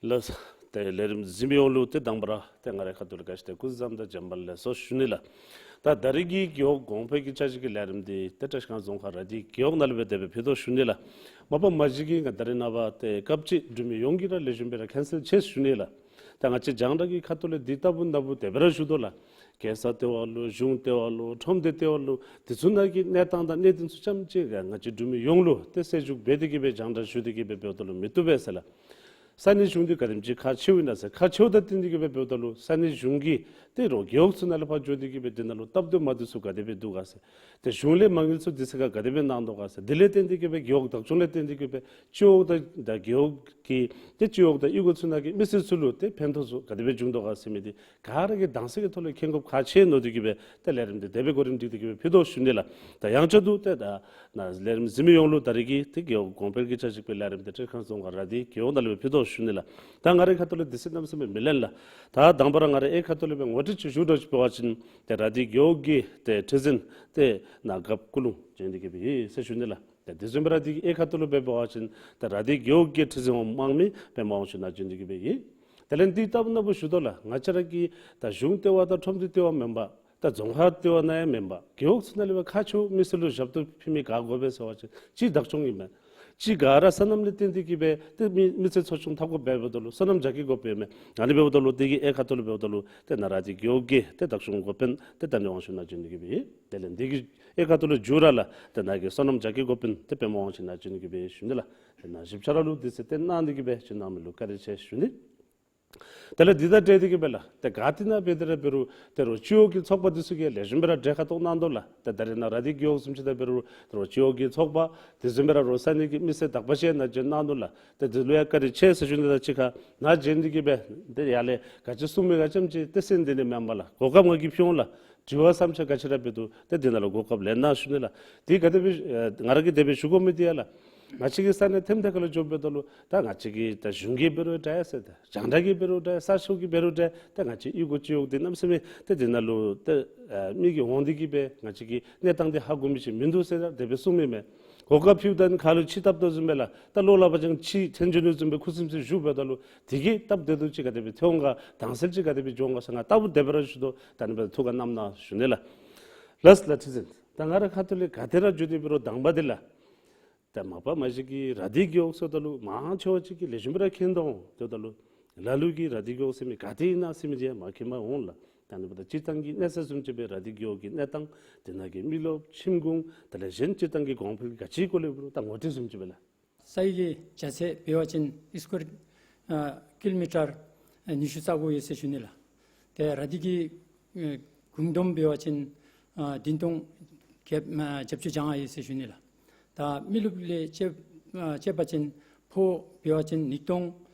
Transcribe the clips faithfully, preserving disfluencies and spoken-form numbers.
ལགས། ཏེ་ལས་རིམ་གཟིགས་མི་ཡོངས་ལུ་ཏེ་དང་པ་ར་ཏེ་ང་རའི་ཁ་ཐུག་ལས་ག་ཅི་ཏེ་སྐུ་གཟུགས་བཟང་དང་བྱམས་པ་ལེགས་སོ་ཞུ་ནི་ལགས། ད་ད་རིས་ཀྱི་རྒེད་འོག་གོང་འཕེལ་གྱི་བཅའ་སྒྲིག་གི་ལས་རིམ་འདི་ཏེ་བཀྲིས་སྒང་རྫོང་ཁག་ར་དྷི་རྒེད་འོག་ནང་ལུ་སྦེ་དེ་སྦེ་ཕུལ་དོ་ཞུ་ནི་ལགས། མ་པ་མ་གཞི་གིས་ང་ད་རིས་ནངས་པ་ཏེ་སྐབས་ཅིག་འབྲུག་མི་ཡོངས་ཀྱིས་ར་ལེགས་ཤོམ་སྦེ་ར་མཁྱེན་གསལ་ཆེ་ཞུ་ནི་ལགས། ད་ང་བཅས་རྒྱང་བསྒྲགས་ཀྱི་ཁ་ཐུག་ལས་འདི་ལྟ་བུ་ན་བུ་དེ་སྦེ་ར་ཞུ་དོ་ལགས། རྒེད་ས་ལྟེ་བ་ལུ་གཞུང་ལྟེ་བ་ལུ་ཁྲོམ་སྡེ་ལྟེ་བ་ལུ་དེ་ཚུ་ནང་གི་གནས་སྟངས་དང་གནས་སྟངས་ཚུ་ཙམ་ཅིག་ང་བཅས་འབྲུག་མི་ཡོངས་ལུ་ཏེ་གསལ་བསྒྲགས་འབད་དེ་གི་སྦེ་རྒྱང་བསྒྲགས་ཞུ་སྟེ་གི་སྦེ་འབདཝ་ད་ལུ་མི་བཏུབ་པས་ཟེར་ལགས། ས་གནས་གཞུང་འདི་ག་དེམ་ཅིག་ཁག་ཆེཝ་ཨིན་ན་ཟེར། ཁག་ཆེཝ་དང་བསྟུན་ཏེ་གི་སྦེ་འབདཝ་ད་ལུ་ས་གནས་གཞུང་གིས་ཏེ་རོགས་རྒེད་འོག་ཚུ་ནང་ལས་ཕར་འགྱོ་སྟེ་གི་སྦེ་འདི་ནང་ལུ་སྟབས་བདེ་མ་བདེ་ཚུ་ག་དེ་སྦེ་འདུག་ག་ཟེར། ཏེ་གཞུང་ལས་མ་དངུལ་ཚུ་དུས་ཚོད་ཁར་ག་དེ་སྦེ་གནང་དོ་ག་ཟེར། དེ་ལས་བརྟེན་ཏེ་གི་སྦེ་རྒེད་འོག་བདག་སྐྱོང་ལས་བརྟེན་ཏེ་གི་སྦེ་སྤྱི་འོག་དང་ད་རྒེད་འོག་གི་ཏེ་སྤྱི་འོག་དང་གཡུས་སྒོ་ཚུ་ནང་གི་མི་སེར་ཚུ་ལུ་ཏེ་ཕན་ཐོགས་ཚུ་ག་དེ་སྦེ་འབྱུང་དོ་ག་ཟེར་མི་འདི་ག་ར་གིས་དྭངས་གསལ་གྱི་ཐོག་ལས་མཁྱེན་དགོཔ་ཁག་ཆེ་མནོ་སྟེ་གི་སྦེ་ཏེ་ལས་རིམ་འདི་དེ་སྦེ་གོ་རིམ་སྒྲིག་སྟེ་གི་སྦེ་ཕུལ་དོ་ཞུ་ནི་ལགས། ད་ཡང་བསྐྱར་དུ་ཏེ་ད་ནཱ་ལས་རིམ་གཟིགས་མི་ཡོངས་ལུ་ད་རིས་ཀྱི་ཏེ་རྒེད་འོག་གོང་འཕེལ་གྱི་བཅའ་སྒྲིག་པའི་ལས་རིམ་འདི་བཀྲིས་སྒང་རྫོང་ཁག་ར་དྷི་རྒེད་འོག་ནང་ལུ་སྦེ་ཕུལ་དོ་ཞུ་ནི་ལགས། ད་ང་རའི་ཁ་ཐུག་ལས་དུས་ཚོད་གནམ་མེད་ས་མེད་མི་ལེན་ལགས། ད་དང་པ་ར་ང་རའི་ཨེ་ཁ་ཐུག་ལས་སྦེ་ངོ་སྤྲོད་ཅིག་ཞུ་དོ་ཅིག་འབད་བ་ཅིན་ཏེ་ར་དྷི་རྒེད་འོག་གི་ཏེ་ཁྲི་འཛིན་ཏེ་ནཱ་རྒཔོ་སྐུ་རླུང་བྱོན་ཏེ་གི་སྦེ་ཡོད་ཟེར་ཞུ་ནི་ལགས། ཏེ་དེ་བཟུམ་སྦེ་ར་དེ་གི་ཨེ་ཁ་ཐུག་ལུ་སྦེ་འབད་བ་ཅིན་ཏེ་ར་དྷི་རྒེད་འོག་གི་ཁྲི་འཛིན་འོག་དམངས་མི་པདྨ་དབང་ཕྱུག་ནཱ་བྱོན་ཏེ་གི་སྦེ་ཡོད། དེ་ལས་འདི་ལྟ་བུ་ན་བུ་ཞུ་དོ་ལགས། ང་བཅས་ར་གི་ད་གཞུང་ལྟེ་བ་དང་ཁྲོམ་སྡེ་ལྟེ་བ་མེན་པར་ད་རྫོང་ཁག་ལྟེ་བ་ནང་ཡང་མེན་པར་རྒེད་འོག་ཚུ་ནང་ལས་སྦེ་ཁག་ཆེཝ་མི་སེར་ལུ་ཞབས་ཏོག་ཕུལ་མི་ག་དགོ་པས་ཟེར་བ་ཅིན་གཅིག་བདག་སྐྱོང་ཨིན་མས། གཅིག་ག་ར་སོ་ནམ་ལས་བརྟེན་ཏེ་གི་སྦེ་ཏེ་མི་མི་ཚེ་འཚོ་སྐྱོང་འཐབ་དགོཔ་འབདཝ་ད་ལུ་སོ་ནམ་རྒྱགས་ཀྱི་དགོཔ་ཨིན་མས། ཨ་ནི་འབདཝ་ད་ལུ་དེ་གི་ཨེ་ཁ་ཐུག་ལུ་འབདཝ་ད་ལུ་ཏེ་ནཱ་ར་དྷི་རྒེད་འོག་གི་ཏེ་བདག་སྐྱོང་འགོ་དཔོན་ཏེ་པདྨ་དབང་ཕྱུག་ནཱ་བྱོན་ཏེ་གི་སྦེ་ཡོད། དེ་ལས་འདི་གི་ཨེ་ཁ་ཐུག་ལུ་མཇུག་ར་ལགས་ཏེ་ནཱ་གི་སོ་ནམ་རྒྱགས་ཀྱི་འགོ་དཔོན་ཏེ་པདྨ་དབང་ཕྱུག་ནཱ་བྱོན་ཏེ་གི་སྦེ་ཞུ་ནི་ལགས། ཏེ་ནཱ་བཞུགས་ས་ར་ལུ་དུས་ཚོད་བཏོན་གནང་སྟེ་གི་སྦེ་བྱོན་གནང་མི་ལུ་བཀའ་དྲིན་ཆེ་ཞུ་ནི། དེ་ལས་འདི་དང་འབྲེལ་ཏེ་གི་སྦེ་ལགས་ཏེ་ག་ཏེ་ནང་འབད་དེ་ར་འབད་རུང་ཏེ་རོགས་སྤྱི་འོག་གི་ཚོགས་པ་འདི་ཚུ་གིས་ལེགས་ཤོམ་སྦེ་ར་གྲལ་ཁར་གཏོགས་གནང་དོ་ལགས། ཏེ་ད་རིས་ནཱ་ར་དྷི་རྒེད་འོག་བཟུམ་ཅིག་དང་འབད་རུང་ཏེ་རོགས་སྤྱི་འོག་གི་ཚོགས་པ་དེ་བཟུམ་སྦེ་ར་རོགས་ས་གནས་ཀྱི་མི་སེར་དག་པ་ཅིག་ནཱ་བྱོན་གནང་དོ་ལགས། ཏེ་འདི་ལུ་ཡང་བཀའ་དྲིན་ཆེ་ཟེར་ཞུ་ནི་དང་གཅིག་ཁར་ནཱ་བྱོན་ཏེ་གི་སྦེ་ཏེ་ཡར་ལས་ག་ཅི་གསུང་མི་ག་ཙམ་ཅིག་ཏེ་གསན་ཏེ་ནི་མེན་པ་ལགས། གོ་སྐབས་ང་གིས་ཕུལ་འོང་ལགས། དྲི་བ་བསམ་འཆར་ག་ཅི་ར་འབད་རུང་ཏེ་འདི་ནང་ལུ་གོ་སྐབས་ལེན་གནང་ཞུ་ནི་ལགས། ཏེ་ག་དེ་སྦེ་ཨེ་ང་ར་གིས་དེ་སྦེ་ཞུ་དགོ་མི་འདི་ཡང་ལགས། ང་བཅས་ཀྱི་ས་གནས་ཐེམ་ཐེ་ཁ་ལུ་འགྱོཝ་འབདཝ་ད་ལུ་ད་ང་བཅས་ཀྱི་ད་གཞུང་གིས་འབད་རུང་འདྲ་ཟེར་ད་རྒྱང་བསྒྲགས་ཀྱིས་འབད་རུང་འདྲ་གསར་ཤོག་གིས་འབད་རུང་འདྲ་ད་ང་བཅས་གཡུས་སྒོ་སྤྱི་འོག་འདི་གནམ་མེད་ས་མེད་ཏེ་འདི་ནང་ལུ་ཏེ་ཨེ་མི་གིས་འོང་སྟེ་གི་སྦེ་ང་བཅས་ཀྱི་གནས་སྟངས་འདི་ཧ་གོ་མི་ཅིག་མིན་འདུག་ཟེར་ད་དེ་སྦེ་གསུངམ་ཨིན་མས། གོ་སྐབས་ཕུལཝ་ད་ཁ་ལུ་ཕྱེ་བཏབ་དོ་བཟུམ་སྦེ་ལགས། ད་ལོག་སླབ་པ་ཅིན་ཕྱེ་འཐེན་འགྱོ་ནི་བཟུམ་སྦེ་ཁུ་སིམ་སི་བཞུགས་འབདཝ་ད་ལུ་དེ་གིས་སྟབས་བདེ་སྡུག་ཅིག་ག་དེ་སྦེ་ཐོན་འོང་ག་དྭངས་གསལ་ཅིག་ག་དེ་སྦེ་འགྱོ་འོང་ག་ཟེར་ང་ལྟ་བུ་དེ་སྦེ་ར་ཞུ་དོ། ད་ཨ་ནི་སྦེ་ཐུགས་ཁར་བསྣམས་གནང་ཞུ་ནི་ལགས། ལགས་ལགས་ཁྲི་འཛིན། ད་ང་རའི་ཁ་ཐུག་ལས་ག་ཏེ་ར་འགྱོ་སྟེ་འབད་རུང་དང་པ་འདི་ལགས། ད་མ་པ་མ་གཞི་གིས་ར་དྷི་རྒེད་འོག་ཟེརཝ་ད་ལུ་མང་ཆེ་བ་ཅིག་གིས་ལེགས་ཤོམ་སྦེ་ར་མཁྱེན་དོ་འོང་། དེ་འབདཝ་ད་ལུ་ལ་ལུ་གིས་ར་དྷི་རྒེད་འོག་ཟེར་མི་ག་ཏེ་ཨིན་ན་ཟེར་མི་འདི་ཡང་མ་མཁྱེན་པར་འོང་ལགས། ད་ཨ་ནི་འབདཝ་ད་སྤྱིར་བཏང་གི་གནས་ས་བཟུམ་ཅིག་སྦེ་ར་དྷི་རྒེད་འོག་གི་གནས་སྟངས་དེ་ནང་གི་མི་རློབས་ཁྱིམ་གུང་དེ་ལས་གཞན་སྤྱིར་བཏང་གི་གོང་འཕེལ་གྱི་ག་ཅི་སྐོར་ལས་འབད་རུང་ད་ངོ་སྤྲོད་བཟུམ་ཅིག་སྦེ་ལགས། ས་ཡི་གི་རྒྱ་ཚད་འབད་བ་ཅིན་ཨིས་ཀོར་ཨ་ཀི་ལོ་མི་ཊར་ཨ་ཉི་ཤུ་རྩ་དགུ་ཡོད་ཟེར་ཞུ་ནི་ལགས། ཏེ་ར་དྷི་གི་ཨ་གུང་སྟོང་འབད་བ་ཅིན་ཨ་བདུན་སྟོང་བརྒྱད་ཨ་བརྒྱད་ཅུ་གྱ་ལྔ་ཡོད་ཟེར་ཞུ་ནི་ལགས། ད་མི་རློབས་ལས་དཔྱད་ཨ་དཔྱད་པ་ཅིན་ཕོ་འབད་བ་ཅིན་ཉིས་སྟོང་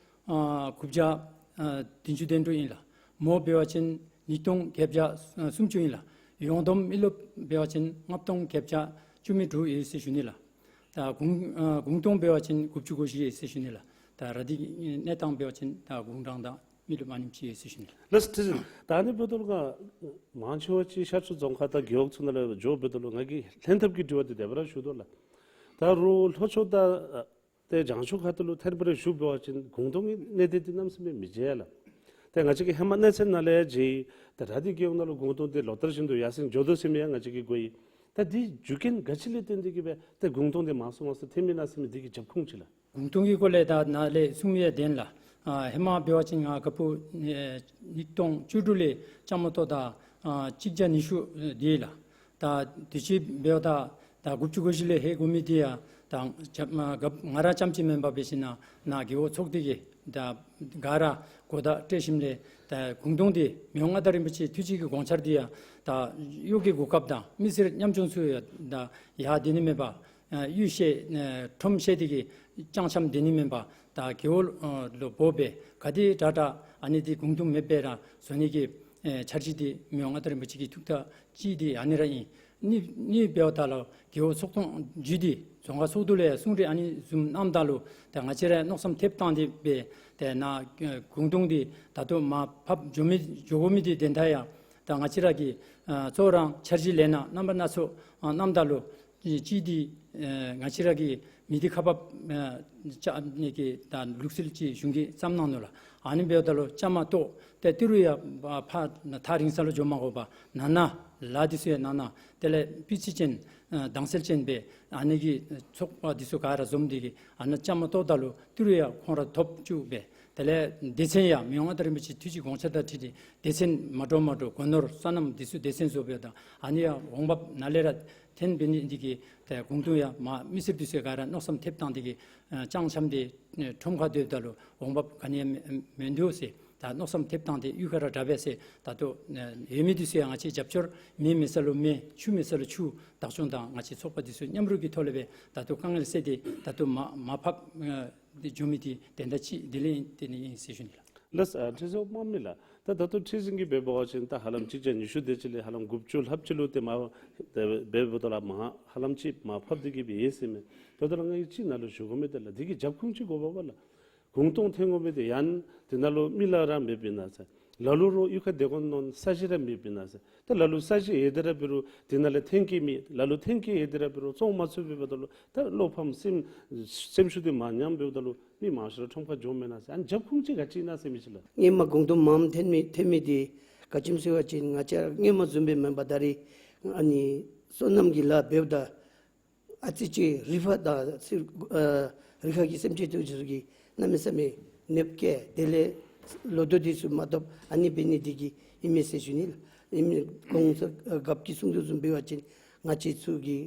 ཨ་དགུ་བརྒྱ་ཨ་བདུན་ཅུ་དོན་དྲུག་ཨིན་ལགས། མོ་འབད་བ་ཅིན་ཉིས་སྟོང་བརྒྱད་བརྒྱ་ཨ་སུམ་ཅུ་ཨིན་ལགས། ཡོངས་བསྡོམས་མི་རློབས་འབད་བ་ཅིན་ལྔ་སྟོང་བརྒྱད་བརྒྱ་བཅུ་མེད་དྲུག་ཡོད་ཟེར་ཞུ་ནི་ལགས། ད་གུང་ཨ་གུང་སྟོང་འབད་བ་ཅིན་དགུ་བཅུ་གོ་བཞི་ཡོད་ཟེར་ཞུ་ནི་ལགས། ད་ར་དྷི་གནས་སྟངས་འབད་བ་ཅིན་ད་གུང་ཀྲང་དང་མི་རློབས་ཨ་ནེམ་ཅིག་ཡོད་ཟེར་ཞུ་ནི་ལགས། ལགས་ཁྲི་འཛིན། ད་ཨ་ནི་འབདཝ་ད་ལུ་ང་མང་ཆེ་བ་ཅིག་ཤར་ཕྱོགས་རྫོང་ཁག་དང་རྒེད་འོག་ཚུ་ནང་ལུ་འགྱོ་འབདཝ་ད་ལུ་ང་གིས་ལྷན་ཐབས་ཀྱི་དྲི་བ་འདི་དེ་སྦེ་ར་ཞུ་དོ་ལགས། ད་རུང་ལྷོ་ཕྱོགས་དང་ཨ་ཏེ་བྱང་ཕྱོགས་ཁ་ཐུག་ལུ་ཐད་རི་བ་རི་བཞུགས་འབད་བ་ཅིན་གུང་སྟོང་གི་གནས་སྡུད་འདི་གནམ་མེད་ས་མེད་མི་མཇལ་ལགས། ཏེ་ང་བཅས་ཀྱིས་ཧེ་མ་གནས་ཚད་ནང་ལས་མཇལ་ཡི། ད་ར་དྷི་རྒེད་འོག་ནང་ལུ་གུང་སྟོང་འདི་ལོ་ལྟར་བཞིན་དུ་ཡར་སེང་འགྱོ་དོ་ཟེར་མི་ཡང་ང་བཅས་ཀྱིས་གོ་ཡི། ད་འདི་རྒྱུ་རྐྱེན་ག་ཅི་ལས་བརྟེན་ཏེ་གི་སྦེ་ཏེ་གུང་སྟོང་འདི་མང་སུ་མང་སུ་ཐོནམ་ཨིན་ན་ཟེར་མི་འདི་གི་རྒྱབ་ཁུངས་ཅིག་ལགས། གུང་སྟོང་གི་སྐོར་ལས་ད་ནཱ་ལས་གསུང་མི་ཡང་བདེན་ལགས། ཨ་ཧེ་མ་འབད་བ་ཅིན་ང་རྒཔོ་ཨེ་ཉིས་སྟོང་བཅུ་དྲུག་ལས་ལྕམ་མོ་ཏོ་དང་ཨ་གཅིག་བརྒྱ་ཉི་ཤུ་ཨེ་འདི་ལགས། ད་དུས་ཅི་འབདཝ་ད་ད་དགུ་བཅུ་གོ་བཞི་ལས་ཧེ་གོ་མི་འདི་ཡང་ད་ང་ར་རྐྱངམ་ཅིག་མེན་པར་འབད་ཞིན་ན་ནཱ་རྒེད་འོག་ཚོགས་སྡེ་གིས་ད་ག་ར་གོ་བརྡ་སྤྲོད་ཞིནམ་ལས་ད་གུང་སྟོང་འདི་མི་དབང་མངའ་བདག་རིན་པོ་ཆེ་ཐུགས་བསྐྱེད་ཀྱི་དགོངས་འཆར་འདི་ཡང་ད་གཡོག་གི་གོ་སྐབས་དང་མི་སེར་ཉམ་ཆུང་ཚུ་ཡང་ད་ཡར་སྡོད་ནི་མེད་པར་ཨ་གཡུས་བཤལ་ཨ་ཁྲོམ་བཤལ་ཏེ་གི་རྐྱངམ་ཅིག་སྡོད་ནི་མེན་པར་ད་རྒེད་འོག་ཨ་ལུ་འབོ་སྦེ་ག་དེ་དྲག་དྲག་ཨ་ནི་འདི་གུང་སྟོང་མེདཔ་སྦེ་ར་བཟོ་ནི་གི་ཨེ་འཆར་གཞི་འདི་མི་དབང་མངའ་བདག་རིན་པོ་ཆེ་གི་ཐུགས་ཐག་བཅད་དེ་ཨ་ནི་ར་ཨིན། ཨ་ནི་ཨ་ནི་འབདཝ་ད་ལུ་རྒེད་འོག་ཚོགས་སྡེ་བརྒྱུད་དེ་རྫོང་ཁག་ཚོགས་འདུ་ལས་གསུང་གྲོས་ཨ་ནི་བཟུམ་གནངམ་ད་ལུ་ད་ང་བཅས་ར་མནོ་བསམ་ཐེབས་བཏང་སྟེ་སྦེ་ཏེ་ནཱ་ཨེ་གུང་སྟོང་འདི་ད་ལྟོ་མར་ཕབ་འགྱོ་མི་འགྱོ་དགོ་མི་འདི་དོན་དག་ཡང་ད་ང་བཅས་ར་གི་ཨ་གཙོ་བོ་ར་འཆར་གཞི་ལས་སྣ་རྣམ་པ་སྣ་ཚོགས་ཨ་གནངམ་ད་ལུ་ཨེ་གཅིག་འདི་ཨེ་ང་བཅས་ར་གི་ མི་སྡེ་ཁག་འབག་ཨ་བཅའ་ནི་གི་ད་ལུགས་སྲོལ་ཅིག་གཞུང་གིས་བརྩམས་གནང་ནུག་ལགས། ཨ་ནི་འབདཝ་ད་ལུ་བཅའ་མར་གཏོགས་ཏེ་ཏི་རུ་ཡང་ཕར་ཐག་རིང་ས་ལུ་འགྱོ་མ་དགོ་པར་ནང་ན་ལཱ་འདི་ཚུ་ཡང་ནང་ན་དེ་ལས་སྤུས་ཚད་ཅན་ཨ་དྭངས་གསལ་ཅན་སྦེ་ཨ་ནི་གི་ཚོགས་པ་འདི་ཚུ་ག་ར་འཛོམས་ཏེ་གིས་ཨ་ནཱ་བཅའ་མར་གཏོགས་ད་ལུ་ཏི་རུ་ཡང་ཁོང་ར་ཐོབ་བཅུག་སྦེ། དེ་ལས་སྡེ་ཚན་ཡང་མི་དབང་མངའ་བདག་རིན་པོ་ཆེ་ཐུགས་ཀྱི་དགོངས་འཆར་དང་འཁྲིལ་ཏེ་སྡེ་ཚན་མ་འདྲཝ་མ་འདྲཝ་སྒོ་ནོར་སོ་ནམ་འདི་ཚུ་སྡེ་ཚན་བཟོ་སྦེ་དང་ཨ་ནི་ཡང་འོང་འབབ་ནཱ་ལས་ར་ཐོན་འབད་ནི་འདི་གིས་ཏེ་གུང་སྟོང་ཡང་མ་མི་སེར་འདི་ཚུ་ག་ར་མནོ་བསམ་ཐེབས་བཏང་སྟེ་གིས་ཨ་ལྕང་འཁྱམས་ཏེ་ཨ་ཁྲོམ་ཁར་སྡོདཔ་ད་ལུ་འོང་འབབ་ག་ནི་ཡང་མེད་མིན་འདུག་ཟེར་ད་མནོ་བསམ་ཐེབས་བཏང་སྟེ་གཡུས་ཁར་ར་དྲག་པས་ཟེར། ད་ལྟོ་ཨ་ཡོད་མི་འདི་ཚུ་ཡང་ང་བཅས་རྒྱབ་སྐྱོར་མེ་མེད་ས་ལུ་མེ་ཆུ་མེད་ས་ལུ་ཆུ་བདག་སྐྱོང་དང་ང་བཅས་ཚོགས་པ་འདི་ཚུ་མཉམ་རུབ་ཀྱི་ཐོག་ལས་སྦེ་ད་ལྟོ་དཀའ་ངལ་སེལ་ཏེ་ད་ལྟོ་མར་མར་ཕབ་ཨ་འདི་འགྱོ་མི་འདི་དོན་དག་ཅིག་འདི་ལས་ཏེ་ནི་ཨིན་ཟེར་ཞུ་ནི་ལགས། ལགས་ཨ་ཁྲི་འཛིན་དམངས་མི་ལགས། ད་ད་ལྟོ་ཁྲི་འཛིན་གྱིས་འབད་བ་ཅིན་ད་ཧ་ལམ་གཅིག་བརྒྱ་ཉི་ཤུ་དེ་ཅིག་ལས་ཧ་ལམ་དགུ་བཅུ་ལྷགཔ་ཅིག་ལུ་ཏེ་མར་འབདཝ་ད་ལུ་མར་ཧ་ལམ་ཅིག་མར་ཕབ་སྟེ་གིས་སྦེ་ཡོད་ཟེར་མས། ད་ལྟོ་ལགས་ང་གིས་ཅིག་ནཱ་ལུ་ཞུ་དགོ་མི་དེ་ལགས་འདི་གི་རྒྱབ་ཁུངས་ཅིག་དགོ་པས་ལགས། གུང་སྟོང་ཐོན་དགོ་མི་དེ་ཡང་དེ་ནང་ལུ་མི་ལག་ར་མེདཔ་ཨིན་ན་ཟེར། ལ་ལུ་རོགས་གཡུས་ཁར་སྡོད་དགོ་མནོ་ས་གཞི་ར་མེདཔ་ཨིན་ན་ཟེར། ད་ལ་ལུ་ས་གཞི་ཡོད་དེ་ར་འབད་རུང་དེ་ནང་ལས་ཐོན་སྐྱེད་མེད། ལ་ལུ་ཐོན་སྐྱེད་ཡོད་དེ་ར་འབད་རུང་བཙོང་མ་ཚུགས་པས། འབདཝ་ད་ལུ་ད་བློ་ཕམ་སེམས་སེམས་ཤུགས་དེ་མར་ཉམས་པས། འབདཝ་ད་ལུ་མི་མང་ཤོས་ར་ཁྲོམ་ཁར་འགྱོཝ་མེན་ན་ཟེར། ཨ་ནི་རྒྱབ་ཁུངས་ཅིག་ག་ཅི་ཨིན་ན་ཟེར་མི་ཅིག་ལགས། སྔོན་མ་གུང་སྟོང་མངམ་ཐོན་མི་ཐོན་མི་དེ་ག་ཅི་སྨོ་ཟེར་བ་ཅིན་ང་བཅས་སྔོན་མ་བཟུམ་སྦེ་མེན་པར་ད་རེས་ཨ་ནི་སོ་ནམ་གྱི་ལཱ་འབདཝ་ད་ཨ་ཙི་ཅིག་རི་ཕག་དང་སེར་ཨ་རི་ཁ་གི་སེམས་ཅན་དེ་ཚུ་གིས་གནམ་མེད་ས་མེད་གནོདཔ་བཀལ། དེ་ལས་ལོ་ཐོག་དེ་ཚུ་མ་ཐོབ། ཨ་ནི་འབད་ནི་དེ་གིས་ཨིན་མས་ཟེར་ཞུ་ནི་ལགས། ཨིན་མས། གོང་ས་ཨ་རྒཔོ་གིས་གསུང་དོ་བཟུམ་འབད་བ་ཅིན་ང་བཅས་ཚུ་གི་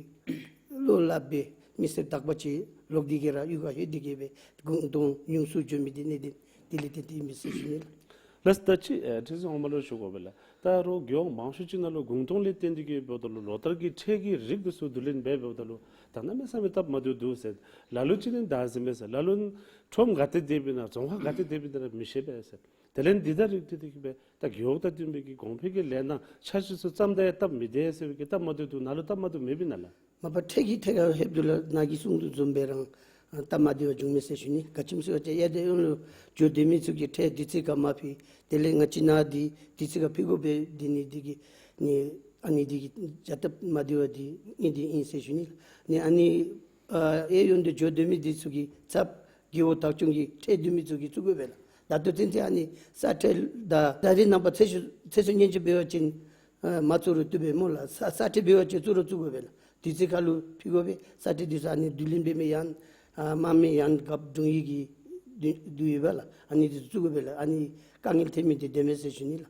བློ་སླབ་སྦེ་མི་སེར་དག་པ་ཅིག་ལོག་སྟེ་གིས་ར་གཡུས་ཁར་ལྷོད་དེ་གིས་སྦེ་གུང་སྟོང་ཉུང་སུ་འགྱོ་མི་དེ་ནི་དེ་དེ་ལས་བརྟེན་ཏེ་ཨིན་མས་ཟེར་ཞུ་ནི་ལགས། ལགས་ད་ཅི་ཨ་ཁྲི་འཛིན་དབང་མོ་ལུ་ཞུ་དགོ་པས་ལགས། ད་རོགས་རྒེད་འོག་མང་ཤོས་ཅིག་ནང་ལུ་གུང་སྟོང་ལས་བརྟེན་ཏེ་གིས་འབདཝ་ད་ལུ་ལོ་ལྟར་གྱི་ཁྲལ་གྱི་རིགས་དེ་ཚུ་བསྡུ་ལེན་འབད་འབདཝ་ད་ལུ་ད་གནམ་མེད་ས་མེད་སྟབས་མ་བདེཝ་འདུག་ཟེར། ལ་ལུ་ཅིག་ནི་ད་ཟེར་མས་ཟེར། ལ་ལུ་ཁྲོམ་ག་ཏེ་སྡོདཔ་ཨིན་ན་རྫོང་ཁག་ག་ཏེ་སྡོདཔ་ཨིན་ན་ར་མི་ཤེས་པས་ཟེར། དེ་ལས་འདི་དང་རིགས་མཐུད་དེ་གིས་སྦེ་ད་རྒེད་འོག་དང་བསྟུན་པའི་གི་གོང་འཕེལ་གྱི་ལས་སྣ་འཆར་གཞི་ཚུ་བརྩམ་ད་ཡང་སྟབས་མི་བདེ་ཟེར་བའི་གི་སྟབས་མ་བདེཝ་འདུག། ནཱ་ལུ་སྟབས་མ་བདེཝ་མེདཔ་ཨིན་ན་ལགས། མ་པ་ཁྲལ་གྱི་ཐད་ཁར་ལྷོདཔ་ད་ལུ་ནཱ་གིས་གསུང་དོ་བཟུམ་སྦེ་ར་ཨ་སྟབས་མ་བདེཝ་བྱུང་མས་ཟེར་ཞུ་ནི། ག་ཅི་སྨོ་ཟེར་བ་ཅིན་གཡས་དང་གཡོན་ལུ་འགྱོ་སྡོད་མི་ཚུ་གི་ཁྲལ་དུས་ཚོད་ཁར་མ་ཕུལ། དེ་ལས་ང་བཅས་ནཱ་འདི་དུས་ཚོད་ཁར་ཕུལ་དགོ་པས། འདི་ནི་འདི་གིས་ནི་ཨ་ནི་འདི་གིས་བྱ་སྟབས་མ་བདེཝ་འདི་ཨིན་འདི་ཨིན་ཟེར་ཞུ་ནི། ནི་ཨ་ནི་ཨ་གཡས་གཡོན་དུ་འགྱོ་སྡོད་མི་འདི་ཚུ་གི་ཚབ་རྒེད་འོག་བདག་སྐྱོང་གི་ཁྲལ་བསྡུ་མི་ཚུ་གིས་བཙུགས་དགོ་པས་ལགས། ད་ལྟོ་ཚུན་ཚོད་ཨ་ནི་ས་ཁྲལ་དང་ད་རེས་ནངས་པ་ཚེ་ཤུལ་ཚེ་སྲོག་ཉེན་བཅོལ་འབད་བ་ཅིན་ཨ་མ་བཙུགས་རུང་བཏུབ་པས་སྨོ་ལགས། ས་ས་ཁྲལ་འབད་བ་ཅིན་བཙུགས་རུང་བཙུགས་དགོ་པས་ལགས། དུས་ཚོད་ཁར་ལུ་ཕུལ་དགོ་པས། ས་ཁྲལ་འདི་ཚུ་ཨ་ནི་བསྡུ་ལེན་འབད་མི་ཡང་ཨ་དམངས་མི་ཡང་རྒཔོ་དྲུང་ཡིག་གིས་བསྡུ་བསྡུ་ཡོད་པས་ལགས། ཨ་ནི་འདི་ཚུ་བཙུགས་དགོ་པས་ལགས། ཨ་ནི་དཀའ་ངལ་ཐོན་མི་འདི་དེ་མས་ཟེར་ཞུ་ནི་ལགས།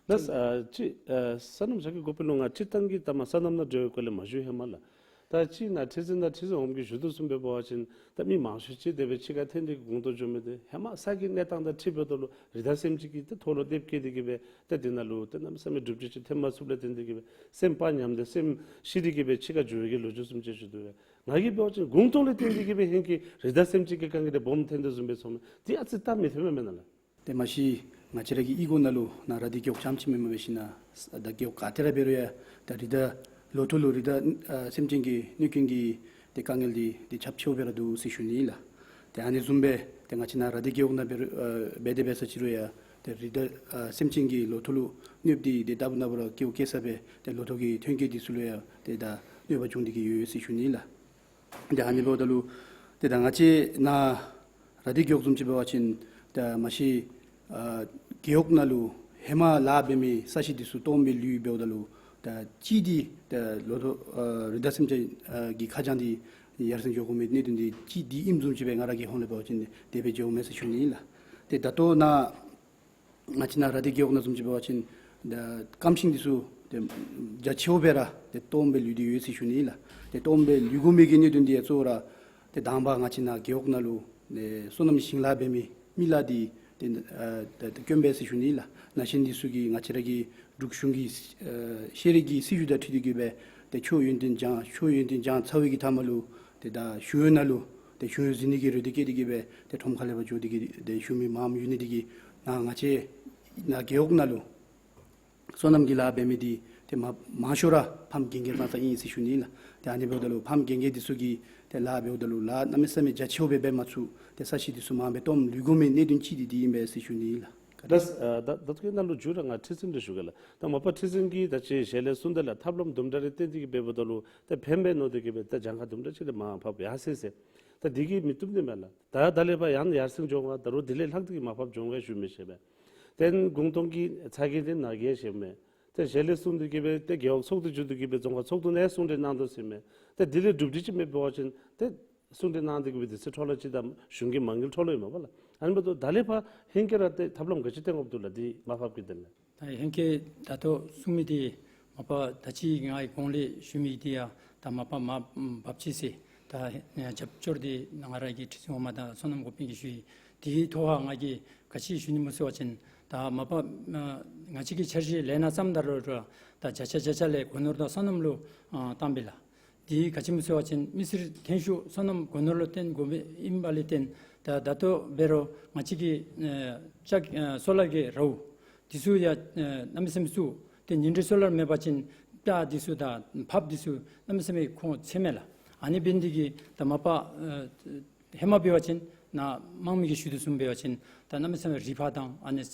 ལགས་ཨ་ཅི་ཨ་སོ་ནམ་ཤག་གི་འགོ་དཔོན་ལུ་ང་སྤྱིར་བཏང་གི་ད་མ་སོ་ནམ་ནང་འབྲེལ་བའི་སྐོར་ལས་མ་ཞུ་ཧེ་མ་ལགས། ད་ཅི་ནཱ་ཁྲི་འཛིན་དང་ཁྲི་འཛིན་འོགམ་གིས་ཞུ་དོ་བཟུམ་སྦེ་འབད་བ་ཅིན་ད་མི་མང་ཤོས་ཅིག་དེ་སྦེ་ཕྱི་ཁར་འཐོན་ཏེ་གུང་སྟོང་འགྱོ་མི་དེ་ཧེ་མ་ས་གི་གནས་སྟངས་དང་འཁྲིལཝ་ད་ལུ་རི་དྭགས་སེམས་ཅན་གྱིས་ད་མཐོལ་ལོ་རྡེབ་བཀལ་ཏེ་གིས་སྦེ་ད་དེ་ནང་ལུ་ད་གནམ་མེད་ས་མེད་སྒྲུབ་བྱེད་ཅིག་ཐོན་མ་ཚུགསཔ་ལས་བརྟེན་ཏེ་གིས་སྦེ་སེམས་དཔའ་ཉམས་ཏེ་སེམས་ཤི་སྟེ་གིས་སྦེ་ཕྱི་ཁར་འགྱོ་བའི་གི་ལོ་རྒྱུས་བཟུམ་ཅིག་ཞུ་དོ་བས། ང་གིས་འབད་བ་ཅིན་གུང་སྟོང་ལས་བརྟེན་ཏེ་གིས་སྦེ་ཧེང་གི་རི་དྭགས་སེམས་ཅན་གྱི་དཀའ་ངལ་དེ་སྦོམ་ཐོན་དོ་བཟུམ་སྦེ་ཚོར་མས། དེ་ཨ་ཙི་སྟབས་མི་བདེཝ་མེན་ན་ལགས། ཏེ་མ་གཞི་ང་བཅས་ར་གི་གཡུས་སྒོ་ནང་ལུ་ནཱ་ར་དྷི་རྒེད་འོག་རྐྱངམ་ཅིག་མེན་པར་འབད་ཞིན་ན་ད་རྒེད་འོག་ག་ཏེ་ར་འབད་རུང་ཡང་ད་རི་དྭགས་ལོ་ཐོག་ལུ་རི་དྭགས་ཨ་སེམས་ཅན་གྱི་གནོད་སྐྱོན་གྱི་ཏེ་དཀའ་ངལ་འདི་ཏེ་ཁྱབ་ཆེཝ་སྦེ་ར་འདུག་ཟེར་ཞུ་ནི་ལགས། ཏེ་ཨ་ནི་བཟུམ་སྦེ་ཏེ་ང་བཅས་ནཱ་ར་དྷི་རྒེད་འོག་ནང་འབད་རུང་ཨ་འབད་དེ་འབད་ས་ཅིག་རུང་ཡང་ཏེ་རི་དྭགས་ཨ་སེམས་ཅན་གྱིས་ལོ་ཐོག་ལུ་གནོདཔ་འདི་ཏེ་ད་ལྟོ་ནངས་པ་ར་རྒེད་འོག་བཀལ་ས་སྦེ་ཏེ་ལོ་ཐོག་གི་ཐོན་སྐྱེད་འདི་ཚུ་ལུ་ཡང་ཏེ་ད་གནོད་པ་བྱུང་སྟེ་གིས་ཡོད་ཟེར་ཞུ་ནི་ལགས། ཏེ་ཨ་ནི་འབདཝ་ད་ལུ་ཏེ་ད་ང་བཅས་ནཱ་ར་དྷི་རྒེད་འོག་བཟུམ་ཅིག་འབད་བ་ཅིན་ད་མ་གཞི་ཨ་རྒེད་འོག་ནང་ལུ་ཧེ་མ་ལཱ་འབད་མི་ས་གཞི་འདི་ཚུ་སྟོངམ་སྦེ་ལུས་འབདཝ་ད་ལུ་ད་གཅིག་འདི་ད་ལོ་ཐོག་ཨ་རི་དྭགས་སེམས་ཅན་ཨ་གི་ཁ་བྱང་འདི་ཡར་སེང་འགྱོ་དགོ་མི་གནད་དོན་འདི་གཅིག་འདི་ཨིནམ་བཟུམ་ཅིག་སྦེ་ང་ར་གི་ཧོངས་ལས་འབད་བ་ཅིན་དེ་སྦེ་འགྱོཝ་མས་ཟེར་ཞུ་ནི་ལགས། ཏེ་ད་ལྟོ་ནཱ་ང་བཅས་ནཱ་ར་དྷི་རྒེད་འོག་ནང་བཟུམ་ཅིག་འབད་བ་ཅིན་ད་སྐམ་ཞིང་འདི་ཚུ་ཏེ་རྒྱ་ཆེཝ་སྦེ་ར་ཏེ་སྟོངམ་སྦེ་ལུས་ཏེ་ཡོད་ཟེར་ཞུ་ནི་ལགས། ཏེ་སྟོངམ་སྦེ་ལུས་དགོ་མི་གི་གནད་དོན་འདི་ཡང་གཙོ་བོ་ར་ཏེ་དང་པ་ང་བཅས་ནཱ་རྒེད་འོག་ནང་ལུ་ཏེ་སོ་ནམ་ཞིང་ལཱ་འབད་མི་མི་ལག་འདི་ཏེ་ཨ་ཏེ་ཏེ་དཀོན་པས་ཟེར་ཞུ་ནི་ལགས། ན་གཞོན་འདི་ཚུ་གིས་ང་བཅས་ར་གི་འབྲུག་གཞུང་གི་ཨ་ཤེས་རིག་གི་སྲིད་བྱུས་དང་འཁྲིལ་ཏེ་གིས་སྦེ་ཏེ་ཆོས་ཡོན་ཏན་སྦྱང་ཆོས་ཡོན་ཏན་སྦྱང་ཚར་བའི་གི་མཐའ་མ་ལུ་ཏེ་ད་ཞུ་ཡོན་ནང་ལུ་ཏེ་ཞུ་ཡོན་ཟིན་ནི་གི་རེ་འདུན་བསྐྱེད་དེ་གིས་སྦེ་ཏེ་ཁྲོམ་ཁ་ལས་ཕར་འགྱོ་སྟེ་གིས་ཏེ་ཞུ་མི་མངམ་ཡོད་ནི་དེ་གིས་ནཱ་ང་བཅས་ནཱ་རྒེད་འོག་ནང་ལུ་སོ་ནམ་གྱི་ལཱ་འབད་མི་འདི་ཏེ་མ་མང་ཤོས་ར་ཕམ་རྒན་རྒས་ཙང་ཙང་ཨིན་ཟེར་ཞུ་ནི་ལགས། ཏེ་ཨ་ནི་འབདཝ་ད་ལུ་ཕམ་རྒན་རྒས་འདི་ཚུ་གིས་ཏེ་ལཱ་འབདཝ་ད་ལུ་ལཱ་གནམ་མེད་ས་མེད་རྒྱ་ཆེཝ་སྦེ་འབད་མ་ཚུགས། ཏེ་ས་གཞི་འདི་ཚུ་མངམ་སྦེ་སྟོངམ་ལུས་དགོ་མི་གནད་དོན་གཅིག་འདི་འདི་ཨིན་པས་ཟེར་ཞུ་ནི་ལགས། ད་ཨ་ད་ད་ལྟོ་གི་ནང་ལུ་མཇུག་ར་ང་ཁྲི་འཛིན་ལུ་ཞུ་གེ་ལགས། ད་མ་པ་ཁྲི་འཛིན་གྱིས་ད་ཅི་ཞལ་ལས་གསུངས་ཏེ་ལགས། ཐབས་ལམ་དུམ་གྲ་རེ་བཏོན་ཏེ་གིས་འབདཝ་ད་ལུ་ད་ཕན་པས་མནོ་སྟེ་གིས་སྦེ་ད་གྱངས་ཁ་དུམ་གྲ་ཅིག་ལས་མར་ཕབ་ཡར་སོང་ཟེར། ད་འདི་གིས་མི་བཏུབ་ནི་མས་ལགས། ད་ད་ལས་ཕར་ཡང་ཡར་སེང་འགྱོ་བ་ད་རུང་དེ་ལས་ལྷག་སྟེ་གི་མར་ཕབ་འགྱོ་བའི་ཞུ་མི་ཤེས་པས། དེ་གུང་སྟོང་གི་ཚ་གྱང་དེ་ནཱ་གིས་ཤེས་མས། ཏེ་ཞལ་ལས་གསུངས་ཏེ་གི་སྦེ་ཏེ་རྒེད་འོག་ཚོགས་འདུ་བརྒྱུད་དེ་གི་སྦེ་རྫོང་ཁག་ཚོགས་འདུ་ནང་གསུང་གྲོས་གནང་དོ་ཟེར་མས། ཏེ་དེ་ལས་གྲུབ་འབྲས་ཅིག་མེད་པ་ཅིན་ཏེ་གསུང་གྲོས་གནང་སྟེ་གི་སྦེ་དུས་ཚོད་འཕྲོ་བརླག་ཅིག་དང་གཞུང་གི་མ་དངུལ་འཕྲོ་བརླག་ཨིན་མས་པ་ལགས། ཨ་ནི་འབདཝ་ད་ད་ལས་ཕར་ཧེང་སྐལ་ར་ཏེ་ཐབས་ལམ་ག་ཅི་བཏོན་དགོཔ་འདུག་ལགས། འདི་མར་ཕབ་ཀྱི་དོན་ལས། ད་ཧེང་སྐལ་ད་ལྟོ་གསུང་མི་འདི་མ་པ་ད་ཅི་ང་གི་གོང་ལས་ཞུ་མི་འདི་ཡང་ད་མ་པ་མར་ཕབ་ཅི་ཟེར་ད་རྒྱབ་སྐྱོར་འདི་ང་ར་གི་ཁྲི་འཛིན་འོག་མ་དང་སོ་ནམ་འགོ་དཔོན་གྱིས་ཞུ་ཡི། དེའི་ཐོག་ཁར་ང་གིས་ག་ཅི་ཞུ་ནི་སྨོ་ཟེར་བ་ཅིན་ད་མ་པ་ང་བཅས་ཀྱི་འཆར་གཞི་ལས་སྣ་བརྩམ་ད་ལུ་ར་ད་བརྒྱ་ཆ་བརྒྱ་ཆ་ལས་སྒོ་ནོར་དང་སོ་ནམ་ལུ་ཨ་བཏང་པས་ལགས། དེ་ག་ཅི་སྨོ་ཟེར་བ་ཅིན་མི་སེར་ཐོན་ཤུགས་སོ་ནམ་སྒོ་ནོར་ལུ་བརྟེན་དགོ་པའི་ཨིན་པ་ལས་བརྟེན་ད་ད་ལྟོ་འབད་རུང་ང་བཅས་ཀྱི་ཨ་ལྕགས་ཨ་སོ་ལར་གྱི་རཝ་འདི་ཚུ་ཡང་ཨ་གནམ་མེད་ས་མེད་བཙུགས། ཏེ་ཉིན་རེ་སོ་ལར་མེད་པ་ཅིན་ད་འདི་ཚུ་ད་ཕབ་འདི་ཚུ་གནམ་མེད་ས་མེད་ཁོང་ཚད་མས་ལགས། ཨ་ནི་འབད་ནི་དེ་གིས་ད་མ་པ་ཨ་ཧེ་མ་འབད་བ་ཅིན་ནཱ་དམངས་མི་གིས་ཞུ་དོ་བཟུམ་འབད་བ་ཅིན་ད་གནམ་མེད་ས་མེད་རི་ཕག་དང་ཨ་ནི་ཨ་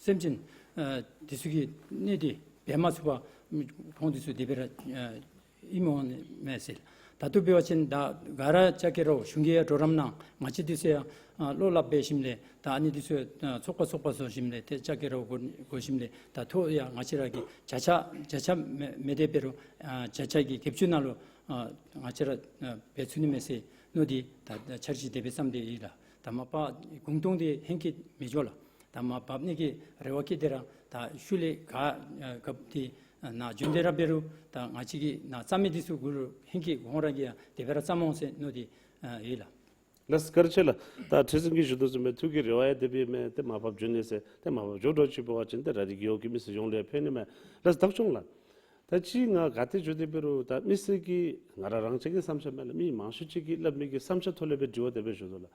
སེམས་ཅན་ཨ་འདི་ཚུ་གི་གནོད་འདི་འབད་མ་ཚུགས་པར་ཁོང་འདི་ཚུ་དེ་སྦེ་ར་ཨ་ཨིནམ་འོང་ནི་མས་ཟེར། ད་ལྟོ་འབད་བ་ཅིན་ད་ག་ར་ལྕགས་ཀྱི་རཝ་གཞུང་གིས་ཡང་གྲོགས་རམ་གནང་། ང་བཅས་འདི་ཚུ་ཡང་ཨ་བློ་སླབ་འབད་ཞིནམ་ལས་ད་ཨ་ནི་འདི་ཚུ་ཨ་ཚོགས་པ་ཚོགས་པ་བཟོ་ཞིནམ་ལས་ཏེ་ལྕགས་ཀྱི་རཝ་བསྒོར་བསྒོར་ཞིནམ་ལས་ད་ཐོག་ཡང་ང་བཅས་ར་གིས་བརྒྱ་ཆ་བརྒྱ་ཆ་མེན་མེན་ཏེ་འབད་རུང་ཨ་བརྒྱ་ཆ་གི་བརྒྱད་ཅུ་ནང་ལུ་ཨ་ང་བཅས་ར་ཨ་འབད་ཚུགས་ནི་མས་ཟེར་མནོ་སྟེ་ད་འཆར་གཞི་དེ་སྦེ་བརྩམས་ཏེ་ཡོད་ལགས། ད་མ་པ་གུང་སྟོང་འདི་ཧེང་སྐལ་མི་འགྱོ་ལགས། ད་མར་ཕབ་ནི་གི་རེ་བ་བསྐྱེད་དེ་ར་ད་ཤུལ་ལས་ག་ཨ་སྐབས་འདི་ནཱ་བྱོན་ཏེ་ར་འབད་རུང་ད་ང་བཅས་ཀྱིས་ནཱ་བརྩམ་མི་འདི་ཚུ་གུ་རུ་ཧེང་སྐལ་ཁོང་ར་གིས་ཡང་དེ་སྦེ་ར་བརྩམ་འོང་ཟེར་མནོ་སྟེ་ཨ་ཡོད་ལགས། ལགས་བཀའ་དྲིན་ཆེ་ལགས། ད་ཁྲི་འཛིན་གྱིས་ཞུ་དོ་བཟུམ་སྦེ་ཐུགས་ཀྱི་རེ་བ་ཡང་དེ་སྦེ་མས། ཏེ་མར་ཕབ་འགྱོ་ནི་ཟེར། ཏེ་མར་ཕབ་འགྱོ་འགྱོ་ཅིག་འབད་བ་ཅིན་ཏེ་ར་རི་རྒེད་འོག་གི་མི་སེར་ཡོངས་ལུ་ཡང་ཕན་ནི་མས། ལགས་བདག་སྐྱོང་ལགས། ད་ཅི་ང་ག་ཏེ་འགྱོ་སྟེ་འབད་རུང་ད་མི་སེར་གྱི་ང་ར་རང་ཅིག་གི་བསམ་འཆར་མེན་ལགས། མི་མང་ཤོས་ཅིག་གིས་སླབ་མི་གི་བསམ་འཆར་ཐོག་ལས་སྦེ་དྲི་བ་དེ་སྦེ་ཞུ་དོ་ལགས།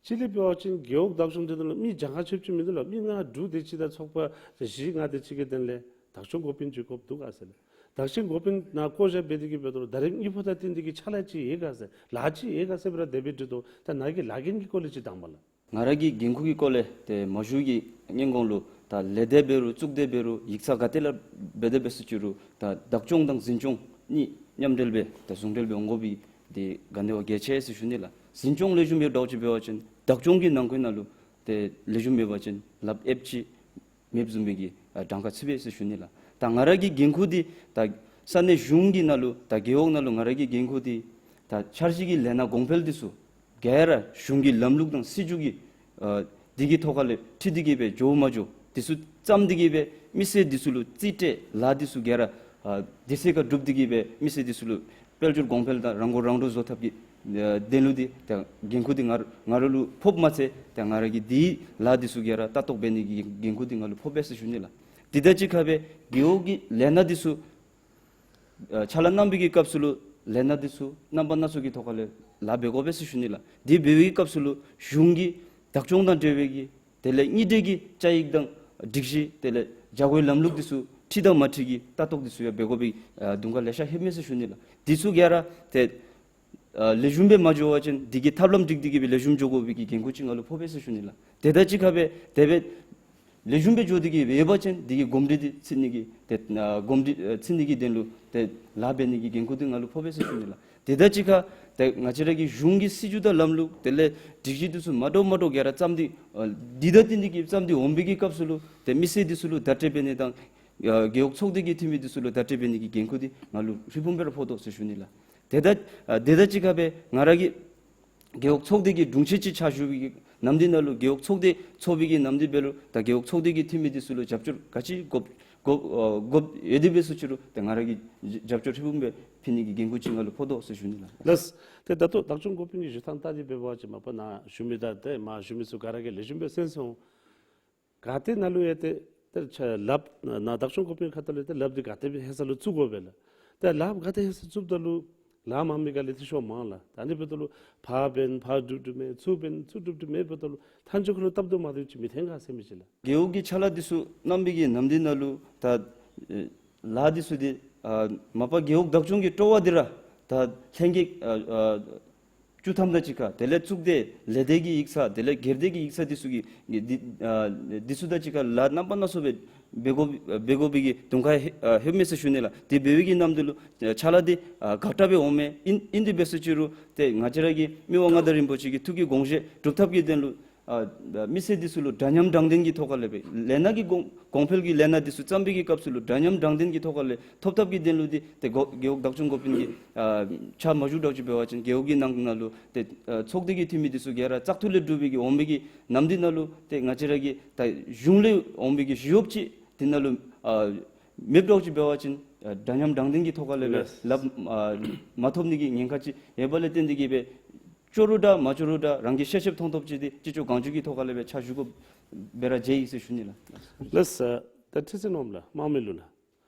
གཅིག་ལས་འབད་བ་ཅིན་རྒེད་འོག་བདག་སྐྱོང་འདི་ནང་ལུ་མི་གྱངས་ཁ་ཆོདཔ་ཅིག་མིན་འདུག་ལགས། མི་ལྔ་དྲུག་དེ་ཅིག་དང་ཚོགས་པ་བཞི་ལྔ་དེ་ཅིག་གི་དོན་ལས་བདག་སྐྱོང་འགོ་དཔོན་ཅིག་དགོཔ་འདུག་ག་ཟེར་ལགས། བདག་སྐྱོང་འགོ་དཔོན་ནཱ་བསྐོ་བཞག་འབད་དེ་གི་འབད་དོ་རུང་ད་རེས་དངུལ་ཕོགས་དང་བསྟུན་ཏེ་གི་ཕྱག་ལཱ་ཅིག་ཡོད་ག་ཟེར་ལཱ་ཅིག་ཡོད་ག་ཟེར་སྦེ་ར་དེ་སྦེ་དྲི་དོ། ད་ནཱ་གི་ལཱ་འགན་གྱི་སྐོར་ལས་ཅིག་དང་པ་ལགས། ང་ར་གི་འགན་ཁུར་གྱི་སྐོར་ལས་ཏེ་མ་ཞུ་གི་སྔོན་གོང་ལུ་ད་ལས་སྡེ་འབད་རུང་གཙུག་སྡེ་འབད་རུང་ཡིག་ཚང་ག་ཏེ་ལས་འབད་དེ་འབད་ཟེར་ཅི་རུང་ད་བདག་སྐྱོང་དང་འཛིན་སྐྱོང་གཉིས་མཉམ་འབྲེལ་སྦེ་ད་ཟུང་འབྲེལ་སྦེ་འོང་དགོ་པའི་འདི་ག་ནི་བ་གལ་ཆེ་ཟེར་ཞུ་ནི་ལགས། འཛིན་སྐྱོང་ལེགས་ཤོམ་སྦེ་འདྲཝ་ཅིག་འབད་བ་ཅིན་བདག་སྐྱོང་གི་ནང་འཁོད་ནང་ལུ་ཏེ་ལེགས་ཤོམ་མེད་པ་ཅིན་ལགཔ་ཨེབ་ཅིག་མེདཔ་བཟུམ་སྦེ་གི་ཨ་གྲངས་ཁ་ཚུད་པས་ཟེར་ཞུ་ནི་ལགས། ད་ང་ར་གི་འགན་ཁུར་འདི་ད་ས་གནས་གཞུང་གི་ནང་ལུ་ད་རྒེད་འོག་ནང་ལུ་ང་ར་གི་འགན་ཁུར་འདི་ད་འཆར་གཞི་གི་ལས་སྣ་གོང་འཕེལ་འདི་ཚུ་ག་ར་གཞུང་གི་ལམ་ལུགས་དང་སྲིད་བྱུས་ཀྱི་ཨ་འདི་གི་ཐོག་ཁ་ལས་འཁྲིལ་ཏེ་གི་སྦེ་འགྱོ་མ་འགྱོ་འདི་ཚུ་བརྩམས་ཏེ་གི་སྦེ་མི་སེར་འདི་ཚུ་ལུ་རྩིས་སྤྲོད་ལཱ་འདི་ཚུ་ག་ར་ཨ་དུས་ཚོད་ཁར་སྒྲུབ་སྟེ་གི་སྦེ་མི་སེར་འདི་ཚུ་ལུ་དཔལ་འབྱོར་གོང་འཕེལ་དང་རང་མགོ་རང་འདྲོངས་བཟོ་ཐབས་ཀྱི་ཨ་དོན་ལུ་འདི་ད་འགན་ཁུར་འདི་ང་ར་ང་ར་ལུ་ཕོགཔ་མ་ཚད་ད་ང་ར་གིས་འདི་ལཱ་འདི་ཚུ་ག་ར་ལྟ་རྟོག་འབད་ནི་གི་འགན་ཁུར་འདི་ང་ལུ་ཕོག་པས་ཟེར་ཞུ་ནི་ལགས། དེ་དང་གཅིག་ཁར་སྦེ་རྒེད་འོག་གི་ལས་སྣ་འདི་ཚུ་ཨ་ཕྱག་ལཱ་གནང་བའི་གི་སྐབས་སུ་ལུ་ལས་སྣ་འདི་ཚུ་རྣམ་པ་སྣ་ཚོགས་ཀྱི་ཐོག་ཁ་ལས་ལཱ་འབད་དགོ་པས་ཟེར་ཞུ་ནི་ལགས། དེ་འབད་བའི་གི་སྐབས་སུ་ལུ་གཞུང་གི་བདག་སྐྱོང་དང་འབྲེལ་བའི་གི་དེ་ལས་དངུལ་འབྲེལ་གྱི་བཅའ་ཡིག་དང་སྒྲིག་གཞི་དེ་ལས་བྱ་སྒོའི་ལམ་ལུགས་འདི་ཚུ་འཁྲིལ་དང་མ་འཁྲིལ་གྱི་ལྟ་རྟོག་འདི་ཚུ་ཡང་འབད་དགོ་པའི་ཨ་དུང་ཁ་ལེ་ཤ་ལྷོད་མས་ཟེར་ཞུ་ནི་ལགས། འདི་ཚུ་ག་ར་ཏེ་ཨ་ལེགས་ཤོམ་སྦེ་མ་འགྱོ་བ་ཅིན་འདི་གི་ཐབས་ལམ་སྒྲིག་སྟེ་གི་སྦེ་ལེགས་ཤོམ་འགྱོ་དགོ་པའི་གི་འགན་ཁུར་ཅིག་ང་ལུ་ཕོག་པས་ཟེར་ཞུ་ནི་ལགས། དེ་དང་གཅིག་ཁར་སྦེ་དེ་སྦེ་ལེགས་ཤོམ་སྦེ་འགྱོ་སྟེ་གི་སྦེ་ཡོད་པ་ཅིན་འདི་གི་གོམས་འདྲིས་འདི་ཚུད་ནི་གི་ཏེ་ཨ་གོམས་འདྲིས་ཨ་ཚུད་ནི་གི་དོན་ལུ་ཏེ་ལཱ་འབད་ནི་གི་འགན་ཁུར་འདི་ང་ལུ་ཕོག་པས་ཟེར་ཞུ་ནི་ལགས། དེ་དང་གཅིག་ཁར་ཏེ་ང་བཅས་ར་གི་གཞུང་གི་སྲིད་བྱུས་དང་ལམ་ལུགས་དེ་ལས་སྒྲིག་གཞི་འདི་ཚུ་མ་འདྲཝ་མ་འདྲཝ་ག་ར་བརྩམས་ཏེ་ཨ་འདི་དང་བསྟུན་ཏེ་གི་བརྩམས་ཏེ་འོང་བའི་གི་སྐབས་སུ་ལུ་ཏེ་མི་སེར་འདི་ཚུ་ལུ་བརྡ་སྤྲོད་འབད་ནི་དང་ཨ་རྒེད་འོག་ཚོགས་སྡེ་གི་འཐུས་མི་འདི་ཚུ་ལུ་བརྡ་སྤྲོད་འབད་ནི་གི་འགན་ཁུར་འདི་ང་ལུ་ཧྲིལ་བུམ་སྦེ་ར་ཕོག་དོ་ཟེར་ཞུ་ནི་ལགས། དེ་དང་ཨ་དེ་དང་གཅིག་ཁར་སྦེ་ང་ར་གི་རྒེད་འོག་ཚོགས་སྡེ་གི་དྲུང་ཆེན་ཅིག་ཕྱག་ཞུ་བའི་གི་ནམ་དུས་ནང་ལུ་རྒེད་འོག་ཚོགས་སྡེ་ཚོགས་པའི་གི་ནམ་དུས་འབད་རུང་ད་རྒེད་འོག་ཚོགས་སྡེ་གི་འཐུས་མི་འདི་ཚུ་ལུ་རྒྱབ་སྐྱོར་ག་ཅི་དགོཔ་དགོཔ་ཨ་དགོཔ་ཡོད་དེ་འབད་ཟེར་ཅི་རུང་ད་ང་ར་གིས་རྒྱབ་སྐྱོར་ཧྲིལ་བུམ་སྦེ་ཕུལ་ནི་གི་འགན་ཁུར་ཅིག་ང་ལུ་ཕོག་དོ་ཟེར་ཞུ་ནི་ལགས། ལགས། ཏེ་ད་ལྟོ་བདག་སྐྱོང་འགོ་དཔོན་གྱི་ཞུ་ཐངས་བལྟ་སྟེ་འབད་བ་ཅིན་མ་པ་ནཱ་ཞུ་མི་དང་ཏེ་མར་ཞུ་མི་ཚུ་ག་ར་གིས་ལེགས་ཤོམ་སྦེ་གསན་སོང་། ག་ཏེ་ནང་ལུ་ཡང་ཏེ་ཏེ་ཆ་ལགཔ་ནཱ་བདག་སྐྱོང་འགོ་དཔོན་ཁ་ཐུག་ལས་ཏེ་ལགཔ་འདི་ག་དེ་སྦེ་ཧེ་སང་ལུ་བཙུགས་དགོ་པས་ལགས། ཏེ་ལགཔ་ག་དེ་ཧེ་སང་བཙུགསཔ་ད་ལུ་ལཱ་མང་མི་ག་ལས་ཏེ་ཤོ་མང་ལགས། ད་ཨ་ནི་འབདཝ་ད་ལུ་ཕར་འབད་ཕར་སྒྲུབ་སྒྲུབ་མེད་ཚུར་འབད་ཚུར་སྒྲུབ་སྒྲུབ་མེད་འབདཝ་ད་ལུ་མཐའ་མཇུག་ཁ་ལུ་སྟབས་བདེཝ་མ་བདེཝ་ཅིག་མི་འཐོན་ག་ཟེར་མི་ཅིག་ལགས། རྒེད་འོག་གི་ཕྱག་ལཱ་འདི་ཚུ་གནང་བའི་གི་ནམ་དུས་ནང་ལུ་ད་ཨེ་ལཱ་འདི་ཚུ་འདི་ཨ་མ་པ་རྒེད་འོག་བདག་སྐྱོང་གི་སྤྲོ་བ་འདི་ར་ད་ལྷན་རྒྱས་ཨ་ཨ་ བཅུ་ཐམ་དང་གཅིག་ཁར་དེ་ལས་གཙུག་སྡེ་ལས་སྡེ་གི་ཡིག་ཚང་དེ་ལས་སྒེར་སྡེ་གི་ཡིག་ཚང་འདི་ཚུ་གི་འདི་ཨ་འདི་ཚུ་དང་གཅིག་ཁར་ལཱ་རྣམ་པ་སྣ་ཚོགས་སྦེ་འབད་དགོ་འབད་དགོ་པའི་གི་དུང་ཁ་ལྷོད་མས་ཟེར་ཞུ་ནི་ལགས། དེ་འབད་བའི་གི་ནམ་དུས་ལུ་ཨ་ཕྱག་ལཱ་འདི་ཨ་དགག་དྲགས་སྦེ་འོང་མས། ཨིན་ཨིན་དེ་འབད་ཟེར་ཅི་རུང་ཏེ་ང་བཅས་ར་གི་མི་དབང་མངའ་བདག་རིན་པོ་ཆེ་གི་ཐུགས་ཀྱི་དགོངས་བཞེད་སྒྲུབ་ཐབས་ཀྱི་དོན་ལུ་ཨ་མི་སེར་འདི་ཚུ་ལུ་འདྲ་མཉམ་དྲང་བདེན་གྱི་ཐོག་ཁ་ལས་སྦེ་ལས་སྣ་གི་གོང་གོང་འཕེལ་གྱི་ལས་སྣ་འདི་ཚུ་བརྩམ་པའི་གི་སྐབས་སུ་ལུ་འདྲ་མཉམ་དྲང་བདེན་གྱི་ཐོག་ཁ་ལས་ཐོབ་ཐབས་ཀྱི་དོན་ལུ་འདི་ཏེ་རྒེད་རྒེད་འོག་བདག་སྐྱོང་འགོ་དཔོན་གྱི་ཨ་ཕྱག་མ་ཞུ་དྲགས་ཅིག་འབད་བ་ཅིན་རྒེད་འོག་གི་ནང་ན་ལུ་ཏེ་ཨ་ཚོགས་སྡེ་གི་འཐུས་མི་འདི་ཚུ་ག་ར་བཙག་འཐུ་ལས་གྲུབ་པའི་གི་འོང་མི་གི་ནམ་དུས་ན་ལུ་ཏེ་ང་བཅས་ར་གི་ད་གཞུང་ལས་འོང་མི་གི་ཞི་གཡོགཔ་ཅིག་འདི་ན་ལུ་ཨ་མེདཔ་དྲགས་ཅིག་འབད་བ་ཅིན་ཨ་འདྲ་མཉམ་དྲང་བདེན་གྱི་ཐོག་ཁ་ལས་སྦེ་ལགས། ལཱ་ཨ་མ་ཐོབ་ནི་གི་ཉེན་ཁ་ཅིག་ཡོད་པ་ལས་བརྟེན་ཏེ་གིས་སྦེ་ཅོག་རུ་འདྲ་མ་ཅོག་རུ་འདྲ་རང་གི་ཤེས་ཤེསཔ་མཐོང་ཐོབ་ཅིག་འདི་སྤྱི་ཚོགས་གང་ཅི་གི་ཐོག་ཁ་ལས་སྦེ་ཕྱག་ཞུ་དགོཔ་སྦེ་ར་མཇལ་ཡི་ཟེར་ཞུ་ནི་ལགས། ལགས་སོ། ད་ཁྲི་འཛིན་འོགམ་ལགས་དམངས་མི་ལུ་ལགས།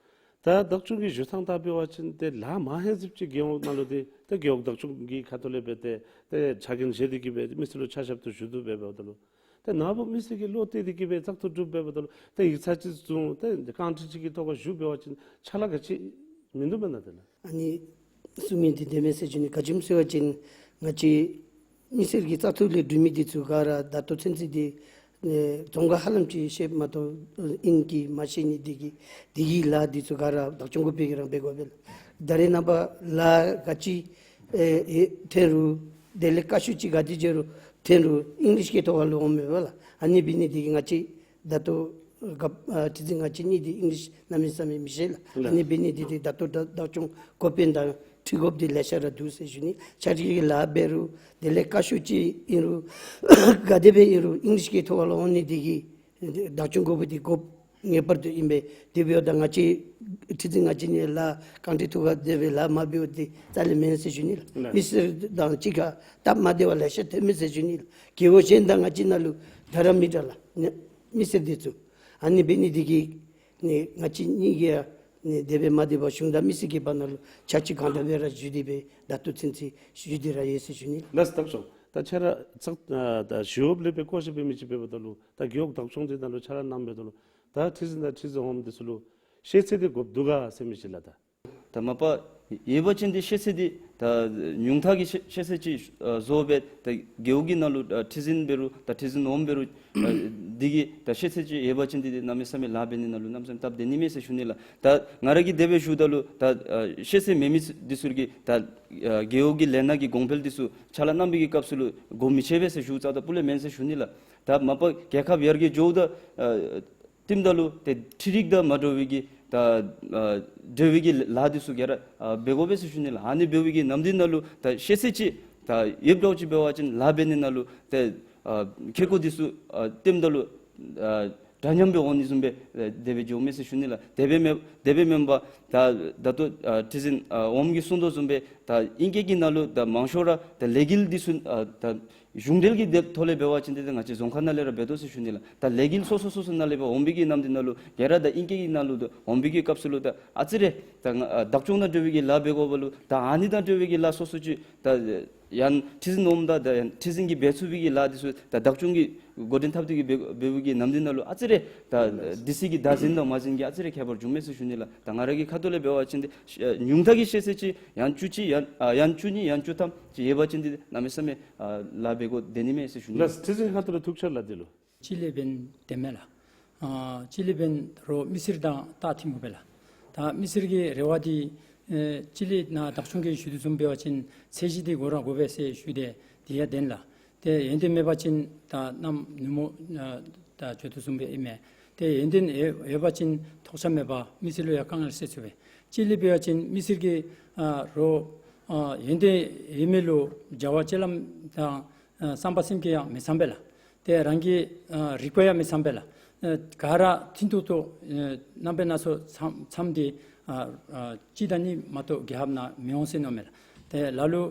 ད་བདག་སྐྱོང་གི་བཞུགས་ཐངས་ལྟར་འབད་བ་ཅིན་ཏེ་ལཱ་མང་ཧེང་སྐལ་ཅིག་རྒེད་འོག་ནང་ལུ་ཏེ་ད་རྒེད་འོག་བདག་སྐྱོང་གི་ཁ་ཐུག་ལས་སྦེ་ཏེ་ཏེ་ཕྱག་འགན་བཞེས་ཏེ་གིས་སྦེ་མི་སེར་ལུ་ཆ་ཞབས་ཏོག་ཞུ་དོ་འབདཝ་ད་ལུ་ཏེ་ནཱ་བུ་མི་སེར་གྱིས་བློ་གཏད་དེ་གིས་སྦེ་བཙག་འཐུ་གྲུབ་འབདཝ་ད་ལུ་ཏེ་ཡིག་ཚང་ཅིག་བཟུང་ཏེ་རྐང་ཁྲི་ཅིག་གི་ཐོག་ཁར་བཞུགས་འབད་བ་ཅིན་ཕྱག་ལཱ་ག་ཅི་མིན་འདུག་མེན་ན་ཏེ་ལགས། ཨ་ནི་གསུང་མི་འདི་བདེན་མས་ཟེར་ཞུ་ནི། ག་ཅི་སྨོ་ཟེར་བ་ཅིན་ང་བཅས་མི་སེར་གྱི་བཙག་འཐུ་ལས་གྲུབ་མི་འདི་ཚུ་ག་ར་ད་ལྟོ་ཚུན་ཚོད་འདི་ཨེ་རྫོང་ཁ་ཧ་ལམ་ཅིག་ཤེསཔ་མ་གཏོགས་ཨིན་གྱི་མ་ཤེས་ནི་འདི་གིས་འདི་གི་ལཱ་འདི་ཚུ་ག་ར་བདག་སྐྱོང་གུ་སྦེ་གིས་རང་འབད་དགོ་པས་ལགས། ད་རེས་ནངས་པ་ལཱ་ག་ཅི་ཨེ་ཨེ་ཐོན་རུང་དེ་ལས་བཀའ་ཤོག་ཅིག་ག་དེ་བྱོན་རུང་ཐོན་རུང་ཨིང་ལིཤ་གི་ཐོག་ཁ་ལུ་འོང་མས་པ་ལགས། ཨ་ནི་འབད་ནི་འདི་གིས་ང་བཅས་ད་ལྟོ་སྐབས་ཨ་ཁྲི་འཛིན་ང་བཅས་གཉིས་འདི་ཨིང་ལིཤ་གནམ་མེད་ས་མེད་མི་ཤེས་ལགས། ལགས། ཨ་ནི་འབད་ནི་འདི་འདི་ད་ལྟོ་བདག་བདག་སྐྱོང་འགོ་དཔོན་དང་འཁྲིལ་དགོཔ་འདི་ལེ་ཤ་ར་འདུག་ཟེར་ཞུ་ནི། ཕྱག་བྲིས་ཀྱི་ལཱ་འབད་རུང་དེ་ལས་བཀའ་ཤོག་ཅིག་ཨིན་རུང་ག་དེ་སྦེ་ཨིན་རུང་ཨིང་ལིཤ་གི་ཐོག་ཁ་ལུ་འོང་ནི་འདི་གིས་བདག་སྐྱོང་འགོ་དཔོན་འདི་དགོཔ་ངེས་པར་དུ་ཨིན་པས། དེ་འབདཝ་ད་ང་བཅས་ཁྲི་འཛིན་ང་བཅས་གཉིས་ལཱ་རྐང་ཁྲི་ཐོག་ཁར་དེ་སྦེ་ལཱ་མ་འབདཝ་འདི་རྩ་ལས་མེན་ཟེར་ཞུ་ནི་ལགས། ལགས། མི་སེར་དང་གཅིག་ཁར་སྟབས་མ་བདེཝ་ལེ་ཤ་ཐོན་མས་ཟེར་ཞུ་ནི་ལགས། རྒེད་འོག་གཞན་དང་ང་བཅས་ནང་ལུ་འདྲ་ར་མི་འདྲ་ལགས། ནི་མི་སེར་འདི་ཚུ་ཨ་ནི་འབད་ནི་འདི་གིས་ནི་ང་བཅས་གཉིས་ཀྱིས་ནི་དེ་སྦེ་མ་བདེ་བར་གཞུང་དང་མི་སེར་གྱི་བར་ན་ལུ་ཆ་ཅིག་གང་དྲག་སྦེ་ར་ཞུ་སྟེ་སྦེ་ད་ལྟོ་ཚུན་ཚོད་ཞུ་སྟེ་ར་ཡོད་ཟེར་ཞུ་ནི། ལགས་སོ། བདག་སྐྱོང་ད་ཁྱེད་ར་ཚགས་ཨ་ད་ཞི་གཡོགཔ་ལས་སྦེ་བསྐོ་བཞག་འབད་མི་ཅིག་འབདཝ་ད་ལུ་ད་རྒེད་འོག་བདག་སྐྱོང་འདི་ནང་ལུ་ཕྱག་ལཱ་གནང་འབདཝ་ད་ལུ་ད་ཁྲི་འཛིན་དང་ཁྲི་འཛིན་འོགམ་འདི་ཚུ་ལུ་ཤེས་ཚད་འདི་དགོཔ་འདུག་ག་ཟེར་མི་ཅིག་ལགས། ད་ད་མ་པ་ཡོད་པ་ཅིན་འདི་ཤེས་ཚད་འདི་ད་ཉུང་མཐའ་གི་ཤེས་ཤེས་ཚད་ཅིག་ཨ་བཟོ་སྦེ་ད་རྒེད་འོག་གི་ནང་ལུ་ཨ་ཁྲི་འཛིན་འབད་རུང་ད་ཁྲི་འཛིན་འོགམ་འབད་རུང་ཨ་འདི་གི་ད་ཤེས་ཚད་ཅིག་ཡོད་པ་ཅིན་འདི་འདི་གནམ་མེད་ས་མེད་ལཱ་འབད་ནི་ནང་ལུ་གནམ་མེད་ས་མེད་སྟབས་བདེ་ནི་མས་ཟེར་ཞུ་ནི་ལགས། ད་ང་ར་གིས་དེ་སྦེ་ཞུཝ་ད་ལུ་ད་ཨ་ཤེས་ཚད་མེད་མི་འདི་ཚུ་གིས་ད་ཨ་རྒེད་འོག་གི་ལས་སྣ་གི་གོང་འཕེལ་འདི་ཚུ་ཕྱག་ལཱ་གནང་བའི་གི་སྐབས་སུ་ལུ་གོ་མི་ཆོད་པས་ཟེར་ཞུཝ་རྩ་དང་སྤུ་ལས་མེན་ཟེར་ཞུ་ནི་ལགས། ད་མ་པ་རྒྱལ་ཁབ་ཡར་རྒྱས་འགྱོཝ་ད་ཨ་བསྟུནམ་ད་ལུ་ཏེ་འཕྲུལ་རིག་དང་མ་འདྲ་བའི་གི་ད་ཨ་འབྲེལ་བའི་གི་ལཱ་འདི་ཚུ་ག་ར་ཨ་འབད་དགོ་པས་ཟེར་ཞུ་ནི་ལགས། ཨ་ནི་འབད་བའི་གི་ནམ་དུས་ནང་ལུ་ད་ཤེས་ཚད་ཅིག་ད་ཡོདཔ་འདྲཝ་ཅིག་འབད་བ་ཅིན་ལཱ་འབད་ནི་ནང་ལུ་ཏེ་ཨ་ཁེ་ཀོ་འདི་ཚུ་ཨ་བསྟུནམ་ད་ལུ་ཨ་འདྲ་མཉམ་སྦེ་འོང་ནི་བཟུམ་སྦེ་ཨ་དེ་སྦེ་འགྱོཝ་མས་ཟེར་ཞུ་ནི་ལགས། དེ་སྦེ་མེན་དེ་སྦེ་མེན་པར་ད་ད་ལྟོ་ཨ་ཁྲི་འཛིན་ཨ་འོགམ་གིས་གསུང་དོ་བཟུམ་སྦེ་ད་ཨིང་སྐད་ཀྱི་ནང་ལུ་ད་མང་ཤོས་ར་ད་ལས་འགུལ་འདི་ཚུ་ཨ་ད་གཞུང་འབྲེལ་གྱི་དེ་ཐོག་ལས་འབད་བ་ཅིན་ཏེ་ང་བཅས་རྫོང་ཁག་ནང་ལས་ར་འབད་དོ་ཟེར་ཞུ་ནི་ལགས། ད་ལས་འགུལ་སོ་སོ་སོ་སོ་ནང་ལས་འབད་འོང་བའི་གི་ནམ་དུས་ནང་ལུ་ག་ར་ད་ཨིང་སྐད་ཀྱི་ནང་ལུ་ད་འོང་བའི་གི་སྐབས་སུ་ལུ་ད་ཨ་ཙི་རེ་ད་ང་ཨ་བདག་སྐྱོང་དང་འབྲེལ་བའི་གི་ལཱ་འབད་དགོཔ་ལུ་ད་ཨ་ནི་དང་འབྲེལ་བའི་གི་ལཱ་སོ་སོ་ཅིག་ད་ཡང་ཁྲི་འཛིན་འོགམ་དང་ད་ཡང་ཁྲི་འཛིན་གྱིས་འབད་ཚུགས་པའི་གི་ལཱ་འདི་ཚུ་ད་བདག་སྐྱོང་གིས་འགོ་འདྲེན་འཐབ་སྟེ་གིས་འབད་འབད་བའི་གི་ནམ་དུས་ནང་ལུ་ཨ་ཙི་རེ་ད་ལགས། དེ་ཚུ་གི་བདག་འཛིན་དང་མ་འཛིན་གྱི་ཨ་ཙི་རེ་ཁྱད་པར་འབྱུང་མས་ཟེར་ཞུ་ནི་ལགས། ད་ང་ར་གི་ཁ་ཐུག་ལས་འབད་བ་ཅིན་ཏེ་ཤེས་ཨ་ཉུང་མཐའ་གི་ཤེས་ཚད་ཅིག་ཡང་བཅུ་གཅིག་ཡང་ཨ་ཡང་བཅུ་གཉིས་ཡང་བཅུ་ཐམ་ཅིག་ཡོད་པ་ཅིན་ཏེ་གནམ་མེད་ས་མེད་ཨ་ལཱ་འབད་དགོ་བདེ་ནི་མས་ཟེར་ཞུ་ནི་ལགས། ལགས། ཁྲི་འཛིན་ཁ་ཐུག་ལས་ཐུགས་འཆར་ལགས་འདི་ལུ། སྤྱི་ལས་འབདན་བདེན་མས་ལགས། ཨ་སྤྱི་ལས་འབདན་རོགས་མི་སེར་དང་ད་ཐིམ་དགོ་པས་ལགས། ད་མི་སེར་གྱི་རེ་བ་འདི་ཨེ་སྤྱི་ལས་ནང་བདག་སྐྱོང་གིས་ཞུ་དོ་བཟུམ་འབད་བ་ཅིན་ཚད་གཞི་འདི་དགོ་ར་དགོ་པས་ཟེར་ཞུ་དེ་འདི་ཡང་བདེན་ལགས། ཏེ་ཡོན་ཏན་མེད་པ་ཅིན་ད་གནམ་ནུབ་མོ་ཨ་ད་བྱོ་དོ་བཟུམ་སྦེ་ཨིན་མས། ཏེ་ཡོན་ཏན་ཡོད་ཡོད་པ་ཅིན་ཐོགས་ཆགས་མེད་པར་མི་སེར་ལུ་ཡང་དཀའ་ངལ་སེལ་ཚུགས་པས། སྤྱི་ལས་འབད་བ་ཅིན་མི་སེར་གྱི་ཨ་རོགས་ཨ་ཡོན་ཏན་ཡོད་མི་ལུ་བྱ་བ་སྤྱོད་ལམ་དང་ཨ་བསམ་པ་སེམས་བསྐྱེད་ཡང་མི་འཚམས་པས་ལགས། ཏེ་རང་གི་ཨ་རིག་པ་ཡང་མི་འཚམས་པས་ལགས། ཨ་ག་ར་མཐུན་ཏོག་ཏོ་ཨ་རྣམ་པ་སྣ་ཚོགས་འཚམས་འཚམས་ཏེ་ཨ་ཨ་གཅིག་དང་གཉིས་མ་གཏོགས་རྒྱལ་ཁབ་ནང་མི་འོང་ཟེར་མནོཝ་མས་ལགས། ཏེ་ལ་ལུ་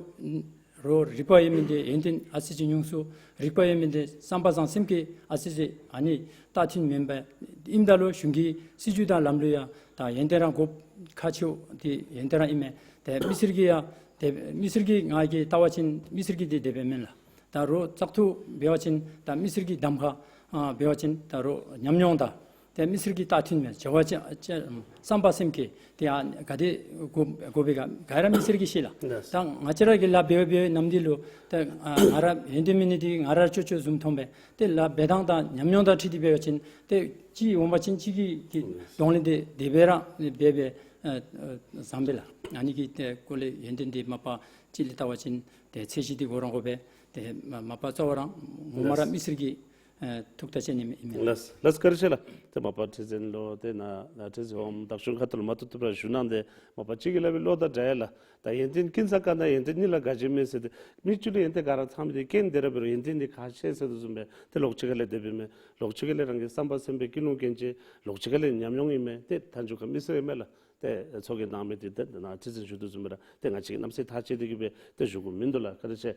རོགས་རིག་པ་ཡོད་མི་འདི་ཡོན་ཏན་ཨ་ཙི་ཅིག་ཉུང་སུ་རིག་པ་ཡོད་མི་འདི་བསམ་པ་བཟང་སེམས་བསྐྱེད་ཨ་ཙི་ཅིག་ཨ་ནི་ད་མཐུན་མེན་པས། ཨིནམ་ད་ལུ་གཞུང་གི་སྲིད་བྱུས་དང་ལམ་ལུགས་ཡང་ད་ཡོན་ཏན་རང་དགོཔ་ཁག་ཆེཝ་འདི་ཡོན་ཏན་རང་ཨིན་མས། ཏེ་མི་སེར་གྱི་ཡང་ཏེ་མི་སེར་གྱི་ང་གིས་བལྟ་བ་ཅིན་མི་སེར་གྱི་འདི་དེ་སྦེ་མེན་ལགས། ད་རོགས་བཙག་འཐུ་འབད་བ་ཅིན་ད་མི་སེར་གྱི་གདམ་ཁ་ཨ་འབད་བ་ཅིན་ད་རོགས་ཉམས་མྱོང་དང་ ཏེ་མི་སེར་གྱི་རྟགས་མཐུན་མས། བྱ་བ་ཅན་ཅན་བསམ་པ་སེམས་བསྐྱེད་དེ་ཡང་ག་དེ་དགོ་དགོ་པས་ག་ག་ར་མི་སེར་གྱིས་ཤེས་ལགས། ལགས། ད་ང་བཅས་ར་གིས་ལཱ་འབད་འབད་ནམ་དེ་ལུ་ད་ཨ་ང་ར་ཡོན་ཏན་མེད་ནི་དེ་ང་ར་ཅོ་ཅོ་བཟུམ་མཐོང་པས། ཏེ་ལཱ་འབད་ཐངས་དང་ཉམས་མྱོང་དང་འཁྲིལ་ཏེ་འབད་བ་ཅིན་ཏེ་གཅིག་འོང་བ་ཅིན་གཅིག་གི་གི་གདོང་ལེན་དེ་དེ་སྦེ་ར་འབད་འབད་ཨ་ཨ་བཟང་པས་ལགས། ཨ་ནི་གི་ཏེ་སྐོར་ལས་ཡོན་ཏན་དེ་མ་པ་ཅིག་ལས་བལྟ་བ་ཅིན་ཏེ་ཚད་གཞི་དེ་གོ་ར་དགོ་པས། ཏེ་མ་མ་པ་རྩ་བ་རང་ངོ་མ་ར་ལགས། མི་སེར་གྱི་ཨ་ཐུགས་ཐག་བཅད་ནི་ཨིན་མས། ལགས་ལགས། བཀའ་དྲིན་ཆེ་ལགས། ཏེ་མ་པ་ཁྲི་འཛིན་ལུ་ཏེ་ནཱ་ནཱ་ཁྲི་འཛིན་འོགམ་བདག་སྐྱོང་ཁ་ཐུག་ལུ་མ་བཏུབ་བཏུབ་ར་ཞུ་གནང་སྟེ་མ་པ་གཅིག་གིས་སླབ་པའི་བློ་དང་འདྲ་ཡི་ལགས། ད་ཡོན་ཏན་ཀུན་བཟང་དཀར་ན་ཡོན་ཏན་གཉིས་ལ་དགའ་བྱེད་མེད་ཟེར་ཏེ་མི་བཅུ་ལུ་ཡོན་ཏན་ག་ར་ཚང་མི་དེ་རྐྱེན་དེ་ར་འབད་རུང་ཡོན་ཏན་དེ་ཁག་ཆེ་ཟེར་དོ་བཟུམ་སྦེ་ཏེ་ལོགས་ཅིག་ཁ་ལས་དེ་སྦེ་མས། ལོགས་ཅིག་ཁ་ལས་རང་གི་བསམ་པ་སེམས་པའི་ཀུན་སློང་རྐྱེན་བྱས། ལོགས་ཅིག་ཁ་ལས་ཉམས་མྱོང་ཨིན་མས། ཏེ་མཐའ་མཇུག་ཁར་མི་སེར་ཨིན་མས་ལགས། ཏེ་ཚོགས་ཀྱི་ནང་མི་དེ་ཏེ་ནཱ་ཁྲི་འཛིན་ཞུ་དོ་བཟུམ་སྦེ་ར་ཏེ་ང་བཅས་ཀྱིས་རྣམ་སེལ་ཐག་བཅད་དེ་གིས་སྦེ་ཏེ་ཞུ་དགོཔ་མིན་འདུག་ལགས། བཀའ་དྲིན་ཆེ།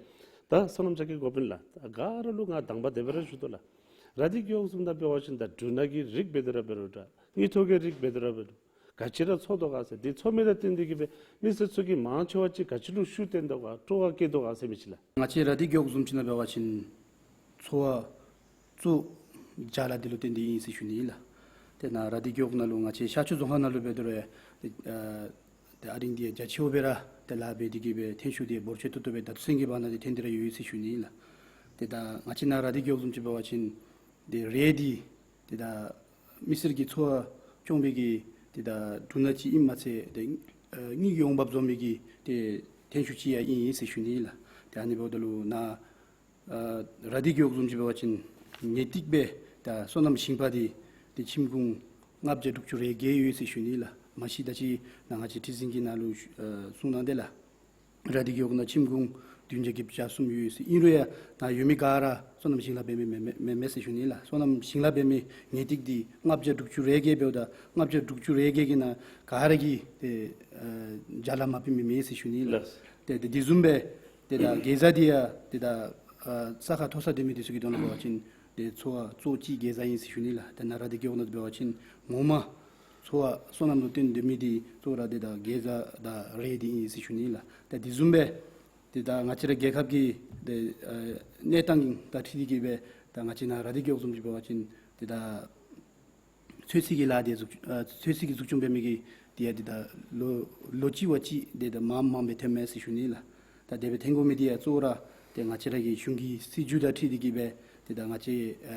ད་སོ་ནམ་ཅ་རྒྱས་འགོ་དཔོན་ལགས། ད་ག་ར་ལུ་ང་དང་པ་དེ་སྦེ་ར་ཞུ་དོ་ལགས། ར་དྷི་རྒེད་འོག་བཟུམ་ནང་འབད་བ་ཅིན་ད་འབྲུ་སྣ་གི་རིགས་འབད་དེ་ར་འབད་རུང་འདྲ་དངུལ་ཐོག་གི་རིགས་འབད་དེ་ར་འབད་རུང་ག་ཅི་ར་འཚོ་དོ་ག་ཟེར། དེ་འཚོ་མི་ལུ་བརྟེན་ཏེ་གིས་སྦེ་མི་སེར་ཚུ་གིས་མང་ཆེ་བ་ཅིག་ག་ཅི་ལུ་ཤུགས་བཏོན་དོ་ག་སྤྲོ་བ་བསྐྱེད་དོ་ག་ཟེར་མི་ཅིག་ལགས། ང་བཅས་ར་དྷི་རྒེད་འོག་བཟུམ་ཅིག་ནང་འབད་བ་ཅིན་འཚོ་བ་གཙོ་བོ་བྱ་ལཱ་འདི་ལུ་བརྟེན་ཏེ་ཨིན་ཟེར་ཞུ་ནི་ཨིན་ལགས། ཏེ་ནཱ་ར་དྷི་རྒེད་འོག་ནང་ལུ་ང་བཅས་ཤར་ཕྱོགས་རྫོང་ཁག་ནང་ལུ་འབད་དེ་ར་ཨ་ཏེ་ཨ་རིང་འདི་རྒྱ་ཆེཝ་སྦེ་ར་ཏེ་ལཱ་འབད་དེ་གིས་སྦེ་ཐོན་ཤུགས་འདི་འབོར་ཆེ་ཏོག་ཏོ་སྦེ་ད་ལྟོ་ཚུན་གྱི་བར་ན་འདི་ཐོན་ཏེ་ར་ཡོད་ཟེར་ཞུ་ནི་ཨིན་ལགས། ཏེ་ད་ང་བཅས་ནཱ་ར་དྷི་རྒེད་འོག་བཟུམ་ཅིག་འབད་བ་ཅིན་ཏེ་རས་འདི་ཏེ་ད་མི་སེར་གྱི་འཚོ་བ་སྐྱོང་བའི་གི་ཏེ་ད་འབྲུ་སྣ་ཅིག་ཨིནམ་མ་ཚད་ཏེ་ཨ་དངུལ་གྱི་འོང་འབབ་བཟོ་མི་གི་ཏེ་ཐོན་ཤུགས་ཅིག་ཡང་ཨིན་ཟེར་ཞུ་ནི་ཨིན་ལགས། ཏེ་ཨ་ནི་འབདཝ་ད་ལུ་ནཱ་ཨ་ར་དྷི་རྒེད་འོག་བཟུམ་ཅིག་འབད་བ་ཅིན་ངེས་ཏིག་སྦེ་ད་སོ་ནམ་ཞིང་པ་འདི་ཏེ་ཁྱིམ་གུང་ལྔ་བརྒྱ་དྲུག་ཅུ་རེ་བརྒྱད་ཡོད་ཟེར་ཞུ་ནི་ཨིན་ལགས། མ་གཞི་ད་ཅི་ནཱ་ང་བཅས་ཁྲི་འཛིན་གྱིས་ནཱ་ལུ་ཨ་གསུངས་གནང་དེས་ལགས། ར་དྷི་རྒེད་འོག་ནང་ཁྱིམ་གུང་བདུན་བརྒྱ་བརྒྱད་ཅུ་གྱ་གསུམ་ཡོད་ཟེར། ཨིན་རུང་ཡང་ནཱ་ཡོད་མི་ག་ར་སོ་ནམ་ཞིང་ལཱ་འབད་མི་མེན་མེན་མེན་མེན་ཟེར་ཞུ་ནི་ཨིན་ལགས། སོ་ནམ་ཞིང་ལཱ་འབད་མི་ངེས་ཏིག་འདི་ལྔ་བརྒྱ་དྲུག་ཅུ་རེ་བརྒྱད་འབདཝ་ད་ལྔ་བརྒྱ་དྲུག་ཅུ་རེ་བརྒྱད་ཀྱི་ནང་ག་ར་གིས་ཏེ་ཨ་བྱ་ལཱ་མ་འབད་མི་མེད་ཟེར་ཞུ་ནི་ཨིན་ལགས། ལགས། ཏེ་ཏེ་དེ་བཟུམ་སྦེ་ཏེ་ད་གེ་ཛ་འདི་ཡང་ཏེ་ད་ཨ་ས་ཁ་མཐོ་ས་སྡོད་མི་འདི་ཚུ་གི་དོན་ལུ་འབད་བ་ཅིན་ཏེ་འཚོ་བ་གཙོ་བོ་ཅིག་གེ་ཛ་ཨིན་ཟེར་ཞུ་ནི་ཨིན་ལགས། ཏེ་ནཱ་ར་དྷི་རྒེད་འོག་ནང་འབད་བ་ཅིན་ངོ་མ་འཚོ་བ་སོ་ནམ་ལུ་བརྟེན་སྡོད་མི་འདི་གཙོ་བོ་ར་ཏེ་ད་གེ་ཛ་དང་རས་འདི་ཨིན་ཟེར་ཞུ་ནི་ཨིན་ལགས། ཏེ་དེ་བཟུམ་སྦེ་ཏེ་ད་ང་བཅས་ར་རྒྱལ་ཁབ་ཀྱི་ཏེ་ཨ་གནས་སྟངས་དང་འཁྲིལ་ཏེ་གིས་སྦེ་ད་ང་བཅས་ནཱ་ར་དྷི་རྒེད་འོག་བཟུམ་ཅིག་འབད་བ་ཅིན་ཏེ་ད་ཚོད་བསྲེ་གི་ལཱ་འདི་འཛུགས་ཨ་ཚོད་བསྲེ་གི་འཛུགས་སྐྱོང་འབད་མི་གི་འདི་ཡང་ཏེ་ད་ལོ་ལོ་གཅིག་བ་གཅིག་འདི་ད་མངམ་མངམ་སྦེ་ཐོནམ་མས་ཟེར་ཞུ་ནི་ཨིན་ལགས། ད་དེ་སྦེ་ཐོན་དགོ་མི་འདི་ཡང་གཙོ་བོ་ར་ཏེ་ང་བཅས་ར་གི་གཞུང་གི་སྲིད་བྱུས་དང་འཁྲིལ་ཏེ་གིས་སྦེ་ཏེ་ད་ང་བཅས་ཨ་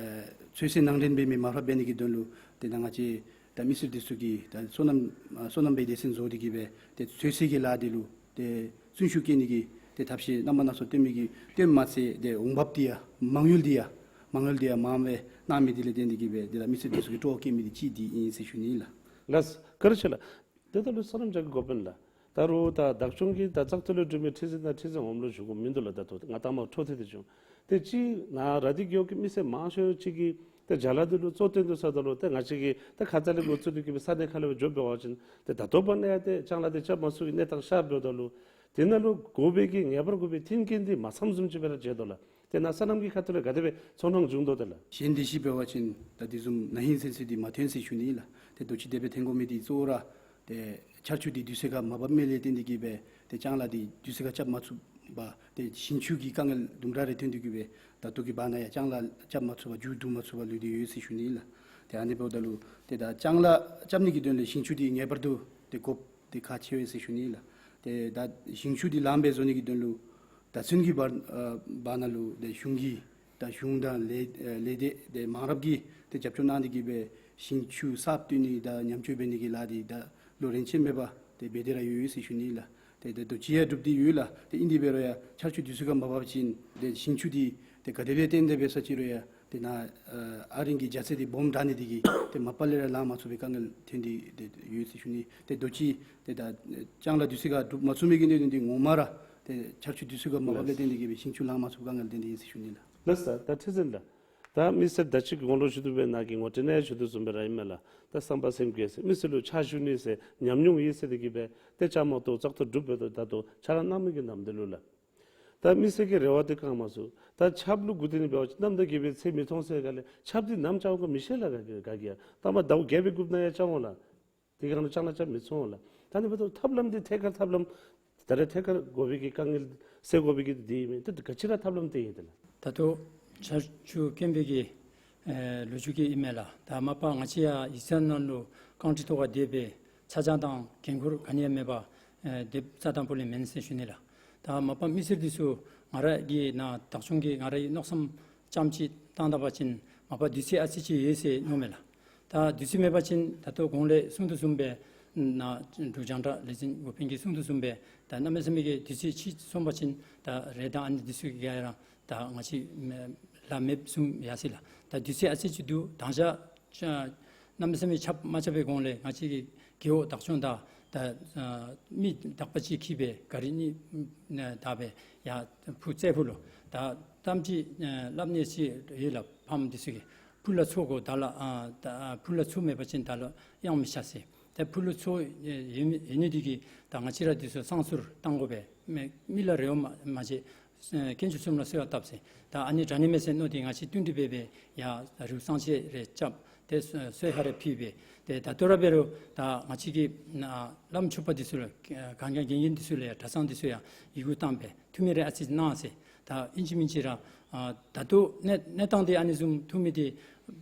ཚོད་བསྲེ་ནང་འདྲེན་འབད་མི་མར་ཕབ་འབད་ནི་གི་དོན་ལུ་ཏེ་ད་ང་བཅས་ད་མི་སེར་འདི་ཚུ་གིས་ད་སོ་ནམ་ཨ་སོ་ནམ་པའི་སྡེ་ཚན་བཟོ་སྟེ་གིས་སྦེ་ཏེ་ཚོད་བསྲེ་གི་ལཱ་འདི་ལུ་ཏེ་བརྩོན་ཤུགས་བསྐྱེད་ནི་གི་ཏེ་ཐབས་ཤེས་རྣམ་པ་སྣ་ཚོགས་སྟོན་མི་གི་སྟོནམ་མ་ཚད་ཏེ་འོང་འབབ་འདི་ཡང་མ་དངུལ་འདི་ཡང་མ་དངུལ་འདི་ཡང་མངམ་སྦེ་གནང་མི་འདི་ལས་བརྟེན་ཏེ་གིས་སྦེ་ཏེ་ད་མི་སེར་འདི་ཚུ་གི་སྤྲོ་བ་བསྐྱེད་མི་འདི་གཅིག་འདི་ཨིན་ཟེར་ཞུ་ནི་ཨིན་ལགས། ལགས། བཀའ་དྲིན་ཆེ་ལགས། ཏེ་ད་ལུ་སོ་ནམ་ཅ་རྒྱས་འགོ་དཔོན་ལགས། ད་རུང་ད་བདག་སྐྱོང་གི་ད་བཙག་འཐུ་ལས་གྲུབ་མི་ཁྲི་འཛིན་དང་ཁྲི་འཛིན་འོགམ་ལུ་ཞུ་དགོཔ་མིན་འདུག་ལགས། ད་ལྟོ་ང་ལྟ་མ་འཕྲོ་མཐུད་དེ་བྱུང་། ཏེ་གཅིག་ནཱ་ར་དྷི་རྒེད་འོག་གི་མི་སེར་མང་ཤོས་ཅིག་གིས་ཏེ་བྱ་ལཱ་འདི་ལུ་གཙོ་བོ་བཏོན་དོ་ཟེརཝ་ད་ལུ་ཏེ་ང་བཅས་ཀྱིས་ཏེ་ཁ་ཙ་ལས་འགོ་བཙུགས་ཏེ་གིས་སྦེ་ས་གནས་ཁ་ལས་འབྱོར་འབད་བ་ཅིན་ཏེ་ད་ལྟོ་བར་ན་ཡང་ཏེ་ལྕང་ལཱ་འདི་རྐྱབ་མ་ཚུགས་པའི་གནས་སྟངས་ཤར་འབདཝ་ད་ལུ་དེ་ནང་ལུ་དགོ་པའི་གི་ངེས་པར་དགོ་པའི་མཐུན་རྐྱེན་འདི་མ་ཚངམ་བཟུམ་ཅིག་སྦེ་ར་མཇལ་དོ་ལགས། ཏེ་ནཱ་སོ་ནམ་གྱི་ཁ་ཐུག་ལས་ག་དེ་སྦེ་ཚོར་སྣང་བྱུང་དོ་ཏེ་ལགས། གཞན་འདི་ཅིག་འབད་བ་ཅིན་ད་དེ་བཟུམ་ན་ཧིང་སེམས་སེམས་འདི་མ་ཐོན་ཟེར་ཞུ་ནི་ཨིན་ལགས། ཏེ་ད་ཅི་དེ་སྦེ་ཐོན་དགོ་མི་འདི་གཙོ་བོ་ར་ཏེ་ཆར་ཆུ་འདི་དུས་ཚོད་ཁར་མ་འབབ་མི་ལས་བརྟེན་ཏེ་གིས་སྦེ་ཏེ་ལྕང་ལཱ་འདི་དུས་ཚོད་ཁར་རྐྱབ་མ་ཚུགས་པར་ཏེ་ཞིང་ཆུ་གི་དཀའ་ངལ་དུམ་གྲ་རེ་ཐོན་ཏེ་གིས་སྦེ་ད་ལྟོ་གི་བར་ན་ཡང་ལྕང་ལཱ་རྐྱབ་མ་ཚུགས་པར་མཇུག་བསྡུ་མ་ཚུགས་པར་ལུས་ཏེ་ཡོད་ཟེར་ཞུ་ནི་ཨིན་ལགས། ཏེ་ཨ་ནི་འབདཝ་ད་ལུ་ཏེ་ད་ལྕང་ལཱ་རྐྱབ་ནི་གི་དོན་ལས་ཞིང་ཆུ་འདི་ངེས་པར་དུ་ཏེ་དགོཔ་འདི་ཁག་ཆེ་བས་ཟེར་ཞུ་ནི་ཨིན་ལགས། ཏེ་ད་ཞིང་ཆུ་འདི་ལངམ་སྦེ་བཟོ་ནི་གི་དོན་ལུ་ད་ཚུན་གྱི་བར་ཨ་བར་ན་ལུ་ཏེ་གཞུང་གི་ད་གཞུང་དང་ལས་ཨ་ལས་སྡེ་ཏེ་མང་རབས་ཀྱིས་ཏེ་རྒྱབ་སྐྱོར་གནང་སྟེ་གིས་སྦེ་ཞིང་ཆུ་གསརཔ་བཏོན་ནི་དང་ཉམས་བཅོས་འབད་ནི་གི་ལཱ་འདི་ད་ལོ་རིམ་ཆད་མེད་པར་ཏེ་འབད་དེ་ར་ཡོད་ཡོད་ཟེར་ཞུ་ནི་ཨིན་ལགས། ཏེ་ད་ལྟོ་ཅིག་ཡང་གྲུབ་སྟེ་ཡོད་ལགས། ཏེ་ཨིན་དེ་འབད་རུང་ཡང་ཆར་ཆུ་དུས་ཚོད་ཁར་མ་འབབ་པ་ཅིན་ཏེ་ཞིང་ཆུ་འདི་ཏེ་ག་དེ་སྦེ་བཏོན་ཏེ་འབད་ས་ཅིག་རུང་ཡང་ཏེ་ནཱ་ཨ་ཨ་རིང་གི་རྒྱ་ཚད་འདི་སྦོམ་དྲགས་ནི་འདི་གིས་ཏེ་མ་པ་ལས་ར་ལང་མ་ཚུགས་པའི་དཀའ་ངལ་ཐོན་ཏེ་ཏེ་ཡོད་ཟེར་ཞུ་ནི། ཏེ་ད་ལྟོ་ཅིག་ཏེ་ད་ལྕང་ལཱ་དུས་ཚོད་ཁར་གྲུབ་མ་ཚུགས་མི་གི་གནད་དོན་འདི་ངོ་མ་ར་ཏེ་ཆར་ཆུ་དུས་ཚོད་ཁར་མ་འབབ་ལས་བརྟེན་ཏེ་གིས་སྦེ་ཞིང་ཆུ་ལང་མ་ཚུགས་དཀའ་ངལ་ཐོན་ཏེ་ཨིན་ཟེར་ཞུ་ནི་ལགས། ལགས་སོ། ད་ཁྲི་འཛིན་ལགས། ད་མི་སེར་ད་ཅི་གོང་ལུ་ཞུ་དོ་བཟུམ་སྦེ་ནཱ་གི་ངོ་སྤྲོད་ནང་ཞུ་དོ་བཟུམ་སྦེ་ར་ཨིན་མས་ལགས། ད་བསམ་པ་སེམས་བསྐྱེད་ཟེར་མི་སེར་ལུ་ཕྱག་ཞུ་ནི་ཟེར་ཉམས་མྱོང་ཡོད་ཟེར་ཏེ་གིས་སྦེ་ཏེ་བཅའ་མར་གཏོགས་བཙག་འཐུ་གྲུབ་འབདཝ་ད་ད་ལྟོ་ཕྱག་ལཱ་གནང་མི་གི་ནམ་དུས་ལུ་ལགས། ད་མི་སེར་གྱི་རེ་བ་འདི་བསྐང་མ་ཚུགས། ད་ཆརཔ་ལུ་སྒུག་སྡོད་ནི་འབད་བ་ཅིན་གནམ་དང་རྒྱལ་པོའི་ཚེ་མི་མཐོང་ཟེར་ག་ལས་ཆརཔ་འདི་ནམ་རྐྱབ་འོང་ག་མི་ཤེས་ལགས། ག་གིས་ག་གིས་ཡང་ད་མ་ཟླཝ་བརྒྱད་པའི་རྒུབ་ནང་ཡང་རྐྱབ་འོང་ལགས། དེ་སྒང་ལུ་ལྕང་ལཱ་རྐྱབ་མི་ཚུགས་འོང་ལགས། ད་ཨ་ནི་འབདཝ་ད་ཐབས་ལམ་འདི་ཐད་ཀར་ཐབས་ལམ་ད་རེས་ཐད་ཀར་དགོ་པའི་གི་དཀའ་ངལ་སེལ་དགོ་པའི་གི་འདི་ཨིན་མས། ད་ག་ཅི་ར་ཐབས་ལམ་འདི་ཨིན་ཏེ་ལགས། ད་ལྟོ་ཆར་ཆུ་དཀོན་པའི་གི་ ཨེ་ལོ་རྒྱུས་ཅིག་ཨིན་མས་ལགས། ད་མ་པ་ང་བཅས་ཡར་ཡིག་ཚང་ནང་ལུ་རྐང་ཁྲི་ཐོག་ཁར་སྡོད་སྦེ་ཚ་གྱང་དང་འགན་ཁུར་ག་ནི་ཡང་མེད་པར་ཨེ་སྡོདཔ་རྩ་དང་པོ་ལས་མེན་ཟེར་ཞུ་ནི་ལགས། ད་མ་པ་མི་སེར་འདི་ཚུ་ང་ར་གི་ནཱ་བདག་སྐྱོང་གི་ང་ར་གི་མནོ་བསམ་ཙམ་ཅིག་བཏང་ད་པ་ཅིན་མ་པ་དུས་ཚོད་ཨ་ཙི་ཅིག་ཡོད་ཟེར་མནོཝ་མས་ལགས། ད་དུས་ཚོད་མེད་པ་ཅིན་ད་ལྟོ་གོང་ལས་གསུང་དོ་བཟུམ་སྦེ་ནཱ་འབྲུག་རྒྱང་བསྒྲགས་ལས་འཛིན་འགོ་དཔོན་གྱིས་གསུང་དོ་བཟུམ་སྦེ་ད་གནམ་མེད་ས་མེད་ཀྱི་དུས་ཚོད་ཕྱིས་སོང་པ་ཅིན་ད་རེད། ད་ཨ་ནི་འདི་ཚུ་གི་ཡང་ར་ད་ང་བཅས་ལཱ་མེདཔ་བཟུམ་ཡར་སོ་ཡི་ལགས། ད་དུས་ཚོད་ཨ་ཙི་ཅིག་འདུག། ད་ཅི་ཅ་གནམ་མེད་ས་མེད་ཁྱབ་མ་ཁྱབ་པའི་གོང་ལས་ང་བཅས་ཀྱི་རྒེད་འོག་བདག་སྐྱོང་དང་ད་ཨ་མི་དག་པ་ཅིག་འཁྱིད་སྦེ་གཱ་རི་གཉིས་ཨ་བདའ་སྦེ་ཡར་ཕུ་རྩེ་ཕུ་ལུ་ད་གཏམ་ཅིག་ཨ་སླབ་ནི་ཅིག་ཡོད་ལགས། ཕམ་འདི་ཚུ་གིས་ཕུ་ལ་ཚོགས་དགོ། ད་ལ་ཨ་ད་ཨ་ཕུ་ལ་ཚོགས་མེད་པ་ཅིན་ད་ལ་གཡང་མི་ཆགས་ཟེར། ད་ཕུ་ལ་ཚོགས་ཨེ་ཡོད་མི་ཡོད་ནི་འདི་གིས་ད་ང་བཅས་ར་འདི་ཚུ་བསང་གསུར་བཏང་དགོ་པས། མི་མི་ལ་རེ་བ་མ་མ་བྱེད། ཨེ་དཀོན་མཆོག་གསུམ་ལ་གསོལ་བ་བཏབ་ཟེར། ད་ཨ་ནི་དྲག་ནི་མས་ཟེར་མནོ་སྟེ་ང་བཅས་བསྟུན་གྲོས་འབད་སྦེ་ཡར་རུ་བསང་ཆས་རེ་རྐྱབ་སྟེ་གསོལ་གསོལ་ཁ་རེ་ཕུལ་སྦེ་ཏེ་ད་ལྟོ་ར་འབད་རུང་ད་ང་བཅས་ཀྱི་ནཱ་བླམ་ཕྱུགཔ་འདི་ཚུ་ལུ་ཨེ་གན་རྒྱ་འགན་འཛིན་འདི་ཚུ་ལུ་ཡང་གྲྭ་ཚང་འདི་ཚུ་ཡང་ཡི་གུ་བཏང་སྦེ་ཐུགས་སྨོན་རེ་ཨ་ཙི་གནང་ཟེར། ད་ཨིན་ཅི་མིན་ཅི་ར་ཨ་ད་ལྟོ་གནས་གནས་སྟངས་འདི་ཨ་ནི་བཟུམ་ཐུག་མི་འདི་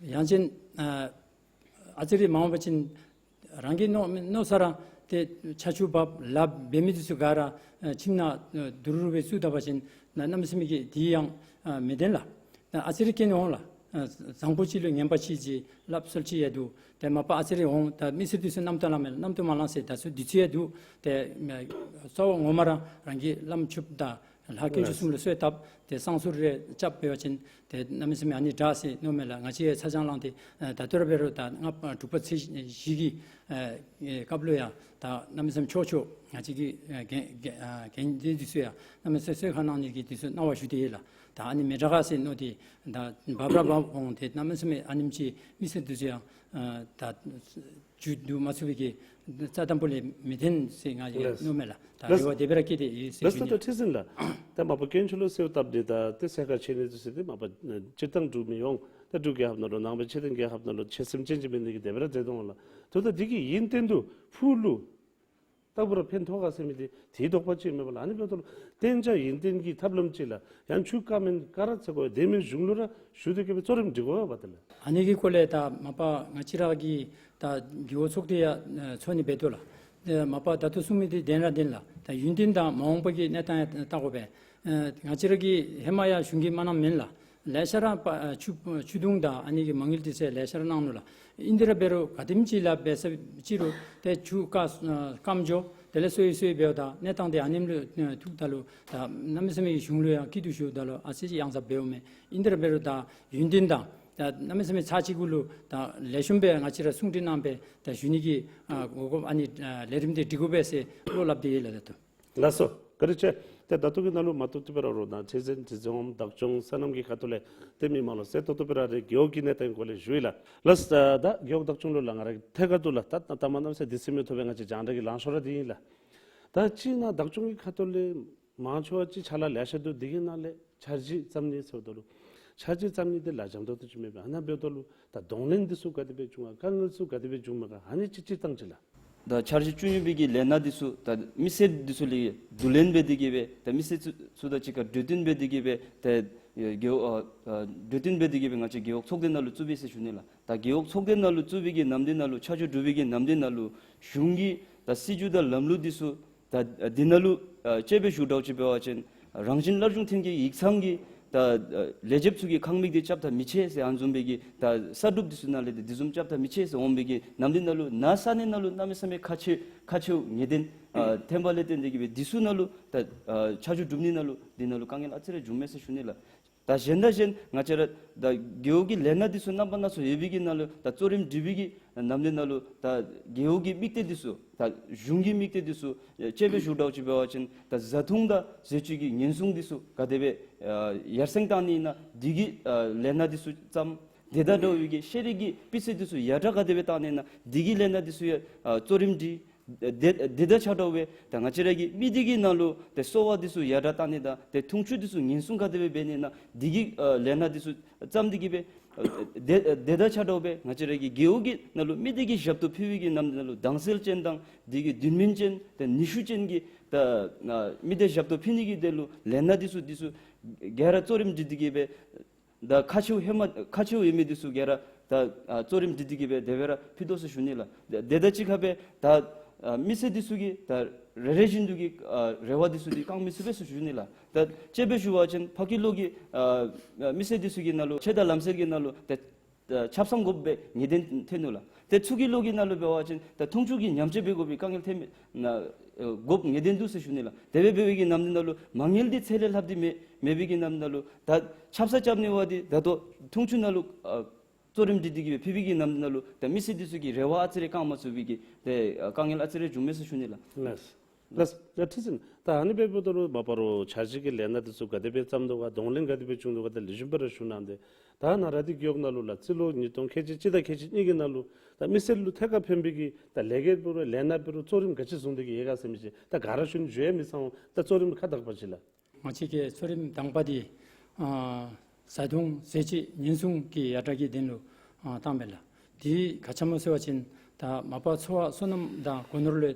ཡང་ཅིན་ཨ་ཨ་ཙི་རེ་མ་འོང་པ་ཅིན་རང་གི་མནོ་མནོ་ས་ར་ཏེ་ཆར་ཆུ་འབབ་ལཱ་འབད་མི་འདི་ཚུ་ག་ར་ཨ་ཁྱིམ་ནང་ཨ་དུར་རུ་སྦེ་བཙུགས་ད་པ་ཅིན་ནཱ་གནམ་མེད་ས་མེད་ཀྱི་འདི་ཡང་ཨ་མི་བདེན་ལགས། ཨ་ཨ་ཙི་རེ་སྐྱེལ་ནི་འོང་ལགས། ཨ་བཟང་པོ་ཅིག་ལུ་ངན་པ་ཅིག་ཅིག་སླབ་སྲོལ་ཅིག་ཡང་འདུག། ཏེ་མ་པ་ཨ་ཙི་རེ་འོང་ད་མི་སེར་འདི་ཚུ་རྣམ་རྟོག་ལང་མས་ལགས། རྣམ་རྟོག་མ་ལངས་ཟེར་ད་ཚུ་འདི་ཚུ་ཡང་འདུག། ཏེ་ཨ་གཙོ་བོ་ངོ་མ་ར་རང་གི་བླམ་ཕྱུགཔ་དང་ལྷ་དཀོན་མཆོག་གསུམ་ལུ་གསོལ་བཏབ་སྟེ་བསང་གསུར་རེ་རྐྱབ་འབད་བ་ཅིན་ཏེ་གནམ་མེད་ས་མེད་ཨ་ནི་དྲག་ཟེར་མནོཝ་མས་ལགས། ང་བཅས་ཡང་ཚ་གྱང་ལངས་ཏེ་ཨ་ད་ལྟོ་ར་འབད་རུང་ད་ལྔ་པ་དྲུག་པ་ཚེས་བཞི་གི་ཨ་ཨེ་སྐབས་ལུ་ཡང་ད་གནམ་མེད་ས་མེད་ཕྱོགས་ཕྱོགས་ང་བཅས་ཀྱི་ཨ་འགན་འགན་ཨ་འགན་འཛིན་འདི་ཚུ་ཡང་གནམ་མེད་ས་མེད་གསོལ་ཁ་གནང་ནི་གི་འདི་ཚུ་གནང་བ་ཞུ་སྟེ་ཡོད་ལགས། ད་ཨ་ནི་མི་དྲག་ག་ཟེར་མནོ་སྟེ་ད་འབབ་ར་འབབ་འོང་། ཏེ་གནམ་མེད་ས་མེད་ཨ་ནེམ་ཅིག་མི་སེར་འདི་ཚུ་ཡང་ཨ་ད་མཇུག་བསྡུ་མ་ཚུགས་པའི་གི་རྩ་དང་པོ་ལས་མི་བདེན་ཟེར་ང་གིས་ལགས། མནོཝ་མས་ལགས། ད་ལགས། རེ་བ་དེ་སྦེ་ར་བསྐྱེད་དེ་ཡོད་ཟེར་ལགས། ཞུ་ད་ནི། ད་ཁྲི་འཛིན་ལགས། ད་མ་པ་དཀོན་མཆོག་ལུ་གསོལཝ་བཏབ་ནི་ད་ཏེ་གསོལ་ཁ་འཆང་ནི་ཚུ་ཟེར་ཏེ་མ་པ་སྤྱིར་བཏང་འབྲུག་མི་ཡོངས་ད་འབྲུག་རྒྱལ་ཁབ་ནང་ལུ་ནང་པའི་ཆོས་ལྡན་རྒྱལ་ཁབ་ནང་ལུ་ཆོས་སེམས་ཅན་ཅིག་མེད་ནི་གི་དེ་སྦེ་ར་མཛད་དོ་འོང་ལགས། ད་ད་འདི་གི་ཡོན་ཏན་འདི་ཕུགས་ལུ་ལྟ་བུ་ར་ཕན་ཐོགས་ག་ཟེར་མི་འདི་དེ་དོགས་པ་ཅིག་མེད་པ་ལགས། ཨ་ནི་འབདཝ་ད་ལུ་གཏན་འཇགས་ཡོན་ཏན་གྱི་ཐབས་ལམ་ཅིག་ལགས། ཡང་ཆུ་བཀག་མི་བཀག་ར་ཚུགས་དགོ་པས། དེ་མིན་གཞུང་ལུ་ར་ཞུ་སྟེ་གི་སྦེ་གཙོ་རིམ་སྒྲིག་དགོ་པས་ད་ལགས། ཨ་ནི་གི་སྐོར་ལས་ད་མ་པ་ང་བཅས་ར་གི་ད་རྒེད་འོག་ཚོགས་སྡེ་ཡང་ཨ་ཚོགས་ནི་འབད་དོ་ལགས། ཨ་མ་པ་ད་ལྟོ་གསུང་མི་འདི་བདེན་ར་བདེན་ལགས། ད་ཡོན་ཏན་དང་མ་འོངས་པ་གི་གནས་སྟངས་ཡང་བལྟ་དགོ་པས། ཨ་ང་བཅས་ར་གི་ཧེ་མ་ཡང་གཞུང་གིས་མ་གནངམ་མེན་ལགས། ལེ་ཤ་ར་པ་ཨ་ཆུ་ཆུ་དུང་དང་ཨ་ནི་གི་མ་དངུལ་འདི་ཚུ་ལེ་ཤ་ར་གནང་ནུག་ལགས། ཨིན་དེ་ར་འབད་རུང་ག་དེམ་ཅིག་ལཱ་འབད་ས་ཅི་རུང་ཏེ་ཆུ་བཀག་ཨ་སྐམ་འགྱོ། དེ་ལས་སོ་ཡི་སོ་ཡི་འབདཝ་ད་གནས་སྟངས་འདི་ཨ་ནེམ་ལུ་ཨ་ཐུག་ད་ལུ་ད་གནམ་མེད་ས་མེད་ཀྱི་གཞུང་ལུ་ཡང་སྐྱིད་སྡུག་ཞུཝ་ད་ལུ་ཨ་ཙི་ཅིག་ཡང་ཟབ་འབདཝ་མས། ཨིན་དེ་ར་འབད་རུང་ད་ཡོན་ཏན་དང་ད་གནམ་མེད་ས་མེད་ཚར་གཅིག་གུ་ལུ་ད་ལེགས་ཤོམ་སྦེ་ང་བཅས་ར་གསུང་གྲོས་གནང་སྦེ་ད་ཞུ་ནི་གི་ཨ་གོ་སྐབས་ཨ་ནི་ཨ་ལས་རིམ་འདི་སྒྲིག་དགོ་པས་ཟེར་བློ་སླབ་སྟེ་ཡོད་ལགས་ད་ལྟོ། ལགས་སོ། བཀའ་དྲིན་ཆེ། ཏེ་ད་ལྟོ་གི་ནང་ལུ་མ་ཏོག་ཏོ་སྦེ་ར་རོགས་ནང་ཁྲི་འཛིན་ཁྲི་འཛིན་འོགམ་བདག་སྐྱོང་སོ་ནམ་གྱི་ཁ་ཐུག་ལས་ཏེ་མི་མང་ལུ་གསལ་ཏོག་ཏོ་སྦེ་ར་རེ་རྒེད་འོག་གི་གནས་སྟངས་སྐོར་ལས་ཞུ་ཡི་ལགས། ལགས་སོ། ད་རྒེད་འོག་བདག་སྐྱོང་ལུ་ལགས་ང་ར་གི་ཐད་ཁར་དུ་ལགས་ད་ད་ལྟ་མ་གནམ་མེད་ས་མེད་དུས་ཚོད་མེད་ཐོག་སྦེ་ང་བཅས་རྒྱང་བསྒྲགས་ཀྱི་ལང་ཤོར་ར་འདི་ཨིན་ལགས། ད་ཅི་ནཱ་བདག་སྐྱོང་གི་ཁ་ཐུག་ལས་མང་ཆེ་བ་ཅིག་ཕྱག་ལཱ་ལེ་ཤ་འདུག། འདི་གི་ནང་ལས་འཆར་གཞི་བརྩམ་ནི་ཟེརཝ་ད་ལུ་འཆར་གཞི་བརྩམ་ནི་འདི་ལ་འཇམ་ཏོག་ཏོ་ཅིག་མེད་པས། ཨ་ནཱ་འབདཝ་ད་ལུ་ད་གདོང་ལེན་འདི་ཚུ་ག་དེ་སྦེ་བྱུང་ག་དཀའ་ངལ་ཚུ་ག་དེ་སྦེ་བྱུང་མས་ག་ཨ་ནི་ཅིག་སྤྱིར་བཏང་ཅིག་ལགས། ད་འཆར་གཞི་བཙུགས་ཡོད་པའི་གི་ལས་སྣ་འདི་ཚུ་ད་མི་སེར་འདི་ཚུ་ལས་བསྡུ་ལེན་འབད་དེ་གི་སྦེ་ད་མི་སེར་ཚུ་ཚུ་དང་གཅིག་ཁར་གྲོས་བསྟུན་འབད་དེ་གི་སྦེ་ད་རྒེད་འོག་ཨ་ཨ་གྲོས་བསྟུན་འབད་དེ་གི་སྦེ་ང་བཅས་རྒེད་འོག་ཚོགས་སྡེ་ནང་ལུ་བཙུགས་པས་ཟེར་ཞུ་ནི་ལགས། ད་རྒེད་འོག་ཚོགས་སྡེ་ནང་ལུ་བཙུགས་པའི་གི་ནམ་དུས་ནང་ལུ་ཆ་འཇོག་གྲུབ་པའི་གི་ནམ་དུས་ནང་ལུ་གཞུང་གི་ད་སྲིད་བྱུས་དང་ལམ་ལུགས་འདི་ཚུ་ད་འདི་ནང་ལུ་ཨ་དཔྱེ་སྦེ་ཞུ་དགོཔ་ཅིག་འབད་བ་ཅིན་རང་བཞིན་སླར་འབྱུང་ཐོན་སྐྱེད་ཡིག་ཚང་གི་ད་ཨ་ལས་བྱེདཔ་ཚུ་གི་ཁང་མིག་འདི་རྐྱབ་ད་མི་ཆེ་ཟེར་ཨ་ནི་བཟུམ་སྦེ་གི་ད་གསར་སྒྲུབ་འདི་ཚུ་ནང་ལས་ཏེ་འདི་བཟུམ་རྐྱབ་ད་མི་ཆེ་ཟེར་འོང་པའི་གི་ནམ་དུས་ནང་ལུ་ནཱ་ས་གནས་ནང་ལུ་གནམ་མེད་ས་མེད་ཁག་ཆེ་ཁག་ཆེཝ་ངེས་བདེན་ཨ་ཐོན་པ་ལས་བརྟེན་ཏེ་གི་སྦེ་འདི་ཚུ་ནང་ལུ་ད་ཨ་ཆ་འཇོག་གྲུབ་ནི་ནང་ལུ་འདི་ནང་ལུ་དཀའ་ངལ་ཨ་ཙི་རེ་འབྱུངམ་མས་ཟེར་ཞུ་ནི་ལགས། ད་གཞན་དང་གཞན་ང་བཅས་ར་ད་རྒེད་འོག་གི་ལས་སྣ་འདི་ཚུ་རྣམ་པ་སྣ་ཚོགས་ཡོད་པའི་གི་ནང་ལུ་ད་གཙོ་རིམ་སྒྲིག་པའི་གི་ནམ་དུས་ནང་ལུ་ད་རྒེད་འོག་གི་དམིགས་གཏད་འདི་ཚུ་ད་གཞུང་གི་དམིགས་གཏད་འདི་ཚུ་དཔྱེ་སྦེ་ཞུ་དགོཔ་ཅིག་འབད་བ་ཅིན་ད་བཟའ་འཐུང་དང་ཟས་བཅུད་ཀྱི་ཉེན་སྲུང་འདི་ཚུ་ག་དེ་སྦེ་ཨ་ཡར་སེང་བཏང་ནི་ཨིན་ན་འདི་གི་ཨ་ལས་སྣ་འདི་ཚུ་བརྩམ། དེ་དང་འདྲ་བའི་གི་ཤེས་རིག་གི་སྤུས་ཚད་འདི་ཚུ་ཡར་དྲག་ག་དེ་སྦེ་བཏང་ནི་ཨིན་ན་འདི་གི་ལས་སྣ་འདི་ཚུ་ཡང་ཨ་གཙོ་རིམ་སྒྲིག། དེ་དེ་དང་ཆ་འདྲཝ་སྦེ་ད་ང་བཅས་ར་གི་མི་སྡེ་གི་ནང་ལུ་ཏེ་གསོ་བ་འདི་ཚུ་ཡར་དྲག་བཏང་ནི་དང་ཏེ་འཐུང་ཆུ་འདི་ཚུ་ཉེན་སྲུང་ག་དེ་སྦེ་འབད་ནི་ཨིན་ན་འདི་གི་ཨ་ལས་སྣ་འདི་ཚུ་བརྩམས་ཏེ་གི་སྦེ་ཨ་དེ་དེ་དང་ཆ་འདྲཝ་སྦེ་ང་བཅས་ར་གི་རྒེད་འོག་གི་ནང་ལུ་མི་སྡེ་གི་ཞབས་ཏོག་ཕུལ་བའི་གི་ནམ་དུས་ནང་ལུ་དྭངས་གསལ་ཅན་དང་འདི་གི་དུས་མིན་ཅན་ཏེ་ནུས་ཤུགས་ཅན་གྱི་ད་ཨ་མི་སྡེ་ཞབས་ཏོག་ཕུལ་ནི་གི་དོན་ལུ་ལས་སྣ་འདི་ཚུ་འདི་ཚུ་ག་ར་གཙོ་རིམ་སྒྲིག་སྟེ་གི་སྦེ་ ད་ཁག་ཆེཝ་ཧེ་མ་ཁག་ཆེཝ་ཡོད་མི་འདི་ཚུ་ག་ར་ད་ཨ་གཙོ་རིམ་སྒྲིག་སྟེ་གི་སྦེ་དེ་སྦེ་ར་ཕུལ་དོ་ཟེར་ཞུ་ནི་ལགས། དེ་དེ་དང་གཅིག་ཁར་སྦེ་ད་ཨ་མི་སེར་འདི་ཚུ་གི་ད་རེ་རེ་བཞིན་དུ་གི་ཨ་རེ་བ་འདི་ཚུ་འདི་བསྐང་མི་ཚུགས་པས་ཟེར་ཞུ་ནི་ལགས། ད་དཔྱེ་སྦེ་ཞུ་བ་ཅིན་ཕ་གི་ལོགས་ཀྱི་ཨ་ཨ་མི་སེར་འདི་ཚུ་གི་ནང་ལུ་ཆོས་དང་ལམ་སྲོལ་གྱི་ནང་ལུ་ད་ཨ་ཆབ་གསང་དགོཔ་སྦེ་ངེས་གཏན་ཐོན་ནུག་ལགས། ཏེ་ཚུ་གི་ལོགས་ཀྱི་ནང་ལུ་འབད་བ་ཅིན་ད་འཐུང་ཆུ་གི་ཉམས་བཅོས་འབད་དགོ་པའི་དཀའ་ངལ་ཐོན་མི་ན་ཨ་དགོཔ་ངེས་གཏན་འདུག་ཟེར་ཞུ་ནི་ལགས། དེ་སྦེ་འབད་བའི་གི་ནམ་དུས་ནང་ལུ་མ་དངུལ་འདི་ཚད་ལས་ལྷགཔ་འདི་མེད་མེད་པའི་གི་ནམ་དུས་ནང་ལུ་ད་ཆབ་གསང་རྐྱབ་ནི་འབདཝ་ད་ད་ལྟོ་འཐུང་ཆུ་ནང་ལུ་ཨ་གཙོ་རིམ་སྒྲིག་སྟེ་གི་སྦེ་ཕུལ་བའི་གི་ནམ་དུས་ནང་ལུ་ད་མི་སེར་འདི་ཚུ་གི་རེ་བ་ཨ་ཙི་རེ་བསྐང་མ་ཚུགས་པའི་གི་ཏེ་ཨ་དཀའ་ངལ་ཨ་ཙི་རེ་བྱུང་མས་ཟེར་ཞུ་ནི་ལགས། ལགས། ལགས། ལགས། ཁྲི་འཛིན། ད་ཨ་ནི་འབདཝ་ད་ལུ་མ་པ་རོགས་འཆར་གཞི་གི་ལས་སྣ་འདི་ཚུ་ག་དེ་སྦེ་བརྩམས་དོ་ག་གདོང་ལེན་ག་དེ་སྦེ་བྱུང་དོ་ག་ད་ལེགས་ཤོམ་སྦེ་ར་ཞུ་གནང་སྟེ། ད་ནཱ་ར་དྷི་རྒེད་འོག་ནང་ལུ་ལགས་སྤྱི་ལོ་ཉིས་སྟོང་ཁལ་གཅིག་གཅིག་དང་ཁལ་གཅིག་གཉིས་ཀྱི་ནང་ལུ་ད་མི་སེར་ལུ་ཐད་ཀར་ཕན་པའི་གི་ད་ལས་ཀ་འབད་རུང་ལས་སྣ་འབད་རུང་གཙོ་རིམ་ག་ཅི་བཟུང་སྟེ་གི་ཡོད་ག་ཟེར་མི་ཅིག་ད་ག་ར་ཞུ་ནི་ཞུ་ཡང་མི་ཚང་། ད་གཙོ་རིམ་ཁ་དག་པ་ཅིག་ལགས། ང་བཅས་ཀྱི་གཙོ་རིམ་དང་པ་འདི་ཨ་བཟའ་འཐུང་ཟས་བཅུད་ཉེན་སྲུང་གི་ཡར་དྲག་གི་དོན་ལུ་ཨ་བཏང་མས་ལགས། དེ་ག་ཅི་སྨོ་ཟེར་བ་ཅིན་ད་མ་པ་འཚོ་བ་སོ་ནམ་དང་སྒོ་ནོར་ལུ་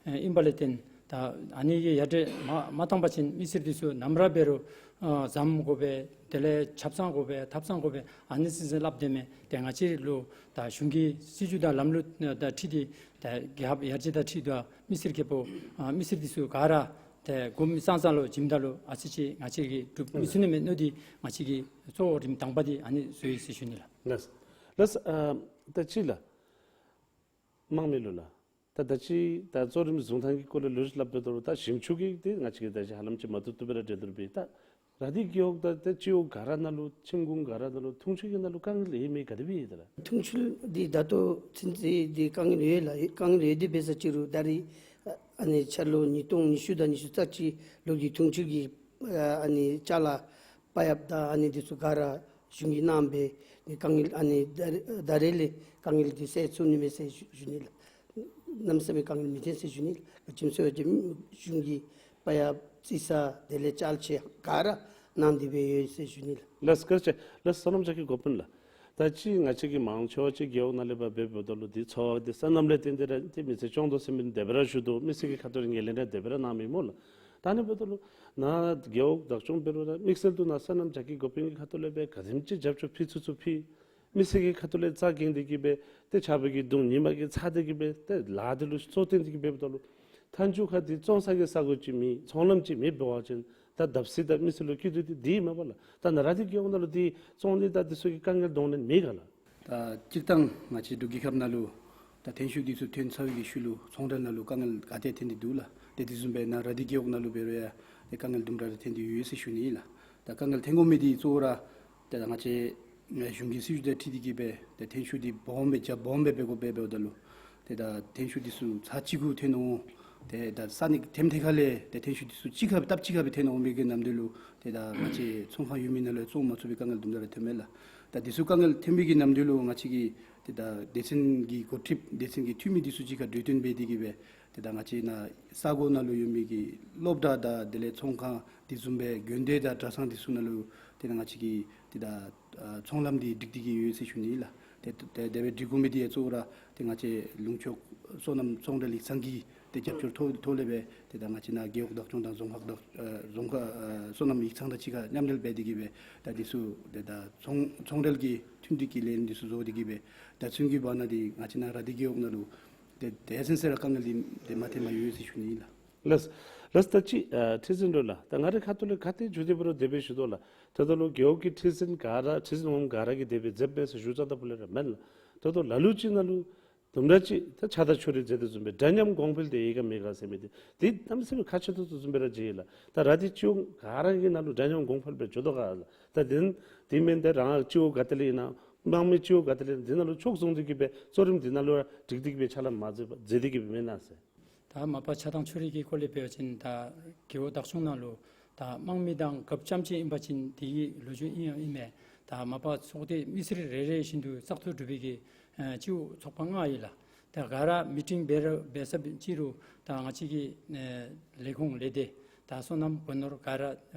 ཨ་ཨིན་པ་ལས་བརྟེན་ད་ཨ་ནི་གི་ཡར་དྲག་མ་མ་བཏང་པ་ཅིན་མི་སེར་འདི་ཚུ་ནམ་ར་འབད་རུང་ཨ་ཟམ་དགོ་པས། དེ་ལས་ཆབ་གསང་དགོ་པས། ཐབ་ཚང་དགོ་པས། ཨ་ནི་ཚུ་ཚུ་སླབ་སྡོད་མས། ཏེ་ང་བཅས་ལུ་ད་གཞུང་གི་སྲིད་བྱུས་དང་ལམ་ལུགས་དང་འཁྲིལ་ཏེ་ད་རྒྱལ་ཁབ་ཡར་རྒྱས་དང་འཁྲིལ་ཏེ་མི་སེར་གྱི་ཕོ་ཨ་མི་སེར་འདི་ཚུ་ག་ར་ཏེ་དགོ་མི་ཙང་ཙང་ལུ་བྱིནམ་ད་ལུ་ཨ་ཙི་ཅིག་ང་བཅས་ཀྱིས་སྒྲུབ་མི་ཚུགས་ནི་མས་མནོ་སྟེ་ང་བཅས་ཀྱི་གཙོ་རིམ་དང་པ་འདི་ཨ་ནི་བཟོ་ཡི་ཟེར་ཞུ་ནི་ལགས། ལགས། ལགས། ཨ་ད་ཅི་ལགས། དམངས་མི་ལུ་ལགས། ད་ད་ཅི་ད་གཙོ་རིམ་བཟུང་ཐངས་ཀྱི་སྐོར་ལས་ལུ་སླབ་འབདཝ་ད་ལུ་ད་ཞིང་ཆུ་གི་འདི་ང་བཅས་ཀྱིས་ད་ཅི་ཧ་ལམ་ཅིག་མ་བཏུབ་བཏུབ་སྦེ་ར་འདྲེན་དོ་རུང་འབད། ད་ར་དྷི་རྒེད་འོག་དང་ཏེ་སྤྱི་འོག་ག་ར་ནང་ལུ་ཆིང་ཀོང་ག་ར་ནང་ལུ་འཐུང་ཆུ་གི་ནང་ལུ་དཀའ་ངལ་ཡོད་མེད་ག་དེ་སྦེ་ཡོད་ད་ལགས། འཐུང་ཆུ་འདི་ད་ལྟོ་ཚུན་ཚོད་འདི་དཀའ་ངལ་ཡོད་ལགས། དཀའ་ངལ་ཡོད་དེ་འབད་ས་ཅིག་རུང་ད་རེས་ཨ་ནི་འཆར་ལོ་ཉིས་སྟོང་ཉི་ཤུ་དང་ཉི་ཤུ་རྩ་གཅིག་ལོ་གི་འཐུང་ཆུ་གི་ཨ་ནི་ཅ་ལ་པ་ཡབ་དང་ཨ་ནི་འདི་ཚུ་ག་ར་གཞུང་གིས་གནང་སྦེ་ནི་དཀའ་ངལ་ཨ་ནི་ད་རེས་ད་རེས་ལས་དཀའ་ངལ་འདི་སེལ་ཚུགས་ནི་མས་ཟེར་ཞུ་ཞུ་ནི་ལགས། གནམ་མེད་ས་མེད་དཀའ་ངལ་མི་འཐོན་ཟེར་ཞུ་ནི་ལགས། ག་ཅི་སྨོ་ཟེར་བ་ཅིན་གཞུང་གིས་པ་ཡབ་རྩི་ས་དེ་ལས་ཅ་ལ་ཆས་ག་ར་གནང་སྟེ་སྦེ་ཡོད་ཟེར་ཞུ་ནི་ལགས། ལགས། བཀའ་དྲིན་ཆེ་ལགས། བསོད་ནམས་བརྒྱ་ཁྱབ་གོ་སྤུན་ལགས། ད་ཅི་ང་བཅས་ཀྱི་མང་ཆེ་བ་ཅིག་རྒེད་འོག་ནང་ལས་འབད་འབདཝ་ད་ལུ་འདི་འཚོ་བ་འདི་སོ་ནམ་ལས་བརྟེན་ཏེ་ར་ཏེ་མི་ཚེ་སྐྱོང་དོ་ཟེར་མི་དེ་སྦེ་ར་ཞུ་དོ། མི་སེར་གྱི་ཁ་ཐུག་ལས་ངོས་ལེན་ར་དེ་སྦེ་ར་གནང་མི་སྨོ་ལགས། ད་ཨ་ནི་འབདཝ་ད་ལུ་ནཱ་རྒེད་འོག་བདག་སྐྱོང་འབད་རུང་ར་དམིགས་བསལ་དུ་ནཱ་སོ་ནམ་རྒྱ་སྐྱེད་འགོ་དཔོན་གྱི་ཁ་ཐུག་ལས་འབད་ག་དེམ་ཅིག་རྒྱབ་སྐྱོར་ཕུལ་ཚུགས་ཚུགས་ཕུལ། མི་སེར་གྱི་ཁ་ཐུག་ལས་རྩ་འགེངས་ཏེ་གི་སྦེ་ཏེ་ཆརཔ་གི་གདོང་ཉི་མ་གིས་ཚ་སྟེ་གི་སྦེ་ཏེ་ལཱ་འདི་ལུ་གཙོ་བཏོན་ཏེ་གི་འབདཝ་ད་ལུ་མཐའ་མཇུག་ཁར་འདི་བཙོང་ས་གི་ས་གོ་ཅིག་མེད། ཚོང་ལམ་ཅིག་མེད་འབད་བ་ཅིན་ད་བརྡབ་གསིག་དང་མི་སེར་ལུ་སྐྱིད་སྡུག་འདི་འདི་མས་པ་ལགས། ད་ནཱ་ར་དྷི་རྒེད་འོག་ནང་ལུ་འདི་བཙོང་ནི་དང་འདི་ཚུ་གི་དཀའ་ངལ་གདོང་ལེན་མེད་ག་ལགས། ད་སྤྱིར་བཏང་ང་བཅས་འབྲུག་རྒྱལ་ཁབ་ནང་ལུ་ད་ཐོན་ཤུགས་འདི་ཚུ་ཐོན་ཚར་བའི་གི་ཤུལ་ལུ་ཚོང་འབྲེལ་ནང་ལུ་དཀའ་ངལ་ག་ཏེ་ཐོན་ཏེ་འདུག་ལགས། ཏེ་དེ་བཟུམ་སྦེ་ནཱ་ར་དྷི་རྒེད་འོག་ནང་ལུ་འབད་རུང་ཡང་ཏེ་དཀའ་ངལ་དུམ་གྲ་རེ་ཐོན་ཏེ་ཡོད་ཟེར་ཞུ་ནི་ཨིན་ལགས། ད་དཀའ་ངལ་ཐོན་དགོ་མི་འདི་གཙོ་བོ་ར་ཏེ་ད་ང་བཅས་གཞུང་གི་སྲིད་བྱུས་དང་འཁྲིལ་ཏེ་གི་སྦེ་ཏེ་ཐོན་ཤུགས་འདི་སྦོམ་སྦེ་རྒྱ་སྦོམ་སྦེ་འབད་དགོ་པས། འབདཝ་ད་ལུ་ཏེ་ད་ཐོན་ཤུགས་འདི་ཚུ་ཚར་གཅིག་གུ་ཐོན་འོང་། ཏེ་ད་ས་གནས་ཐེམ་ཐེ་ཁ་ལས་ཏེ་ཐོན་ཤུགས་འདི་ཚུ་གཅིག་ཁར་སྦེ་སྟབས་གཅིག་ཁར་སྦེ་ཐོན་འོང་མི་གི་ནམ་དུས་ལུ་ཏེ་ད་ང་བཅས་ཚོང་ཁང་ཡོད་མི་ནང་ལུ་བཙོང་མ་ཚུགས་པའི་དཀའ་ངལ་དུམ་གྲ་རེ་ཐོན་མས་ལགས། ད་འདི་ཚུ་དཀའ་ངལ་ཐོན་མི་གི་ནམ་དུས་ལུ་ང་བཅས་ཀྱི་ཏེ་ད་སྡེ་ཚན་གྱི་འགོ་ཁྲིདཔ་སྡེ་ཚན་གྱི་འཐུས་མི་འདི་ཚུ་གཅིག་ཁར་གྲོས་བསྟུན་འབད་དེ་གི་སྦེ་ཏེ་ད་ང་བཅས་ནཱ་ས་གོ་ནང་ལུ་ཡོད་མི་གི་སློབ་གྲྭ་དང་དེ་ལས་ཚོང་ཁང་དེ་བཟུམ་སྦེ་དགོན་སྡེ་དང་གྲྭ་ཚང་འདི་ཚུ་ནང་ལུ་ཏེ་ད་ང་བཅས་ཀྱི་ཏེ་ད་ཨ་ཚོང་ལམ་འདི་སྒྲིག་སྟེ་གི་ཡོད་ཟེར་ཞུ་ནི་ཨིན་ལགས། ཏེ་ཏེ་དེ་སྦེ་སྒྲིག་དགོ་མི་འདི་ཡང་གཙོ་བོ་ར་ཏེ་ང་བཅས་ལུང་ཕྱོགས་སོ་ནམ་ཚོང་འབྲེལ་ཡིག་ཚང་གི་ཏེ་རྒྱབ་སྐྱོར་ཐོག་ཐོག་ལས་སྦེ་ཏེ་ད་ང་བཅས་ནཱ་རྒེད་འོག་བདག་སྐྱོང་དང་རྫོང་ཁག་བདག་ཨ་རྫོང་ཁག་ཨ་སོ་ནམ་ཡིག་ཚང་དང་གཅིག་ཁར་མཉམ་འབྲེལ་འབད་དེ་གི་སྦེ་ད་འདི་ཚུ་ཏེ་ད་ཚོང་ཚོང་འབྲེལ་གྱི་མཐུན་སྒྲིག་གི་ལས་རིམ་འདི་ཚུ་བཟོ་སྟེ་གི་སྦེ་ད་ཚུན་གྱི་བར་ན་འདི་ང་བཅས་ནཱ་ར་དྷི་རྒེད་འོག་ནང་ལུ་ཏེ་དེ་ཚུན་ཚོད་ར་དཀའ་ངལ་འདི་ཏེ་མ་ཐོནམ་ཡོད་ཟེར་ཞུ་ནི་ཨིན་ལགས། ལགས། ལགས། ད་ཅི་ཨ་ཁྲི་འཛིན་ལུ་ལགས། ད་ང་རའི་ཁ་ཐུག་ལས་ག་ཏེ་འགྱོ་སྟེ་འབད་རུང་དེ་སྦེ་ཞུ་དོ་ལགས། ད་ལྟོ་ལུ་རྒེད་འོག་གི་ཁྲི་འཛིན་ག་ར་ཁྲི་འཛིན་འོགམ་ག་ར་གིས་དེ་སྦེ་མཛདཔ་མས་ཟེར་ཞུ་རྐྱངམ་ད་ཕུལ་ལས་ར་མེན་ལགས། ད་ལྟོ་ལ་ལུ་ཅིག་ནང་ལུ་དུམ་གྲ་ཅིག་ད་ཆགས་སྡང་ཕྱོགས་རིས་མཛད་དོ་བཟུམ་སྦེ་འདྲ་མཉམ་གོང་འཕེལ་དེ་ཡོད་ག་མེད་ག་ཟེར་མི་འདི་འདི་གནམ་མེད་ས་མེད་ཁག་ཆེ་ཏོག་ཏོ་བཟུམ་སྦེ་ར་མཇལ་ཡི་ལགས། ད་ར་དྷི་སྤྱི་འོག་ག་ར་གི་ནང་ལུ་འདྲ་མཉམ་གོང་འཕེལ་སྦེ་འགྱོ་དོ་ག་ལགས། ད་དེ་དེ་མེན་ཏེ་རང་སྤྱི་འོག་ག་ཏེ་ལས་ཨིན་ན་དམངས་མི་སྤྱི་འོག་ག་ཏེ་ལས་ཨིན་ན་འདི་ནང་ལུ་ཕྱོགས་བཟུང་སྟེ་གི་སྦེ་གཙོ་རིམ་འདི་ནང་ལུ་ར་སྒྲིག་སྟེ་གི་སྦེ་ཕྱག་ལཱ་མ་མཛད་པར་མཛད་དེ་གི་སྦེ་མེན་ན་ཟེར། ད་མ་པ་ཆགས་སྡང་ཕྱོགས་རིས་ཀྱི་སྐོར་ལས་འབད་བ་ཅིན་ད་རྒེད་འོག་བདག་སྐྱོང་ནང་ལུ་ད་དམངས་མི་དང་སྐབས་ཙམ་ཅིག་ཨིན་པ་ཅིན་དེ་གི་ལོ་རྒྱུས་ཨིན་ཡང་ཨིན་མས། ད་མ་པ་ཚོགས་སྡེ་མི་སེར་རེ་རེ་བཞིན་དུ་བཙག་འཐུ་གྲུབ་པའི་གི་ཨ་སྤྱི་འོག་ཚོགས་པ་ལྔ་ཨིན་ལགས། ད་ག་ར་མི་ཊིང་འབད་ར་འབད་ས་ཅིག་རུང་ད་ང་བཅས་ཀྱི་ཨ་ལས་ཁུངས་ལས་སྡེ་ད་སོ་ནམ་སྒོ་ནོར་ག་ར་ཨ་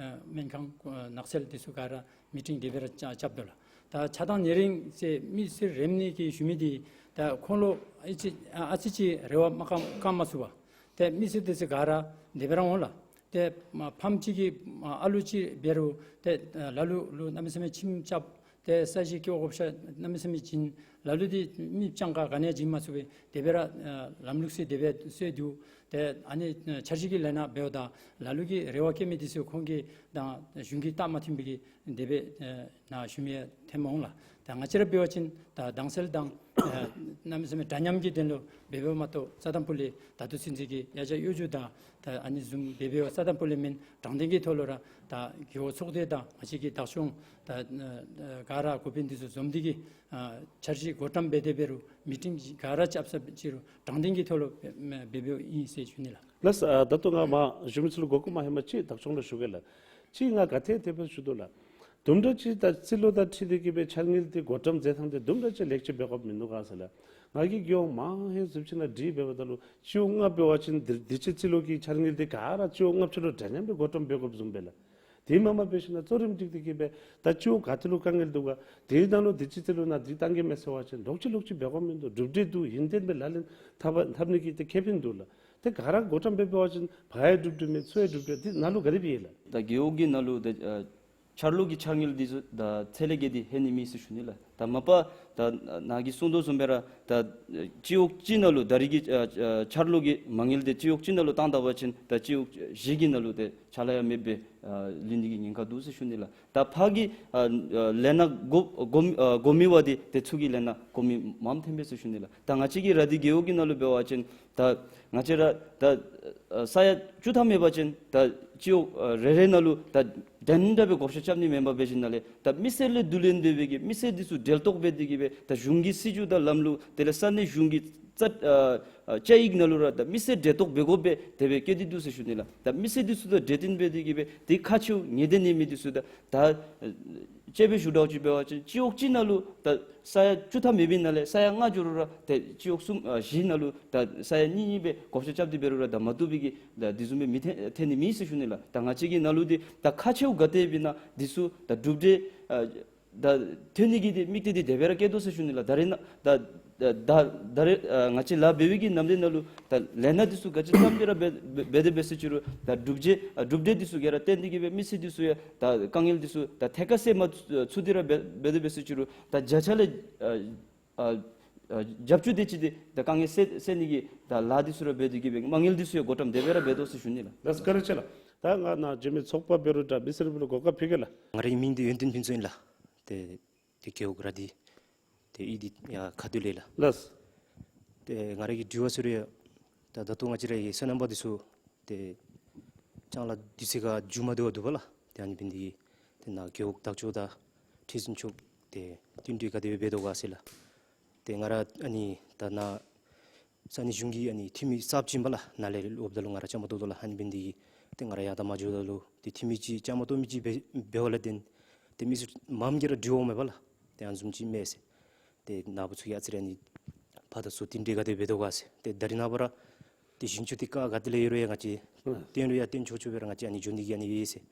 སྨན་ཁང་ཨ་ནགས་ཚལ་འདི་ཚུ་ག་ར་མི་ཊིང་དེ་སྦེ་ར་རྐྱབ་རྐྱབ་དོ་ལགས། ད་ཆགས་སྡང་ཉེ་རིང་ཟེར་མི་སེར་རེ་གཉིས་ཀྱིས་ཞུ་མི་འདི་ད་ཁོང་ལུ་ཨ་ཙི་ཨ་ཙི་ཅིག་རེ་བ་མ་བསྐང་བསྐང་མ་ཚུགས་པར་ཏེ་མི་སེར་དེ་ཚུ་ག་ར་དེ་སྦེ་ར་འོང་ལགས། ཏེ་མ་ཕམ་ཅིག་གི་ཨ་ལུ་ཅིག་འབད་རུང་ཏེ་ལ་ལུ་ལུ་གནམ་མེད་ས་མེད་ཁྱིམ་རྐྱབ་ ཏེ་ས་གཞི་བཀོད་བགོ་བཤའ་གནམ་མེད་ས་མེད་བྱིན། ལ་ལུ་འདི་མི་སྤྱང་ཀ་ག་ནི་ཡང་བྱིན་མ་ཚུགས་པས། དེ་སྦེ་ར་ཨ་ལམ་ལུགས་སྲོལ་དེ་སྦེ་སྲོལ་འདུག། ཏེ་ཨ་ནི་ཨ་འཆར་གཞི་གི་ལས་སྣ་འབདཝ་ད་ལ་ལུ་གིས་རེ་བ་བསྐྱེད་མི་འདི་ཚུ་ཁོང་གིས་དང་གཞུང་གིས་བལྟ་མ་ཐིམ་པའི་གི་དེ་སྦེ་ཨ་ནཱ་ཞུ་མི་ཡང་ཐོནམ་འོང་ལགས། ད་ང་བཅས་ར་འབད་བ་ཅིན་ད་དྭངས་གསལ་དང་ཨ་གནམ་མེད་ས་མེད་འདྲ་མཉམ་གྱི་དོན་ལུ་འབད་འབདཝ་མ་གཏོགས་རྩ་དང་ཕུ་ལས་ད་ལྟོ་ཚུན་ཚོད་ཀྱི་ཡ་ཆ་གཡོ་སྒྱུ་དང་ད་ཨ་ནི་བཟུམ་འབད་འབདཝ་རྩ་དང་ཕུ་ལས་མེན། དྲང་བདེན་གྱི་ཐོག་ལུ་ར་ད་རྒེད་འོག་ཚོགས་སྡེ་དང་ང་བཅས་ཀྱི་བདག་སྐྱོང་ད་ཨ་ཨ་ག་ར་འགོ་དཔོན་འདི་ཚུ་འཛོམས་ཏེ་གིས་ཨ་འཆར་གཞི་བགོ་བཀྲམ་འབད་དེ་འབད་རུང་མི་ཊིང་ག་ར་རྐྱབ་ས་ཅིག་རུང་དྲང་བདེན་གྱི་ཐོག་ལུ་འབད་འབདཝ་ཨིན་ཟེར་ཞུ་ནི་ལགས། ལགས། ཨ་ད་ལྟོ་ང་མ་ཞུ་མི་ཚུ་ལུ་གོ་སྐབས་མ་ལྷོད་པར་ཅིག་བདག་སྐྱོང་ལུ་ཞུ་གེ་ལགས། ཅིག་ང་ག་ཏེ་དེ་སྦེ་ཞུ་དོ་ལགས། དུམ་གྲ་ཅིག་ད་རྩིས་ལོ་དང་འཁྲིལ་ཏེ་གིས་སྦེ་འཆར་དངུལ་འདི་བགོ་བཀྲམ་མཛད་ཐངས་འདི་དུམ་གྲ་ཅིག་ལེགས་ཆ་འབད་དགོཔ་མིན་འདུག་ག་ཟེར་ལགས། ང་གིས་རྒེད་འོག་མང་ཧེང་བཟུམ་ཅིག་ནང་དྲི་འབདཝ་ད་ལུ་སྤྱི་འོག་ལྔ་འབད་བ་ཅིན་འདི་འདི་ཕྱི་རྩིས་ལོ་གི་འཆར་དངུལ་འདི་ག་ར་སྤྱི་འོག་ལྔ་ཕྱོགས་ལུ་འདྲ་མཉམ་སྦེ་བགོ་བཀྲམ་འབད་དགོཔ་བཟུམ་སྦེ་ལགས། དེ་མ་མ་འབད་ཞིན་ན་གཙོ་རིམ་སྒྲིག་སྟེ་གིས་སྦེ་ད་སྤྱི་འོག་ག་ཏེ་ལུ་དཀའ་ངལ་འདུག་ག། དེ་ནང་ལུ་དེ་ཕྱི་རྩིས་ལོ་ནང་འདི་བཏང་གེ་མས་ཟེར་བ་ཅིན་ལོག་ཅི་ལོག་ཅི་འབད་དགོཔ་མིན་འདུག། གྲུབ་འབྲས་འདུག། ཡུན་བརྟན་སྦེ་ལག་ལེན་འཐབ་འཐབ་ནི་གི་ཏེ་ཁེ་ཕན་འདུག་ལགས། ཏེ་ག་ར་བགོ་བཀྲམ་འབད་འབད་བ་ཅིན་ཕར་ཡང་གྲུབ་འབྲས་མེད་ཚུར་ཡང་གྲུབ་འབྲས་འདི་ནང་ལུ་ག་དེ་སྦེ་ཡོད་ལགས། ད་རྒེད་འོག་གི་ནང་ལུ་ད་ཨ་འཆར་ལོ་གི་འཆར་དངུལ་འདི་ཚུ་ད་ཚད་ལས་བརྒལ་ཏེ་ལྷོད་ནི་མེད་ཟེར་ཞུ་ནི་ལགས། ད་མ་པ་ད་ནཱ་གིས་གསུང་དོ་བཟུམ་སྦེ་ར་ད་སྤྱི་འོག་གཅིག་ནང་ལུ་ད་རེས་ཀྱི་ཨ་ཨ་འཆར་ལོ་གི་མ་དངུལ་འདི་སྤྱི་འོག་གཅིག་ནང་ལུ་བཏང་ད་པ་ཅིན་ད་སྤྱི་འོག་བཞི་གི་ནང་ལུ་ཏེ་ཕྱག་ལཱ་ཡང་མེདཔ་སྦེ་ཨ་ལུས་ནི་གི་ཉེན་ཁ་འདུག་ཟེར་ཞུ་ནི་ལགས། ད་ཕར་གྱི་ཨ་ཨ་ལས་སྣ་དགོ་དགོ་ཨ་དགོ་མི་བ་འདི་ཏེ་ཚུར་གྱི་ལས་སྣ་དགོ་མི་མངམ་ཐོནམ་སྦེ་ཟེར་ཞུ་ནི་ལགས། ད་ང་བཅས་ཀྱི་ར་དྷི་རྒེད་འོག་གི་ནང་ལུ་འབད་བ་ཅིན་ད་ང་བཅས་ར་ད་ཨ་ས་ཡ་བཅུ་ཐམ་ཡོད་པ་ཅིན་ད་སྤྱི་འོག་ཨ་རེ་རེ་ནང་ལུ་ད་དེ་འདྲ་སྦེ་བགོ་བཤའ་རྐྱབ་ནི་མེན་པར་འབད་ཞིན་ན་ལས་ད་མི་སེར་ལས་བསྡུ་ལེན་འབད་བའི་གི་མི་སེར་འདི་ཚུ་འབྲེལ་གཏོགས་འབད་དེ་གིས་སྦེ་ད་གཞུང་གི་སྲིད་བྱུས་དང་ལམ་ལུགས་དེ་ལས་ས་གནས་གཞུང་གི་རྩ་ཨ་ཨ་བཅའ་ཡིག་ནང་ལུ་ར་ད་མི་སེར་འབྲེལ་གཏོགས་འབད་དགོཔ་སྦེ་དེ་སྦེ་བཀོད་དེ་འདུག་ཟེར་ཞུ་ནི་ལགས། ད་མི་སེར་འདི་ཚུ་དང་འབྲེལ་བསྟུན་འབད་དེ་གིས་སྦེ་ཏེ་ཁག་ཆེཝ་ངེས་གཏན་ཡོད་མི་འདི་ཚུ་ད་ད་ཨ་དཔྱེ་སྦེ་ཞུ་དགོཔ་ཅིག་འབད་བ་ཅིན་སྤྱི་འོག་གཅིག་ནང་ལུ་ད་ས་ཡ་བཅུ་ཐམ་ཡོད་པའི་ནང་ལས་ས་ཡ་ལྔ་འགྱོ་རུང་ར་ད་སྤྱི་འོག་གསུམ་ཨ་བཞི་ནང་ལུ་ད་ས་ཡ་གཉིས་གཉིས་སྦེ་བགོ་བཤའ་རྐྱབ་སྟེ་འབད་རུང་ར་ད་མ་བཏུབ་པའི་གི་ད་དེ་བཟུམ་སྦེ་མི་ཐོན་ཐོན་ནི་མེད་ཟེར་ཞུ་ནི་ལགས། ད་ང་བཅས་ཀྱི་ནང་ལུ་འདི་ད་ཁག་ཆེཝ་ག་ཏེ་ཡོདཔ་ཨིན་ན་འདི་ཚུ་ད་གྲུབ་འབྲས་ཨ་ད་ཐོན་ནི་གི་འདི་དམིགས་གཏད་འདི་དེ་སྦེ་ར་བསྐྱེད་དོ་ཟེར་ཞུ་ནི་ལགས། ད་རེས་ནཱ་ད་ད་ད་ད་རེས་ཨ་ང་བཅས་ལཱ་འབད་བའི་གི་ནམ་དུས་ནང་ལུ་ད་ལས་སྣ་འདི་ཚུ་ག་ཅི་བརྩམས་ཏེ་ར་འབད་འབད་འབད་དེ་འབད་ཟེར་ཅི་རུང་ད་གྲུབ་འབྲས་ཨ་གྲུབ་འབྲས་འདི་ཚུ་ག་ར་བཏོན་ཏེ་གིས་སྦེ་མི་སེར་འདི་ཚུ་ཡང་ད་དཀའ་ངལ་འདི་ཚུ་ད་ཐད་ཀར་སེལ་མ་ཚུགས་ཏེ་ར་འབད་འབད་དེ་འབད་ཟེར་ཅི་རུང་ད་བརྒྱ་ཆ་ལས་ཨ་ཨ་ཨ་རྒྱབ་སྐྱོར་དེ་ཅིག་འདི་ད་དཀའ་ངལ་སེལ་སེལ་ནི་གི་ད་ལཱ་འདི་ཚུ་ར་འབད་དེ་གིས་སྦེ་མ་དངུལ་འདི་ཚུ་ཡང་བགོ་བཀྲམ་དེ་སྦེ་ར་འབད་དོ་ཟེར་ཞུ་ནི་ལགས། ལགས་བཀའ་དྲིན་ཆེ་ལགས། ད་ང་ནཱ་འབྱོན་མི་ཚོགས་པ་འབད་རུང་ད་མི་སེར་ལུ་གོ་སྐབས་ཕུལ་གེ་ལགས། ང་རའི་མིང་འདི་ཡོན་ཏན་ཕུན་ཚོགས་ཨིན་ལགས། ཏེ་ཏེ་རྒེད་འོག་ར་དྷི་ཏེ་ཨི་དི་ཡ་ཁ་ཐུག་ལས་ལགས། ལགས། ཏེ་ང་ར་གི་དྲི་བ་ཟེར་རུང་ཡང་ད་ད་ལྟོ་ང་བཅས་ར་གི་སོ་ནམ་པ་འདི་ཚུ་ཏེ་ལྕང་ལཱ་འདི་ཚུ་ག་མཇུག་མ་བསྡུ་བར་འདུག་པ་ལགས། ཏེ་ཨ་ནི་འབད་ནི་འདི་གིས་ཏེ་ནཱ་རྒེད་འོག་བདག་སྐྱོང་དང་ཁྲི་འཛིན་མཆོག་ཏེ་བསྟུན་གྲོས་ག་དེ་སྦེ་འབད་དོ་ག་ཟེར་ལགས། ཏེ་ང་ར་ཨ་ནི་ད་ནཱ་ས་གནས་གཞུང་གི་ཨ་ནི་འཐུས་མི་གསརཔ་ཅིག་ཨིན་པ་ལགས། ནཱ་ལས་འོངམ་ད་ལུ་ང་ར་བཅའ་མར་གཏོགས་དོ་ལགས། ཨ་ནི་འབད་ནི་འདི་གིས་ཏེ་ང་ར་ཡར་ད་མར་འགྱོཝ་ད་ལུ་ཏེ་འཐུས་མི་ཅིག་བཅའ་མར་གཏོགས་མི་ཅིག་འབད་འབདཝ་ལས་བརྟེན་ཏེ་མི་སེར་མངམ་གིས་ར་དྲི་འོང་མས་པ་ལགས། ཏེ་ཨ་ནི་བཟུམ་ཅིག་མས་ཟེར། ཏེ་ནཱ་བུ་ཚུ་གིས་ཨ་ཙི་རེ་ཨ་ནི་ཕར་དང་ཚུར་བསྟུན་གྲོས་ག་དེ་འབད་དོ་ག་ཟེར། ཏེ་ད་རེས་ནངས་པ་ར་ཏེ་ཞིང་ཆུ་འདི་ཀ་ག་ཏེ་ལས་ཡོད་རུང་ཡང་ང་བཅས་ཨ་བཏོན་རུང་ཡང་བཏོན་ཆོག་ཆོག་སྦེ་ར་ང་བཅས་ཨ་ནི་འགྱོ་ནི་གི་ཨ་ནི་ཡོད་ཟེར།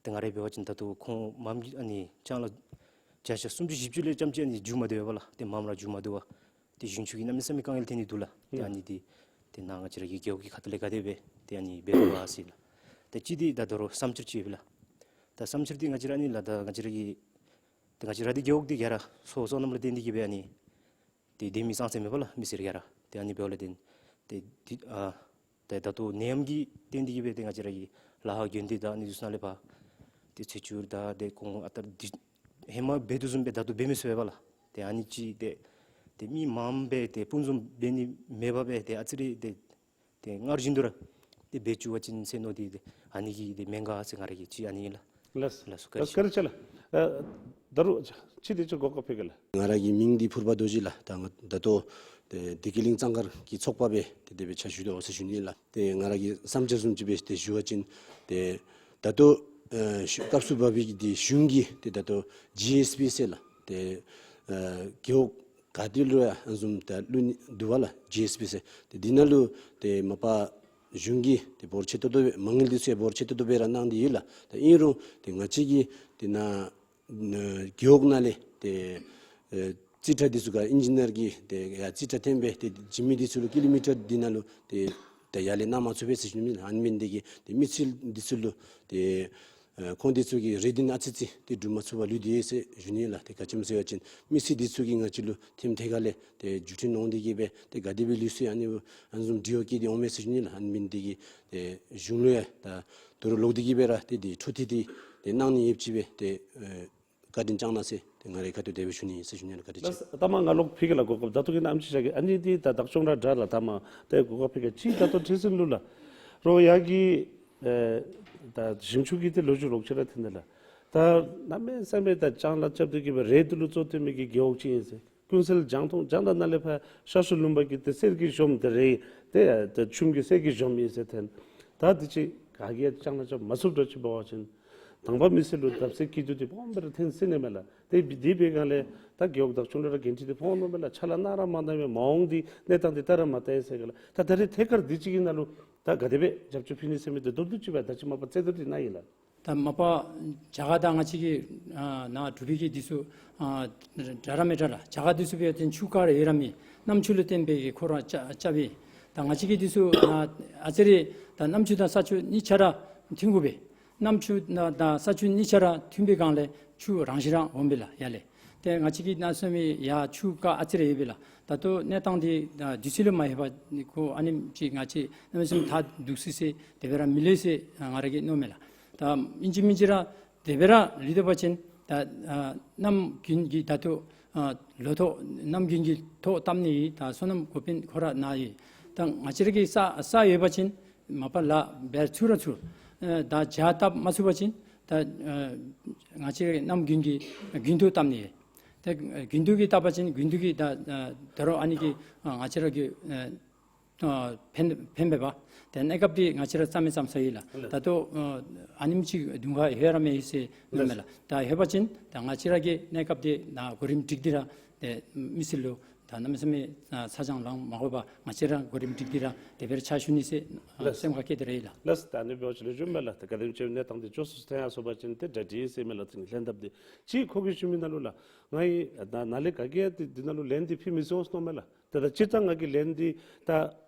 ཏེ་ང་ར་འབད་བ་ཅིན་ད་ལྟོ་ཁོང་མངམ་གིས་ཨ་ནི་ལྕང་ལཱ་བརྒྱ་ཆ་སུམ་ཅུ་བཞི་བཅུ་ལས་ཙམ་ཅིག་ཨ་ནི་མཇུག་མ་བསྡུ་བས་པ་ལགས། ཏེ་མངམ་ར་མཇུག་མ་བསྡུ་བར་ཏེ་ཞིང་ཆུ་གི་གནམ་མེད་ས་མེད་དཀའ་ངལ་ཐོན་ནི་འདུག་ལགས། ཏེ་ཨ་ནི་འདི་ཏེ་ནཱ་ང་བཅས་ར་གི་རྒེད་འོག་གི་ཁ་ཐུག་ལས་ག་དེ་སྦེ་ཏེ་ཨ་ནི་འབད་དོ་ག་ཟེར་ལགས། ཏེ་གཅིག་འདི་ད་ད་རུང་བསམ་འཆར་ཅིག་ཡོད་པས་ལགས། ད་བསམ་འཆར་འདི་ང་བཅས་ར་ཨ་ནི་ལགས་ད་ང་བཅས་ར་གི་ཏེ་ང་བཅས་ར་དྷི་རྒེད་འོག་འདི་ག་ར་སོ་སོ་ནམ་ལུ་བརྟེན་ཏེ་གིས་སྦེ་ཨ་ནི་ཏེ་སྡོད་མི་ཙང་ཙ་མེད་པ་ལགས། མི་སེར་ག་ར། ཏེ་ཨ་ནི་འབདཝ་ལས་བརྟེན་ཏེ་འདི་ཨ་ཏེ་ད་ལྟོ་ནད་ཡམས་ཀྱི་རྐྱེན་འདི་གིས་སྦེ་ཏེ་ང་བཅས་ར་གི་ལ་དྭགས་དགོན་སྡེ་དང་ཨ་ནི་ཚུ་ནང་ལས་ཕར་ཏེ་ཚེས་བཅུ་དང་ཏེ་ཁོང་ཨ་རྟག་འདི་ཧེ་མ་འབད་དོ་བཟུམ་སྦེ་ད་ལྟོ་འབད་མི་ཚུགས་པས་པ་ལགས། ཏེ་ཨ་ནི་ཅིག་ཏེ་ཏེ་མི་མངམ་སྦེ་ཏེ་སྤུན་འཛོམས་འབད་ནི་མེད་པར་སྦེ་ཏེ་ཨ་ཙི་རེ་ཏེ་ཏེ་སྔར་བཞིན་དུ་ར་ཏེ་འབད་བཅུག་པ་ཅིན་ཟེར་མནོ་སྟེ་ཏེ་ཨ་ནི་གི་ཏེ་མེན་ག་ཟེར་ང་ར་གི་ཅིག་ཨ་ནི་ཨིན་ལགས། ལགས། ལགས་སོ། བཀའ་དྲིན་ཆེ་ལགས། ཨ་ད་རུང་ཅིག་འདི་ཅིག་གོ་སྐབས་ཕུལ་གེ་ལགས། ང་ར་གི་མིང་འདི་ཕུར་པ་རྡོ་རྗེ་ལགས། ད་ང་ད་ལྟོ་ཏེ་བདེ་སྐྱིད་གླིང་གཙང་སྒར་གྱི་ཚོགས་པ་སྦེ་ཏེ་དེ་སྦེ་ཕྱག་ཞུ་དོ་ཟེར་ཞུ་ནི་ལགས། ཏེ་ང་ར་གི་བསམ་འཆར་བཟུམ་ཅིག་སྦེ་ཏེ་ཞུ་བ་ཅིན་ཏེ་ད་ལྟོ་ཨ་ཞུ་སྐབས་སུ་བབས་པའི་གི་ཏེ་གཞུང་གིས་ཏེ་ད་ལྟོ་ཇི་ཨེསི་པི་ཟེར་ལགས། ཏེ་ཨ་རྒེད་འོག་ག་ཏེ་ལུ་ཡང་ཨ་ནི་བཟུམ་ད་བླུག་ནི་འདུག་པ་ལགས། ཇི་ཨེསི་པི་ཟེར། ཏེ་འདི་ནང་ལུ་ཏེ་མ་པ་གཞུང་གིས་ཏེ་འབོར་ཆེ་ཏོག་ཏོ་སྦེ་མ་དངུལ་འདི་ཚུ་ཡང་འབོར་ཆེ་ཏོག་ཏོ་སྦེ་ར་གནང་སྟེ་ཡོད་ལགས། ད་ཨིན་རུང་ཏེ་ང་བཅས་ཀྱི་ཏེ་ནཱ་ཨ་རྒེད་འོག་ནང་ལས་ཏེ་ཨ་རྩིས་ཁྲ་འདི་ཚུ་ག་ཨིན་ཇི་ནིར་གྱིས་ཏེ་ཡར་རྩིས་ཁྲ་འཐེན་སྦེ་ཏེ་བྱིན་མི་འདི་ཚུ་ལུ་ཀི་ལོ་མི་ཊར་འདི་ནང་ལུ་ཏེ་ད་ཡར་ལས་གནང་མ་ཚུགས་པས་ཟེར་ཞུ་ནི་ཨིན། ཨ་ནི་མེན་ཏེ་གིས་ཏེ་མི་སེར་འདི་ཚུ་ལུ་ཏེ་ ཨ་ཁོང་འདི་ཚུ་གིས་རེ་འདུན་ཨ་ཙི་ཅིག་ཏེ་འགྲུབ་མ་ཚུགས་པར་ལུས་ཏེ་ཡོད་ཟེར་ཞུ་ནི་ལགས། ཏེ་ག་ཅི་སྨོ་ཟེར་བ་ཅིན་མི་སེར་འདི་ཚུ་གིས་ང་བཅས་ལུ་ཐེམ་ཐེ་ཁ་ལས་ཏེ་བརྒྱུད་འཕྲིན་གནང་སྟེ་གིས་སྦེ་ཏེ་ག་དེ་སྦེ་ལུས་སོ་ཡི་ཨ་ནི་ཨ་ནི་བཟུམ་དྲི་བ་བཀོད་དེ་འོང་མས་ཟེར་ཞུ་ནི་ལགས། ཨ་ནི་འབད་ནི་དེ་གིས་ཏེ་གཞུང་ལུ་ཡང་ད་དོ་རུང་ལོག་སྟེ་གིས་སྦེ་ར་ཏེ་འདི་འཕྲོ་མཐུད་དེ་ཏེ་གནང་ནི་ཡོདཔ་ཅིག་སྦེ་ཏེ་ཨེ་བཀའ་དྲིན་བསྐྱང་གནང་ཟེར་ཏེ་ང་རའི་ཁ་ཐུག་དེ་སྦེ་ཞུ་ནི་ཟེར་ཞུ་ནི་ལགས། བཀའ་དྲིན་ཆེ། ལགས། ད་མ་ང་ལོག་ཕི་གི་ལགས་གོ་སྐབས་ད་ལྟོ་གི་ནམ་ཅིག་བཞག་གེ། ཨ་ནི་འདི་ད་བདག་སྐྱོང་ར་འདྲ་ལགས། ད་མ་ཏེ་གོ་སྐབས་ཕི་གི་ཅིག་ད་ལྟོ་ཁྲི་འཛིན་ལུ་ལགས་རོགས་ཡར་གི་ཨེ་ད་ཞིང་ཆུ་གི་ཏེ་ལོ་རྒྱུས་ལོག་ཅི་ར་ཐོན་ནི་ལགས། ད་གནམ་མེད་ས་མེད་ད་ལྕང་ལཱ་རྐྱབ་སྟེ་གིས་སྦེ་རེ་དུ་ལུ་གཙོ་བཏོན་མི་གི་རྒེད་འོག་ཅིག་ཨིན་ཟེར། ཀུན་གསལ་རྒྱང་མཐོང་རྒྱང་དང་ནཱ་ལས་ཕར་ཤར་ཕྱོགས་ལུང་པ་གི་ཏེ་གསེར་གྱི་གཞོངམ་ཏེ་རེ་ཏེ་ཏེ་ཆུམ་གྱི་གསེར་གྱི་གཞོངམ་ཨིན་ཟེར་ཐོན། ད་འདི་ཅིག་ག་གིས་ཡང་ལྕང་ལཱ་རྐྱབ་མ་ཚུགསཔ་འདྲཝ་ཅིག་འབད་བ་ཅིན་དང་པ་མི་སེར་ལུ་བརྡབ་གསིག་སྐྱིད་སྡུག་འདི་སྦོམ་སྦེ་ར་ཐོན་སོ་ནི་མས་ལགས། ཏེ་འདི་འབད་སྒང་ལས་ད་རྒེད་འོག་བདག་སྐྱོང་ལུ་ར་འགན་འཁྲི་འདི་ཕོག་ནུག་མས་ལགས། ཕྱག་ལཱ་གནང་ར་མ་གནང་བའི་མ་འོངས་འདི་གནས་སྟངས་འདི་བལྟ་ར་མ་བལྟ་ཡི་ཟེར་ག་ལགས། ད་ད་རེས་ཐད་ཀར་འདི་ཅིག་གི་ནང་ལུ་ད་ག་དེ་སྦེ་རྒྱབ་སྐྱོར་ཕུལ་ནི་ཟེར་མི་འདི་མདོར་བསྡུས་ཅིག་སྦེ་ད་ཅི་མ་པ་རྩོད་བསྡུར་འདི་གནང་ཡི་ལགས། ད་མ་པ་རྒྱ་གར་དང་ང་བཅས་ཀྱི་ཨ་ནཱ་འབྲུག་པའི་གི་འདི་ཚུ་ཨ་འདྲ་ར་མི་འདྲ་ལགས། རྒྱ་གར་འདི་ཚུ་འབད་བ་ཅིན་ཆུ་ཁ་ར་ཡོད་ར་མེད། གནམ་ཆུ་ལུ་བརྟེན་པའི་གི་ཁོ་ར་རྐྱབ་རྐྱབ་ཨིན། ད་ང་བཅས་ཀྱི་འདི་ཚུ་ཨ་ཨ་ཙི་རེ་ད་གནམ་ཆུ་དང་ས་ཆུ་གཉིས་ཆ་ར་མཐུན་དགོ་པས། གནམ་ཆུ་ན་དང་ས་ཆུ་གཉིས་ཆ་ར་མཐུན་པའི་སྒང་ལས་ཆུ་རང་བཞིན་ར་འོང་པས་ལགས་ཡར་ལས། ཏེ་ང་བཅས་ཀྱི་གནམ་ས་མེད་ཡར་ཆུ་ཁ་ཨ་ཙི་རེ་ཡོད་པས་ལགས། ད་ལྟོ་གནས་སྟངས་འདི་ཨ་དུས་ཚོད་ལུ་མ་ལྷོད་པར་ཁོ་ཨ་ནེམ་ཅིག་ང་བཅས་གནམ་ས་མེད་ད་འདུག་སི་སི་དེ་སྦེ་ར་མི་ལུས་ཟེར་ང་ར་གིས་མནོཝ་མས་ལགས། ད་ཨིན་ཅི་མིན་ཅི་ར་དེ་སྦེ་ར་ལུས་སྡོད་པ་ཅིན་ད་ཨ་གནམ་དགུན་གྱི་ད་ལྟོ་ཨ་ལོ་ཐོག་གནམ་དགུན་གྱི་ཐོག་བཏབ་ནི་ཨིན། ད་སོ་ནམ་འགོ་དཔོན་ཁོ་ར་ནཱ་ཡོད། ད་ང་བཅས་ར་གི་ས་ས་ཡོད་པ་ཅིན་མ་པ་ལཱ་འབད་ཚུགས་ར་ཚུགས། ཨ་ད་བྱ་བཏབ་མ་ཚུགས་པ་ཅིན་ད་ཨ་ང་བཅས་ར་གནམ་དགུན་གྱི་དགུན་ཐོག་བཏབ་ནི་ཨིན། ད་དགུན་དུས་ཀྱི་བཏབ་པ་ཅིན་དགུན་དུས་ཀྱི་ད་ཨ་ད་རུང་ཨ་ནི་གི་ཨ་ང་བཅས་ར་གི་ཨ་ཨ་ཕན་ཕན་པས་པ། ཏེ་གནས་སྐབས་འདི་ང་བཅས་ར་རྩ་མེད་རྩ་མེད་ཟེར་ཡི་ལགས། ལགས། ད་ལྟོ་ཨ་ཨ་ནེམ་ཅིག་གདོང་ཁར་ལྷོད་ར་མེད་ཟེར་མནོཝ་མས་ལགས། ད་ལྷོད་པ་ཅིན་ད་ང་བཅས་ར་གི་གནས་སྐབས་འདི་ནཱ་གོ་རིམ་སྒྲིག་སྟེ་ར་ཏེ་མི་སེར་ལུ་ད་གནམ་མེད་ས་མེད་ཨ་ཚ་གྱང་ལང་མ་དགོ་པར་ང་བཅས་ར་གོ་རིམ་སྒྲིག་སྟེ་ར་དེ་སྦེ་ར་ཕྱག་ཞུ་ནི་ཟེར་ཨ་ལགས། སེམས་ཁར་བསྐྱེད་དེ་ར་ཡོད་ལགས། ལགས། ད་ཨ་ནི་འབད་བ་ཅིན་ལེགས་ཤོམ་མས་ལགས། ད་ག་དེམ་ཅིག་གནས་སྟངས་འདི་བྱོག་སུ་ཐོན་ཡར་སོང་པ་ཅིན་ཏེ་གྲ་སྒྲིག་ཡོད་ཟེར་མས་ལགས། ལྷན་ཐབས་འདི་ཅིག་ཁོ་གིས་ཞུ་མི་ནང་ལུ་ལགས་ང་ཡི་ད་ནཱ་ལས་ག་གིས་ཡང་འདི་འདི་ནང་ལུ་ལན་འདི་ཕུལ་མི་ཚུགས་འོང་མནོཝ་མས་ལགས། ད་ད་སྤྱིར་བཏང་ང་གིས་ལན་འདི་ད་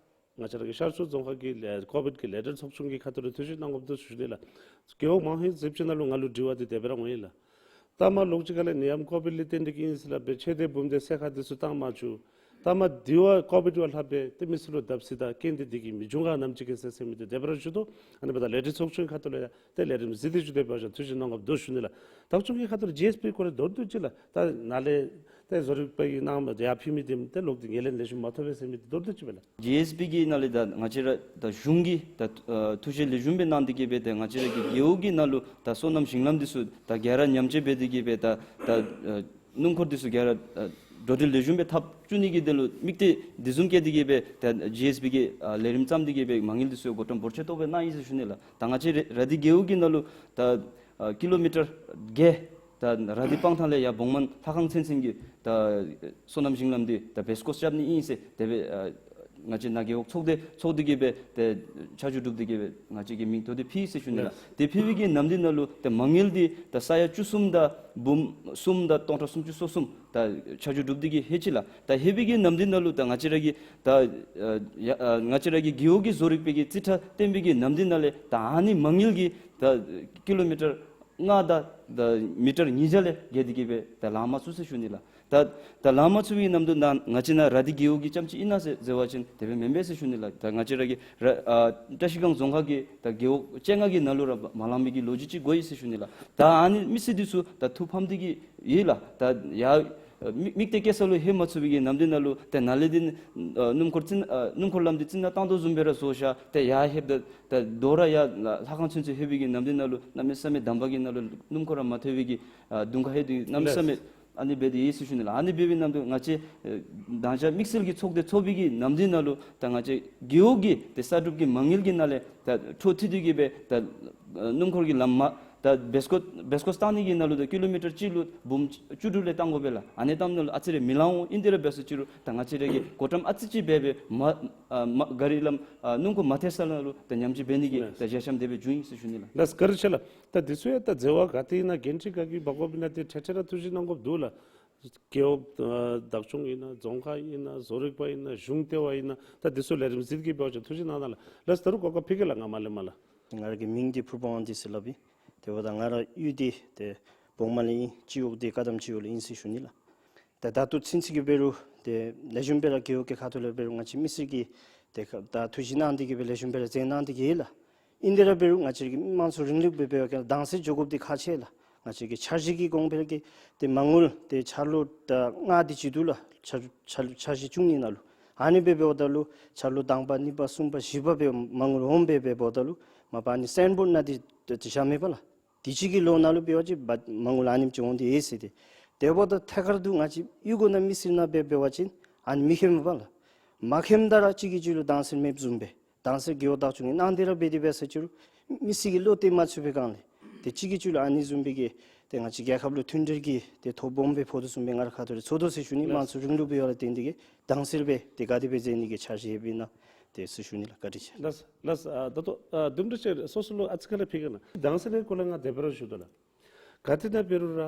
ང་བཅས་ར་གི་ཤར་ཕྱོགས་རྫོང་ཁག་གི་ལས་ཀོ་བིཌ་གི་ལས་སྡེ་ཚོགས་ཆུང་གི་ཁ་ཐུག་ལས་ཐུགས་བཞེད་གནང་དགོཔ་འདུག་ཞུ་ནི་ལགས། རྒེད་འོག་མང་ཧེང་ཟེར་ཅིག་ནང་ལུ་ང་ལུ་དྲི་བ་འདི་དེ་སྦེ་ར་འོང་ཡི་ལགས། ད་མ་ལོག་ཅི་ག་ལས་ནད་ཡམས་ཀོ་བིཌ་ལས་བརྟེན་ཏེ་གིས་ཨིན་ཟེར་སླབ་སྦེ་ཆེ་བདེ་བུམ་སྡེ་སེར་ཁ་འདི་ཚུ་བཏང་མ་བཅུག། ད་མ་འདི་བ་ཀོ་བིཌ་བ་ལྷག་སྦེ་ཏེ་མི་སེར་ལུ་བརྡབ་གསིག་དང་རྐྱེན་འདི་འདི་གིས་མི་འབྱུང་ག་ནམ་ཅིག་གི་ཟེར་ཟེར་མི་འདི་དེ་སྦེ་ར་ཞུ་དོ། ཨ་ནི་འབདཝ་ད་ལས་སྡེ་ཚོགས་ཆུང་ཁ་ཐུག་ལས་ཡང་ཏེ་ལས་རིམ་གཟིགས་ཏེ་ཞུ་དེ་འབད་བ་ཅིན་ཐུགས་བཞེད་གནང་དགོཔ་འདུག་ཞུ་ནི་ལགས། བདག་སྐྱོང་གི་ཁ་ཐུག་ལས་ཇི་ཨེསི་པི་སྐོར་ལས་མདོར་བསྡུས་ཅིག་ལགས། ད་ནཱ་ལས་ཏེ་བཟོ་རིག་པ་གི་ནང་མ་ཡར་ཕུལ་མི་འདི་ཏེ་ལོག་སྟེ་ངོས་ལེན་ལེགས་ཤོམ་མ་ཐོབ་པས་ཟེར་མི་འདི་མདོར་བསྡུས་ཅིག་སྦེ་ལགས། ཇི་ཨེསི་པི་གི་ནང་ལས་ད་ང་བཅས་ར་ད་གཞུང་གིས་ད་ཨ་ཐུགས་བཞེད་ལེགས་ཤོམ་སྦེ་གནང་སྟེ་གིས་སྦེ་ད་ང་བཅས་ར་གི་རྒེད་འོག་གི་ནང་ལུ་ད་སོ་ནམ་ཞིང་ལམ་འདི་ཚུ་ད་ག་ར་ཉམས་བཅོས་འབད་དེ་གིས་སྦེ་ད་ད་ཨ་སྣུམ་འཁོར་འདི་ཚུ་ག་ར་ཨ་འགྲོ་འགྲུལ་ལེགས་ཤོམ་སྦེ་འཐབ་བཅུག་ནི་གི་དོན་ལུ་དམིགས་གཏད་འདི་བཟུམ་བསྐྱེད་དེ་གིས་སྦེ་ད་ཇི་ཨེསི་པི་གིས་ཨ་ལས་རིམ་བརྩམས་ཏེ་གིས་སྦེ་མ་དངུལ་འདི་ཚུ་ཡང་བགོ་བཀྲམ་འབོར་ཆེ་ཏོག་སྦེ་གནང་ཡི་ཟེར་ཞུ་ནི་ལགས། ད་ང་བཅས་ར་ར་དྷི་རྒེད་འོག་གི་ནང་ལུ་ད་ཨ་ཀི་ལོ་མི་ཊར་བརྒྱད་ད་ར་དྷི་སྤང་ཐང་ལས་ཡར་བོང་མོན་ལྷ་ཁང་ཚུན་ཚོད་ཀྱི་ད་སོ་ནམ་ཞིང་ལམ་འདི་ད་བེས་བཀོད་རྐྱབ་ནི་ཨིན་ཟེར་དེ་སྦེ་ཨ་ང་བཅས་ནཱ་རྒེད་འོག་ཚོགས་སྡེ་ཚོགས་སྡེ་གིས་སྦེ་ཏེ་ཆ་འཇོག་གྲུབ་སྟེ་གིས་སྦེ་ང་བཅས་ཀྱིས་མིང་ཐོ་འདི་ཕུལ་ཡི་ཟེར་ཞུ་ནི་ལགས། ལགས། དེ་ཕུལ་བའི་གི་ནམ་དུས་ནང་ལུ་ཏེ་མ་དངུལ་འདི་ད་ས་ཡ་བཅུ་གསུམ་དང་འབུམ་གསུམ་དང་སྟོང་ཕྲག་སུམ་ཅུ་སོ་གསུམ་ད་ཆ་འཇོག་གྲུབ་སྟེ་གིས་ལྷོད་ཅི་ལགས། ད་ལྷོད་པའི་གི་ནམ་དུས་ནང་ལུ་ད་ང་བཅས་ར་གི་ད་ཨ་ཡ་ཨ་ང་བཅས་ར་གི་རྒེད་འོག་གི་བཟོ་རིག་པའི་གི་རྩིས་ཁྲ་བཏོན་པའི་གི་ནམ་དུས་ནང་ལས་ད་ཨ་ནི་མ་དངུལ་གྱིས་ད་ཀི་ལོ་མི་ཊར་ལྔ་དང་ད་མི་ཊར་ཉིས་བརྒྱ་ལས་བརྒལ་ཏེ་གིས་སྦེ་ད་ལང་མ་ཚུགས་ཟེར་ཞུ་ནི་ལགས། ད་ད་ལང་མ་ཚུགས་པའི་ནམ་དུས་ནང་ང་བཅས་ནཱ་ར་དྷི་རྒེད་འོག་གི་རྐྱངམ་ཅིག་ཨིན་ན་ཟེར་ཟེར་བ་ཅིན་དེ་སྦེ་མེན་པས་ཟེར་ཞུ་ནི་ལགས། ད་ང་བཅས་ར་གི་ར་ཨ་བཀྲ་ཤིས་སྒང་རྫོང་ཁག་གི་ད་རྒེད་འོག་བཅོ་ལྔ་གི་ནང་ལུ་ར་མ་མ་ལང་མི་གི་ལོ་རྒྱུས་ཅིག་གོ་ཡི་ཟེར་ཞུ་ནི་ལགས། ད་ཨ་ནི་མི་སེར་འདི་ཚུ་ད་ཐུགས་ཕམ་སྟེ་གིས་ཡོད་ལགས། ད་ཡར་ཨ་མི་དམིགས་གཏད་བསྐྱེད་ས་ལུ་ལྷོད་མ་ཚུགས་པའི་གི་ནམ་དུས་ནང་ལུ་ཏེ་ནཱ་ལས་འདི་ཨ་སྣུམ་འཁོར་རྩི་ཨ་སྣུམ་འཁོར་ལམ་འདི་རྩི་ནག་བཏང་དོ་བཟུམ་སྦེ་ར་བཟོ་བཞག། ཏེ་ཡར་ལྷོདཔ་ད་ད་རྡོ་ར་ཡར་ལྷ་ཁང་ཚུན་ཚོད་ལྷོད་པའི་གི་ནམ་དུས་ནང་ལུ་གནམ་མེད་ས་མེད་འདམ་བག་གི་ནང་ལུ་སྣུམ་འཁོར་ར་མ་ཐོན་པའི་གི་ཨ་གདོང་ཁར་ལྷོད་དེ་གནམ་མེད་ས་མེད་ཨ་ནི་འབད་དེ་ཡོད་ཟེར་ཞུ་ནི་ལགས། ཨ་ནི་འབད་བའི་ནམ་དུས་ང་བཅས་ཨེ་དང་ཅ་དམིགས་བསལ་གྱི་ཚོགས་སྡེ་ཚོགས་པའི་གི་ནམ་དུས་ནང་ལུ་ད་ང་བཅས་རྒེད་འོག་གི་ཏེ་གསར་སྒྲུབ་ཀྱི་མ་དངུལ་གྱི་ནང་ལས་ད་འཕྲོ་མཐུད་དེ་གིས་སྦེ་ད་ཨེ་སྣུམ་འཁོར་གྱི་ལམ་མ་ད་བེས་བཀོད་བེས་བཀོད་བཏང་ནི་གི་ནང་ལུ་ད་ཀི་ལོ་མི་ཊར་གཅིག་ལུ་འབུམ་བཅུ་དྲུག་ལས་བཏང་དགོ་པས་ལགས། ཨ་ནི་བཏངམ་ད་ལུ་ཨ་ཙི་རེ་མི་ལང་འོང་། ཨིན་ཏེ་ར་འབད་ས་ཅིག་རུང་ད་ང་བཅས་ར་གིས་བགོ་བཀྲམ་ཨ་ཙི་ཅིག་འབད་སྦེ་མ་ཨ་མ་ག་རི་ལམ་ཨ་སྣུམ་འཁོར་མ་ཐལ་ས་ནང་ལུ་ད་ཉམས་བཅོས་འབད་ནི་གི་ལགས། ད་ཞལ་འཆམ་དེ་སྦེ་བྱུང་ཡི་ཟེར་ཞུ་ནི་ལགས། ལགས་བཀའ་དྲིན་ཆེ་ལགས། ད་འདི་ཚུ་ཡང་ད་འཛོལ་བ་ག་ཏེ་ཨིན་ན་འགན་འཁྲི་ག་གིས་འབག་དགོཔ་ཨིན་ན་འདི་འཕྲལ་འཕྲལ་ར་ཐུགས་བཞེད་གནང་དགོཔ་འདུག་ལགས། རྒེད་འོག་ཨ་བདག་སྐྱོང་ཨིན་ན་རྫོང་ཁག་ཨིན་ན་བཟོ་རིག་པ་ཨིན་ན་གཞུང་ལྟེ་བ་ཨིན་ན་ད་འདི་ཚུ་ལས་རིམ་གཟིགས་ཏེ་གིས་འབད་བ་ཅིན་ཐུགས་བཞེད་གནང་གནང་ལགས། ལགས་ད་རུང་གོ་སྐབས་ཕུལ་གེ་ལགས། ང་མ་ལས་མར་ལགས། ང་ར་གི་མིང་འདི་ཕུར་བུ་དབང་འདུས་ཟེར་སླབ་ཨིན། དེ་འབདཝ་ད་ང་ར་ཡུལ་འདི་ཏེ་བོག་མ་ལས་ཨིན། སྤྱི་འོག་འདི་ཀ་དམ་སྤྱི་འོག་ལས་ཨིན་ཟེར་ཞུ་ནི་ལགས། ཏེ་ད་ལྟོ་ཚུན་ཚོད་ཀྱི་འབད་རུང་ཏེ་ལེགས་ཤོམ་སྦེ་ར་རྒེད་འོག་གི་ཁ་ཐུག་ལས་འབད་རུང་ང་བཅས་མི་སེར་གྱིས་ཏེ་ཁ་ད་ཐུགས་བཞེད་གནང་སྟེ་གི་སྦེ་ལེགས་ཤོམ་སྦེ་ར་མཛད་གནང་སྟེ་གི་ཡོད་ལགས། ཨིན་དེ་ར་འབད་རུང་ང་བཅས་ཀྱི་དམངས་གཙོ་རིང་ལུགས་སྦེ་འབད་བ་ཅིན་དྭངས་གསལ་འགྱོ་དགོཔ་འདི་ཁག་ཆེ་ལགས། ང་བཅས་ཀྱི་འཆར་གཞི་གི་གོང་འཕེལ་གྱི་ཏེ་མ་དངུལ་ཏེ་འཆར་ལོ་ད་ལྔ་འདི་ཅིག་འདུག་ལགས། འཆར་འཆར་འཆར་གཞི་བཅུ་གཉིས་ནང་ལུ། ཨ་ནི་སྦེ་འབདཝ་ད་ལུ་འཆར་ལོ་དང་པ་གཉིས་པ་གསུམ་པ་བཞི་པ་སྦེ་མ་དངུལ་འོང་སྦེ་འབདཝ་ད་ལུ་མ་པ་ཨ་ནི་སའིན་བོཌ་ནང་འདི་ཏེ་བཞག་མེད་པ་ལགས། དུས་ཅི་གི་ལོ་ནང་ལུ་འབད་བ་ཅིན་མ་དངུལ་ཨ་ནེམ་ཅིག་འོང་སྟེ་ཡོད་ཟེར་ཏེ། དེ་འབདཝ་ད་ཐད་ཀར་དུ་ང་བཅས་གཡུས་སྒོ་ནང་མི་སེར་ནང་འབད་འབད་བ་ཅིན་ཨ་ནི་མི་མཁྱེནམ་པ་ལགས། མ་མཁྱེནམ་ད་ར་གཅིག་གིས་གཅིག་ལུ་དྭངས་གསལ་མེདཔ་བཟུམ་སྦེ་དྭངས་གསལ་རྒེད་འོག་བདག་སྐྱོང་གིས་གནང་སྟེ་ར་འབད་དེ་འབད་ས་ཅིག་རུང་མི་སེར་གྱིས་བློ་གཏད་མ་ཚུགས་པའི་སྒང་ལས་ཏེ་གཅིག་གིས་གཅིག་ལུ་ཨ་ནི་བཟུམ་སྦེ་གི་ཏེ་ང་བཅས་རྒྱལ་ཁབ་ལུ་མཐུན་སྒྲིལ་གྱི་ཏེ་ཐོ་སྦོམ་སྦེ་ཕོག་དོ་བཟུམ་སྦེ་ང་ར་ཁ་ཐུག་ལས་ཚོར་དོ་ཟེར་ཞུ་ནི། ལགས། དམངས་གཙོ་རིང་ལུགས་འབདཝ་ལས་བརྟེན་ཏེ་གི་དྭངས་གསལ་སྦེ་ཏེ་ག་དེ་སྦེ་མཛད་ནི་གི་འཆར་གཞི་ཡོདཔ་ཨིན་ན་ཏེ་ཟེར་ཞུ་ནི་ལགས། བཀའ་དྲིན་ཆེ། ལགས་ལགས། ཨ་ད་ལྟོ་ཨ་དུམ་གྲ་ཅིག་སོ་སོ་ལུ་ཨ་ཙི་ཁ་ལས་ཕི་ག་ན་དྭངས་གསལ་ལས་སྐོར་ལས་ང་དེ་སྦེ་ར་ཞུ་དོ་ལགས། ག་ཏེ་ནང་འབད་རུང་ར་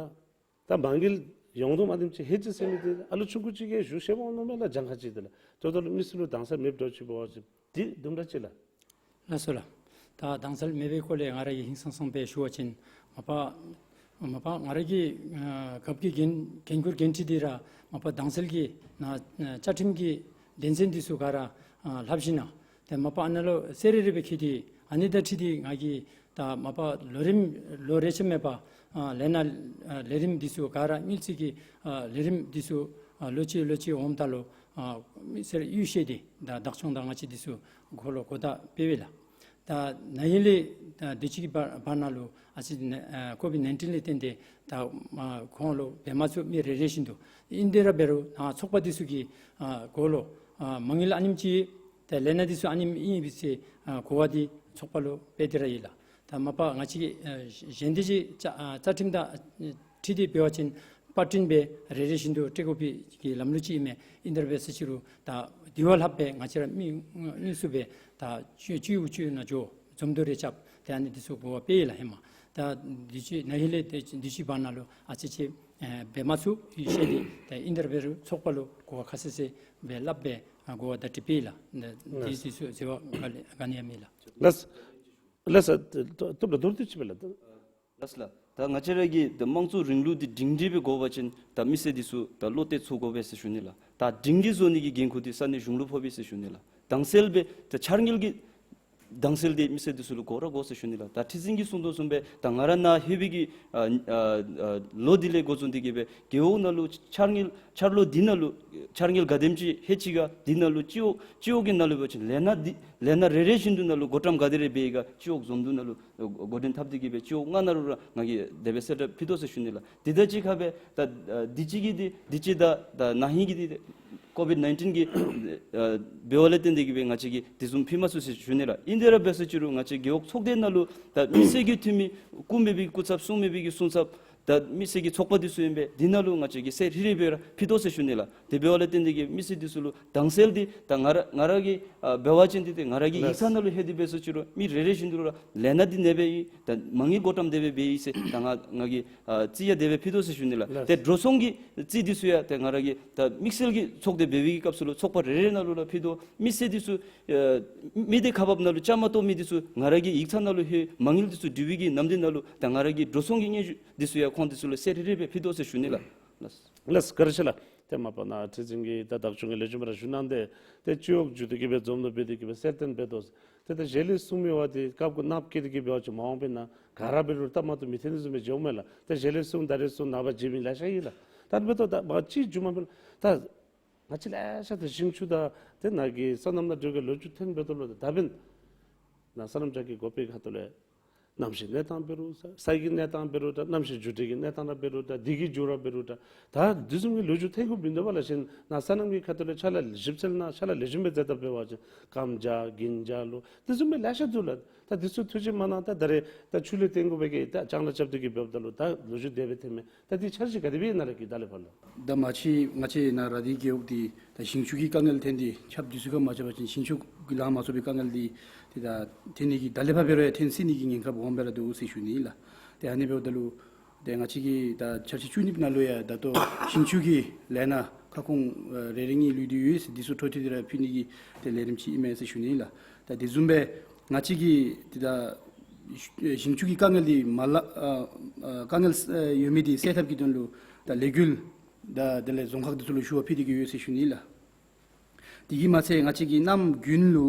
ད་མ་དངུལ་ཡོངས་བསྡོམས་ཨ་ནེམ་ཅིག་ལྷོད་ཅི་ཟེར་མི་འདི་ཨ་ལུ་ཆུང་ཀུ་ཅིག་གིས་ཞུ་ཤེས་འོང་མནོཝ་མས་ལགས། གྱངས་ཁ་ཅིག་འདི་ལགས། ད་ལྟོ་ལུ་མི་སེར་ལུ་དྭངས་གསལ་མེདཔ་འདྲཝ་ཅིག་འབད་བ་ཅིན་འདི་དུམ་གྲ་ཅིག་ལགས། ལགས་སོ་ལགས། ད་དྭངས་གསལ་མེད་པའི་སྐོར་ལས་ང་ར་གིས་ཧིང་སངས་སངས་སྦེ་ཞུ་བ་ཅིན་མ་པ་མ་པ་ང་ར་གི་ཨ་རྒཔོ་གི་འགན་འགན་ཁུར་འགན་འཁྲི་འདི་ར་མ་པ་དྭངས་གསལ་གྱི་ནང་ཨ་བཅའ་ཁྲིམས་ཀྱི་དོན་ཚན་འདི་ཚུ་ག་ར་ཨ་ལྷབ་ཞིན་ན་ཏེ་མ་པ་ཨ་ནཱ་ལུ་གསལ་རི་རི་སྦེ་བཀོད་དེ་ཨ་ནི་དང་འཁྲིལ་ཏེ་ང་གིས་ད་མ་པ་ལོ་རིམ་ལོ་རེ་ཆད་མེད་པར་ཨ་ལས་སྣ་ཨ་ལས་རིམ་འདི་ཚུ་ག་ར་དངུལ་རྩིས་ཀྱི་ཨ་ལས་རིམ་འདི་ཚུ་ཨ་ལོ་གཅིག་ལོ་གཅིག་འོངམ་ད་ལུ་ཨ་མི་སེར་གཡུས་བཤལ་ཏེ་ད་བདག་སྐྱོང་དང་ང་བཅས་འདི་ཚུ་གོ་ལུ་གོ་བརྡ་སྤེལ་བས་ལགས། ད་ན་ཧིང་ལས་ད་དུས་ཅི་གི་བར་བར་ན་ལུ་ཨ་ཙི་ཨ་ཀོ་བིཌ་ནའིན་ཊིན་ལས་བརྟེན་ཏེ་ད་ཨ་ཁོང་ལུ་འབད་མ་ཚུགས། མི་རེ་རེ་བཞིན་དུ་ཨིན་དེ་ར་འབད་རུང་ཨ་ཚོགས་པ་འདི་ཚུ་གི་ཨ་གོ་ལུ་ཨ་མ་དངུལ་ཨ་ནེམ་ཅིག་ཏེ་ལས་སྣ་འདི་ཚུ་ཨ་ནེམ་ཨིན་པས་ཟེར་ཨ་གོ་བ་འདི་ཚོགས་པ་ལུ་སྤེལ་ཏེ་ར་ཡོད་ལགས། ད་མ་པ་ང་བཅས་ཀྱི་ཨ་གཞན་སྡེ་གི་བཅའ་ཨ་བཅའ་ཁྲིམས་དང་ཨ་འཁྲིལ་ཏེ་འབད་བ་ཅིན་པར་སྐྲུན་སྦེ་རེ་རེ་བཞིན་དུ་སྤྲོད་དགོ་པའི་གི་ལམ་ལུགས་ཅིག་ཨིན་མས། ཨིན་དེ་ར་འབད་ས་ཅིག་རུང་ད་དེ་བ་ལྷག་སྦེ་ང་བཅས་ར་མི་དངུལ་ཚུ་སྦེ་ད་སྤྱི་སྤྱི་འོག་སྤྱི་འོག་ནང་འགྱོ་འཛོམས་འདུ་རེ་རྐྱབ་སྟེ་ཨ་ནི་འདི་ཚུ་གོ་བ་སྤེལ་ཡི་ལགས་ཧེ་མ། ད་དུས་ཅི་ན་ཧིང་ལས་དུས་ཅི་བར་ན་ལུ་ཨ་ཙི་ཅིག་ཨེ་འབད་མ་ཚུགས་ཡི་ཤེས་ཏེ་ད་ཨིན་དེ་ར་འབད་རུང་ཚོགས་པ་ལུ་གོ་བ་ཁ་གསལ་གསལ་སྦེ་སླབ་སྦེ་ཨ་གོ་བ་བརྡ་སྤྲོད་སྤེལ་ཡི་ལགས། ད་དེ་ལགས། དུས་ཚོད་འཛོལ་བ་ག་ལས་ག་ནི་ཡང་མེད་ལགས། ལགས། ལགས་སོ། ཐུབ་ལ་མདོར་བསྡུས་ཅིག་སྦེ་ལགས། ལགས་ལགས། ད་ང་བཅས་ར་གི་ད་དམངས་གཙོ་རིང་ལུགས་འདི་སྒྲིང་སྒྲི་སྦེ་དགོ་པ་ཅིན་ད་མི་སེར་འདི་ཚུ་ད་བློ་གཏད་ཚུགས་དགོ་པས་ཟེར་ཞུ་ནི་ལགས། ད་སྒྲིང་སྒྲི་བཟོ་ནི་གི་འགན་ཁུར་འདི་ས་གནས་གཞུང་ལུ་ཕོག་པས་ཟེར་ཞུ་ནི་ལགས། དྭངས་གསལ་སྦེ་ད་འཆར་དངུལ་གྱི་དྭངས་གསལ་འདི་མི་སེར་འདི་ཚུ་ལུ་དགོ་ར་དགོ་ཟེར་ཞུ་ནི་ལགས། ད་ཁྲི་འཛིན་གྱིས་གསུང་དོ་བཟུམ་སྦེ་ད་ང་ར་ནཱ་ལྷོད་པའི་གི་ཨ་ཨ་ཨ་ལོ་འདི་ལས་འགོ་བཟུང་སྟེ་གི་སྦེ་རྒེད་འོག་ནང་ལུ་འཆར་དངུལ་འཆར་ལོ་འདི་ནང་ལུ་འཆར་དངུལ་ག་དེམ་ཅིག་ལྷོད་ཅི་ག་འདི་ནང་ལུ་སྤྱི་འོག་སྤྱི་འོག་གི་ནང་ལུ་འབད་བ་ཅིན་ལས་སྣ་འདི་ལས་སྣ་རེ་རེ་བཞིན་དུ་ནང་ལུ་བགོ་བཀྲམ་ག་དེ་རེ་འབད་ཡི་ག་སྤྱི་འོག་འཛོམས་འདུ་ནང་ལུ་འགོ་འདྲེན་འཐབ་སྟེ་གི་སྦེ་སྤྱི་འོག་ལྔ་ནང་ལུ་ར་ང་གིས་དེ་སྦེ་གསལ་བསྒྲགས་ཕུལ་དོ་ཟེར་ཞུ་ནི་ལགས། དེ་དང་གཅིག་ཁར་སྦེ་ད་ཨ་དུས་ཅི་གི་འདི་དུས་ཅི་ད་ད་ན་ཧིང་གི་འདི་ཀོ་བིཌ་ནའིན་ཊིན་གྱི་ཨ་འབདཝ་ལས་བརྟེན་ཏེ་གི་སྦེ་ང་བཅས་ཀྱིས་དེ་བཟུམ་ཕུལ་མ་ཚུགས་ཟེར་ཞུ་ནི་ལགས། ཨིན་དེ་ར་འབད་ས་ཅིག་རུང་ང་བཅས་རྒེད་འོག་ཚོགས་སྡེ་ནང་ལུ་ད་མི་སེར་གྱི་འཐུས་མི་སྐུ་མེད་པའི་སྐུ་ཚབ་གསུང་མེད་པའི་གསུང་ཚབ་ད་མི་སེར་གྱི་ཚོགས་པ་འདི་ཚུ་ཨིན་པས། འདི་ནང་ལུ་ང་བཅས་ཀྱིས་གསལ་རི་རི་སྦེ་ར་ཕུལ་དོ་ཟེར་ཞུ་ནི་ལགས། དེ་འབདཝ་ལས་བརྟེན་ཏེ་གི་མི་སེར་འདི་ཚུ་ལུ་དྭངས་གསལ་འདི་ད་ང་ར་ང་ར་གིས་ཨ་འབད་བ་ཅིན་འདི་ཏེ་ང་ར་གི་ཡིག་ཚང་ནང་ལུ་ལྷོད་དེ་འབད་ས་ཅིག་རུང་མི་རེ་རེ་བཞིན་དུ་ར་ལས་སྣ་འདི་ཨ་ནེ་སྦེ་ཡོད། ད་མ་དངུལ་བགོ་བཀྲམ་དེ་སྦེ་འབད་ཡི་ཟེར་ད་ང་ང་གིས་ཨ་རྩིས་ཡང་དེ་སྦེ་ཕུལ་དོ་ཟེར་ཞུ་ནི་ལགས། ལགས། ཏེ་འགྲོ་སོང་གི་རྩིས་འདི་ཚུ་ཡང་ཏེ་ང་ར་གིས་ད་དམིགས་བསལ་གྱི་ཚོགས་སྡེ་འབད་བའི་གི་སྐབས་སུ་ལུ་ཚོགས་པ་རེ་རེ་ནང་ལུ་ར་ཕུལ་དོ། མི་སེར་འདི་ཚུ་ཨ་མི་སྡེ་ཁག་འབགཔ་ནང་ལུ་བཅའ་མར་གཏོགས་མི་འདི་ཚུ་ང་ར་གི་ཡིག་ཚང་ནང་ལུ་ལྷོད། མ་དངུལ་འདི་ཚུ་བསྡུ་བའི་གི་ནམ་དུས་ནང་ལུ་ད་ང་ར་གི་འགྲོ་སོང་གི་སྙན་ཞུ་འདི་ཚུ་ཡང་ཁོང་འདི་ཚུ་ལུ་གསལ་རི་རི་སྦེ་ཕུལ་དོ་ཟེར་ཞུ་ནི་ལགས། ལགས། ལགས་བཀའ་དྲིན་ཆེ་ལགས། ཏེ་མ་པ་ནཱ་ཁྲི་འཛིན་གྱིས་ད་བདག་སྐྱོང་གིས་ལེགས་ཤོམ་སྦེ་ར་ཞུ་གནང་སྟེ་ཏེ་སྤྱི་འོག་བརྒྱུད་དེ་གི་སྦེ་འཛོམས་འདུ་འབད་དེ་གི་སྦེ་གསལ་སྟོན་འབད་དོ། ཏེ་ད་གཞན་ལས་གསུང་མི་བ་འདི་སྐབས་གུ་ནགཔོ་བཀལ་ཏེ་གི་འབད་བ་ཅིན་མ་འོངས་པའི་ནང་ག་ར་འབད་རུང་སྟབས་མ་བདེཝ་མི་འཐོན་ནི་བཟུམ་སྦེ་འགྱོཝ་མས་ལགས། ཏེ་གཞན་ལས་གསུང་ད་རེས་གསུང་ནངས་པ་བརྗེད་མི་ལེ་ཤ་ཡོད་ལགས། ད་འབདཝ་ད་ད་མ་གཅིག་མཇུག་མ་འབད་ད་ང་བཅས་ལེ་ཤ་ད་ཞིང་ཆུ་དང་ཏེ་ནཱ་གི་སོ་ནམ་ནང་འབྲེལ་གྱི་ལོ་རྒྱུས་ཐོན་འབདཝ་ད་ལུ་ད་ད་འབདན་ནཱ་སོ་ནམ་ཆ་གི་འགོ་དཔོན་ཁ་ཐུག་ལས་གནམ་གཤིས་གནས་སྟངས་འབད་རུང་ས་ས་གི་གནས་སྟངས་འབད་རུང་ད་གནམ་གཤིས་འགྱུར་འགྲོས་ཀྱི་གནས་སྟངས་ར་འབད་རུང་ད་དུས་ཀྱི་འགྱུར་བ་འབད་རུང་ད་ད་དེ་བཟུམ་གྱི་ལོ་རྒྱུས་ཐོན་དགོཔ་མིན་འདུག་པ་ལགས། གཞན་ནཱ་སོ་ནམ་གྱི་ཁ་ཐུག་ལས་ཕྱག་ལཱ་ཞིབ་འཚོལ་ནང་ཕྱག་ལཱ་ལེགས་ཤོམ་སྦེ་མཛད་དེ་འབད་བ་ཅིན་སྐམ་བྱ་རྒུན་བྱ་ལུ་དེ་བཟུམ་སྦེ་ལེ་ཤ་འདུག་ལགས། ད་དེ་ཚུ་ཐུགས་རྗེ་མ་གནང་ད་ད་རེས་ད་ཆུ་ལུད་བཏོན་དགོ་པའི་གི་ད་ལྕང་ལཱ་རྐྱབ་སྟེ་གི་འབདཝ་ད་ལུ་ད་ལོ་རྒྱུས་དེ་སྦེ་ཐོན་མས། ད་འདི་འཆར་གཞི་ག་དེ་སྦེ་ཨིན་ན་ལགས་ཀྱི་ད་ལས་ཕར་ལུ། ད་མ་གཞི་ང་བཅས་ནཱ་ར་དྷི་རྒེད་འོག་འདི་ད་ཞིང་ཆུ་གི་དཀའ་ངལ་ཐོན་ཏེ་ཁྱབ་འདི་ཚུ་ག་མ་ཆ་བ་ཅིན་ཞིང་ཆུ་གི་ལང་མ་ཚུགས་པའི་དཀའ་ངལ་འདི་ཏེ་ད་ཐོན་ནི་གི་ད་ལས་ཕར་འབད་རུང་ཡང་ཐོན་སྲིད་ནི་གི་ཉེན་ཁ་འོང་སྦེ་ར་འདུག་ཟེར་ཞུ་ནི་ལགས། ཏེ་ཨ་ནི་འབདཝ་ད་ལུ་ཏེ་ང་བཅས་ཀྱི་ད་འཆར་གཞི་བཅུ་གཉིས་པའི་ནང་ལུ་ཡང་ད་ལྟོ་ཞིང་ཆུ་གི་ལས་སྣ་ཁ་སྐོང་ཨ་རེ་རེ་གཉིས་ལུས་ཏེ་ཡོད་ཟེར་འདི་ཚུ་འཕྲོ་མཐུད་དེ་ར་ཕུལ་ནི་གི་ཏེ་ལས་རིམ་ཅིག་ཨིན་མས་ཟེར་ཞུ་ནི་ལགས། ད་དེ་བཟུམ་སྦེ་ང་བཅས་ཀྱི་ཏེ་ད་ ཞིང་ཆུ་གི་དཀའ་ངལ་འདི་མ་ལ་ཨ་ཨ་དཀའ་ངལ་ཨ་ཡོད་མི་འདི་སེལ་ཐབས་ཀྱི་དོན་ལུ་ད་ལས་འགུལ་དང་དེ་ལས་རྫོང་ཁག་འདི་ཚུ་ལུ་ཞུ་བ་ཕུལ་ཏེ་གི་ཡོད་ཟེར་ཞུ་ནི་ལགས། དེ་གིས་མ་ཚད་ང་བཅས་ཀྱི་གནམ་དགུན་ལུ་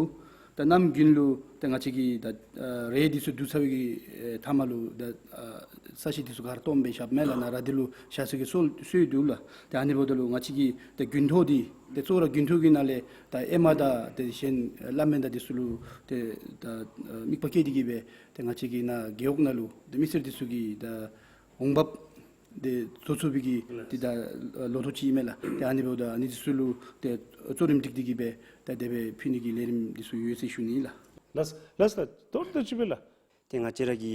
ད་གནམ་དགུན་ལུ་ད་ང་བཅས་ཀྱི་ད་ཨ་རས་འདི་ཚུ་བསྡུ་ཚར་བའི་གི་ཨེ་མཐའ་མ་ལུ་ད་ཨ་ས་གཞི་འདི་ཚུ་ག་ར་སྟོངམ་སྦེ་བཞགཔ་མས་ལགས། ནཱ་ར་འདི་ལུ་བཞག་ས་གི་སྲོལ་སྲོལ་འདུག་ལགས། ཏེ་ཨ་ནི་འབདཝ་ད་ལུ་ང་བཅས་ཀྱི་ད་དགུན་ཐོག་འདི་ཏེ་གཙོ་བོ་ར་དགུན་ཐོག་གི་ནང་ལས་ད་ཨེ་མ་དང་ཏེ་གཞན་བླ་སྨན་དང་འདི་ཚུ་ལུ་ཏེ་ད་ཨ་དམིགས་པ་བསྐྱེད་དེ་གི་སྦེ་ཏེ་ང་བཅས་ཀྱི་ནཱ་རྒེད་འོག་ནང་ལུ་ཏེ་མི་སེར་འདི་ཚུ་གི་ད་འོང་འབབ་འདི་བཟོ་ཚུགས་པའི་གི་ཏེ་ད་ལོ་ཐོག་ཅིག་ཨིན་མས་ལགས། ཏེ་ཨ་ནི་འབདཝ་ད་ཨ་ནི་འདི་ཚུ་ལུ་ཏེ་གཙོ་རིམ་སྒྲིག་སྟེ་གི་སྦེ་ད་དེ་སྦེ་ཕུལ་ནི་གི་ལས་རིམ་འདི་ཚུ་ཡོད་ཟེར་ཞུ་ནི་ལགས། ལགས་ལགས་ལགས། མདོར་བསྡུས་ཅིག་སྦེ་ལགས། ཏེ་ང་བཅས་ར་གི་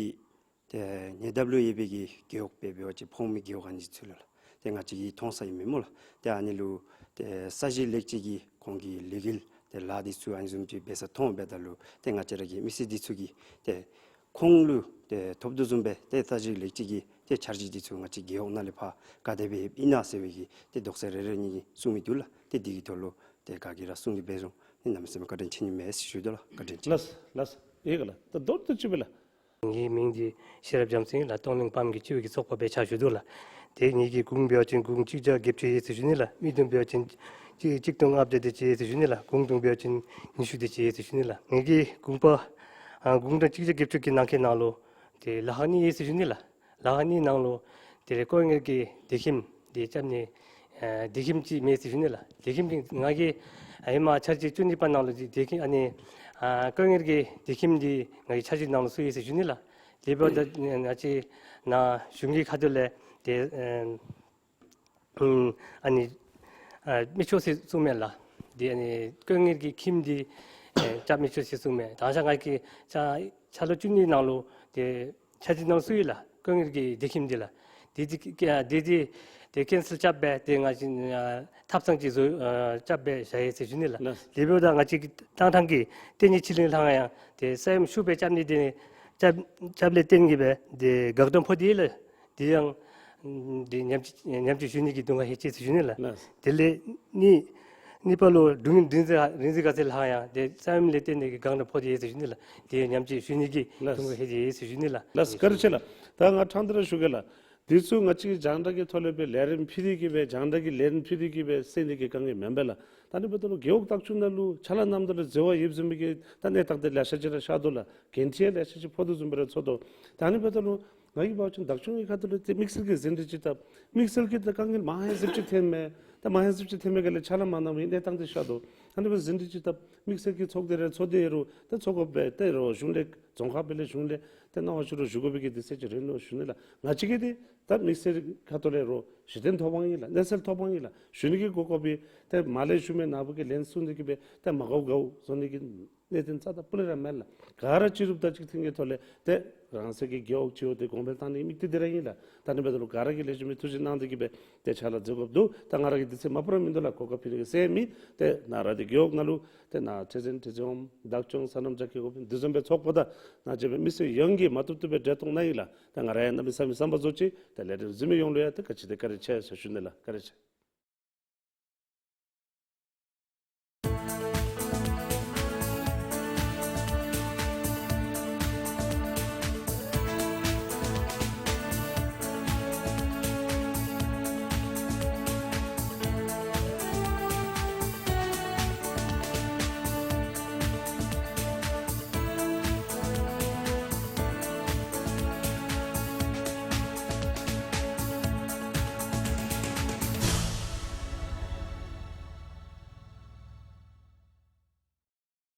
ཏེ་ཉེ་འདབས་ལུ་ཡོད་པའི་གི་རྒེད་འོག་སྦེ་འབད་བ་ཅིན་ཕོངས་མི་རྒེད་འོག་ཨ་ནི་ཚུ་ལུ་ལགས། ཏེ་ང་བཅས་ཀྱིས་མཐོང་ས་ཨིན་མས་སྨོ་ལགས། ཏེ་ཨ་ནི་ལུ་ཏེ་ས་གཞི་ལེགས་བཅོས་ཀྱི་ཁོང་གི་ལས་འགུལ་ཏེ་ལཱ་འདི་ཚུ་ཨ་ནི་བཟུམ་ཅིག་འབད་ས་མཐོང་འབདཝ་ད་ལུ་ཏེ་ང་བཅས་ར་གི་མི་སེར་འདི་ཚུ་གིས་ཏེ་ཁོང་ལུ་ཏེ་ཐོབ་དོ་བཟུམ་སྦེ་ཏེ་ས་གཞི་ལེགས་བཅོས་ཀྱི་ཏེ་འཆར་གཞི་འདི་ཚུ་ང་བཅས་རྒེད་འོག་ནང་ལས་ཕར་ག་དེ་སྦེ་ཨིན་ན་ཟེར་བའི་གི་ཏེ་དོགས་སེལ་རེ་རེ་གཉིས་གཉིས་གསུང་མི་འདུག་ལགས། ཏེ་འདི་གི་ཐོག་ལུ་ཏེ་ག་གིས་ར་གསུང་གི་འབད་རུང་ཏེ་གནམ་མེད་ས་མེད་བཀའ་དྲིན་ཆེ་ནི་མས་ཟེར་ཞུ་དོ་ལགས། བཀའ་དྲིན་ཆེ། ལགས་ལགས། ཨེ་ག་ལགས། ད་མདོར་བསྡུས་ཅིག་སྦེ་ལགས། ངེའི་མིང་འདི་ཤེས་རབ་རྒྱལ་མཚན་ལགས། གཏོང་ལེན་པདྨ་གི་སྤྱི་འོག་གི་ཚོགས་པ་སྦེ་ཕྱག་ཞུ་དོ་ལགས། ཏེ་ངེ་གི་གུང་འབད་བ་ཅིན་གུང་གཅིག་བརྒྱ་བརྒྱད་ཅུ་ཡོད་ཟེར་ཞུ་ནི་ལགས། མི་བདུན་འབད་བ་ཅིན་གཅིག་གཅིག་སྟོང་ལྔ་བརྒྱ་དེ་ཅིག་ཡོད་ཟེར་ཞུ་ནི་ལགས། གུང་གྲངས་འབད་བ་ཅིན་ཉི་ཤུ་དེ་ཅིག་ཡོད་ཟེར་ཞུ་ནི་ལགས། ངེ་གི་གུང་པ་ཨ་གུང་གྲངས་གཅིག་བརྒྱ་བརྒྱད་ཅུ་གི་ནང་འཁོད་ནང་ལུ་ཏེ་ལ་ཁག་གཉིས་ཡོད་ཟེར་ཞུ་ནི་ལགས། ལ་ཁག་གཉིས་ནང་ལུ་དེ་ལས་དཀོན་གཉེར་གྱི་སྡོད་ཁྱིམ་འདི་རྐྱབ་ནི་ཨ་སྡོད་ཁྱིམ་ཅིག་མེད་ཟེར་ཞུ་ནི་ལགས། སྡོད་ཁྱིམ་འདི་ང་གིས་ཨ་ཧེ་མ་འཆར་གཞི་བཅུ་གཉིས་པ་ནང་ལུ་འདི་སྡོད་ཁྱིམ་ཨ་ནི་ཨ་དཀོན་གཉེར་གྱི་སྡོད་ཁྱིམ་འདི་ང་གིས་འཆར་གཞི་ནང་ལུ་བཙུགས་ཡི་ཟེར་ཞུ་ནི་ལགས། དེ་འབདཝ་ད་ང་བཅས་ནཱ་གཞུང་གི་ཁ་ཐུག་ལས་ཏེ་ཨ་ཨ་ནི་ཨ་མི་ཆོག་ཟེར་གསུངམ་མས་ལགས། འདི་ཨ་ནི་དཀོན་གཉེར་གྱི་ཁྱིམ་འདི་ཨེ་རྐྱབ་མི་ཆོག་ཟེར་གསུངམ་མས། ད་ང་བཅས་ཀྱིས་ཆ་ཆ་ལོ་བཅུ་གཉིས་ནང་ལུ་ཏེ་འཆར་གཞི་ནང་བཙུགས་ཡི་ལགས། དཀོན་གཉེར་གྱི་སྡོད་ཁྱིམ་འདི་ལགས། འདི་འདི་ཨ་འདི་འདི་ཏེ་ཀེན་སེལ་རྐྱབ་སྦེ་ཏེ་ང་བཅས་ཨ་ཐབ་ཚང་ཅིག་བཟོ་ཨ་རྐྱབ་སྦེ་བཞག་ཡི་ཟེར་ཞུ་ནི་ལགས། ལགས། དེ་འབདཝ་ད་ང་བཅས་ཀྱིས་དང་ཐང་གི་ཏེ་ནི་ཕྱི་གླིང་ལྷང་ཡང་ཏེ་ས་ཡོམ་ཤུགས་སྦེ་རྐྱབ་ནི་འདི་ནི་རྐྱབ་རྐྱབ་ལས་བརྟེན་གྱི་སྦེ་ཏེ་འགག་སྡོམ་ཕོག་སྟེ་ལགས། འདི་ཡང་འདི་ཉམས་ཉམས་བཅོས་ཞུ་ནི་གི་དུང་ཁ་ཧེ་ཅི་ཟེར་ཞུ་ནི་ལགས། ལགས། དེ་ལས་ནི་གཉིས་པ་ལུ་དྲུང་རིན་ཆེན་རིན་ཆེན་དགའ་ཚལ་ལྷང་ཡང་ཏེ་ས་ཡོམ་ལས་བརྟེན་ནི་གི་འགག་སྡོམ་ཕོག་སྟེ་ཡོད་ཟེར་ཞུ་ནི་ལགས། འདི་ཉམས་བཅོས་ཞུ་ནི་གི་ལགས། དུང་ཁ་ཧེ་ཅི་ཡོད་ཟེར་ཞུ་ནི་ལགས། ལགས་བཀའ་དྲིན་ཆེ་ལགས། ད་ང་ཕྲང་སྟེ་ར་ཞུ་གེ་ལགས། འདི་ཚུ་ང་བཅས་ཀྱིས་རྒྱང་བསྒྲགས་ཀྱི་ཐོག་ལས་སྦེ་ལས་རིམ་ཕུལ་ཏེ་གི་སྦེ་རྒྱང་བསྒྲགས་ཀྱི་ལས་རིམ་ཕུལ་ཏེ་གི་སྦེ་སེལ་ནི་གི་དཀའ་ངལ་མེན་པས་ལགས། ད་ཨ་ནི་འབདཝ་ད་ལུ་རྒེད་འོག་བདག་སྐྱོང་ནང་ལུ་ཕྱག་ལཱ་གནངམ་ད་ལུ་འཛོལ་བ་ཡོདཔ་བཟུམ་མའི་གི་ད་གནས་སྟངས་འདི་ལེ་ཤ་ཅིག་ར་ཤར་དོ་ལགས། འགན་འཁྲི་ཡང་ལེ་ཤ་ཅིག་ཕོག་དོ་བཟུམ་སྦེ་ར་ཚོར་དོ། ད་ཨ་ནི་འབདཝ་ད་ལུ་ང་གིས་འབད་བ་ཅིན་བདག་སྐྱོང་གི་ཁ་ཐུག་ལས་ཏེ་དམིགས་བསལ་གྱི་ཟིན་བྲིས་ཅིག་བཏབ། དམིགས་བསལ་གྱི་ད་དཀའ་ངལ་མང་ཧེང་སིབ་ཅིག་ཐོན་མས། ད་མང་ཧེང་སིབ་ཅིག་ཐོན་མི་ག་ལས་ཕྱག་ལཱ་མ་གནང་བའི་གནས་སྟངས་འདི་ཤར་དོ། ཨ་ནི་སྦེ་ཟིན་བྲིས་ཅིག་བཏབ། དམིགས་བསལ་གྱི་ཚོགས་སྡེ་རེ་ཚོགས་སྡེ་ཡོད་རུང་ད་ཚོགས་འགོ་སྦེ་ཏེ་རོགས་གཞུང་ལས་རྫོང་ཁག་སྦེ་ལས་གཞུང་ལས་ཏེ་གནང་བ་ཞུ་རུང་ཞུ་དགོ་པའི་གི་དུས་ཚོད་ཅིག་རན་ནུག་ཞུ་ནི་ལགས། ང་བཅས་ཀྱིས་འདི་ད་དམིགས་བསལ་ཁ་ཐུག་ལས་རོགས་གཞི་རྟེན་ཐོབ་དབང་ཨིན་ལགས། གནས་ཚུལ་ཐོབ་དབང་ཨིན་ལགས། ཞུ་ནི་གི་གོ་སྐབས་འདི་ཏེ་མ་ལས་ཞུ་མི་ནཱ་བུ་གིས་ལན་གསུངས་ཏེ་གི་སྦེ་ཏེ་མ་དགའཝ་དགའཝ་བཟོ་ནི་གི་གནད་དོན་རྩ་དང་སྤུ་ལས་ར་མེན་ལགས། ག་ར་སྤྱི་རུབ་དང་གཅིག་མཐུན་གྱི་ཐོག་ལས་ཏེ་རང་སོའི་གི་རྒེད་འོག་སྤྱི་འོག་འདི་གོང་འཕེལ་བཏང་ནི་དམིགས་གཏད་འདི་ར་ཨིན་ལགས། ད་ཨ་ནི་འབདཝ་ད་ལུ་ག་ར་གིས་ལེགས་ཤོམ་སྦེ་ཐུགས་རྗེ་གནང་སྟེ་གི་སྦེ་ཏེ་ཕྱག་ལཱ་མཛད་དགོཔ་འདུག། ད་ང་ར་གི་དུས་ཚོད་མ་པ་ར་མིན་འདུག་ལགས། གོ་སྐབས་ཕུལ་ནི་གི་ཟེར་མི་ཏེ་ནཱ་ར་འདི་རྒེད་འོག་ནང་ལུ་ཏེ་ནཱ་ཁྲི་འཛིན་ཁྲི་འཛིན་འོགམ་བདག་སྐྱོང་སོ་ནམ་རྒྱ་སྐྱེད་འགོ་དཔོན་འདི་བཟུམ་སྦེ་ཚོགས་པ་དང་ནཱ་བཅས་པའི་མི་སེར་ཡོངས་ཀྱིས་མ་བཏུབ་བཏུབ་སྦེ་འབྲེལ་གཏོགས་གནང་ཡི་ལགས། ད་ང་ར་ཡང་གནམ་མེད་ས་མེད་བསམ་པ་རྫོགས་ཅི། ད་ལས་རིམ་གཟིགས་མི་ཡོངས་ལུ་ཡང་ཏེ་ག་ཅི་དེ་བཀའ་དྲིན་ཆེ་ཟེར་ཞུ་ནི་ལགས། བཀའ་དྲིན་ཆེ།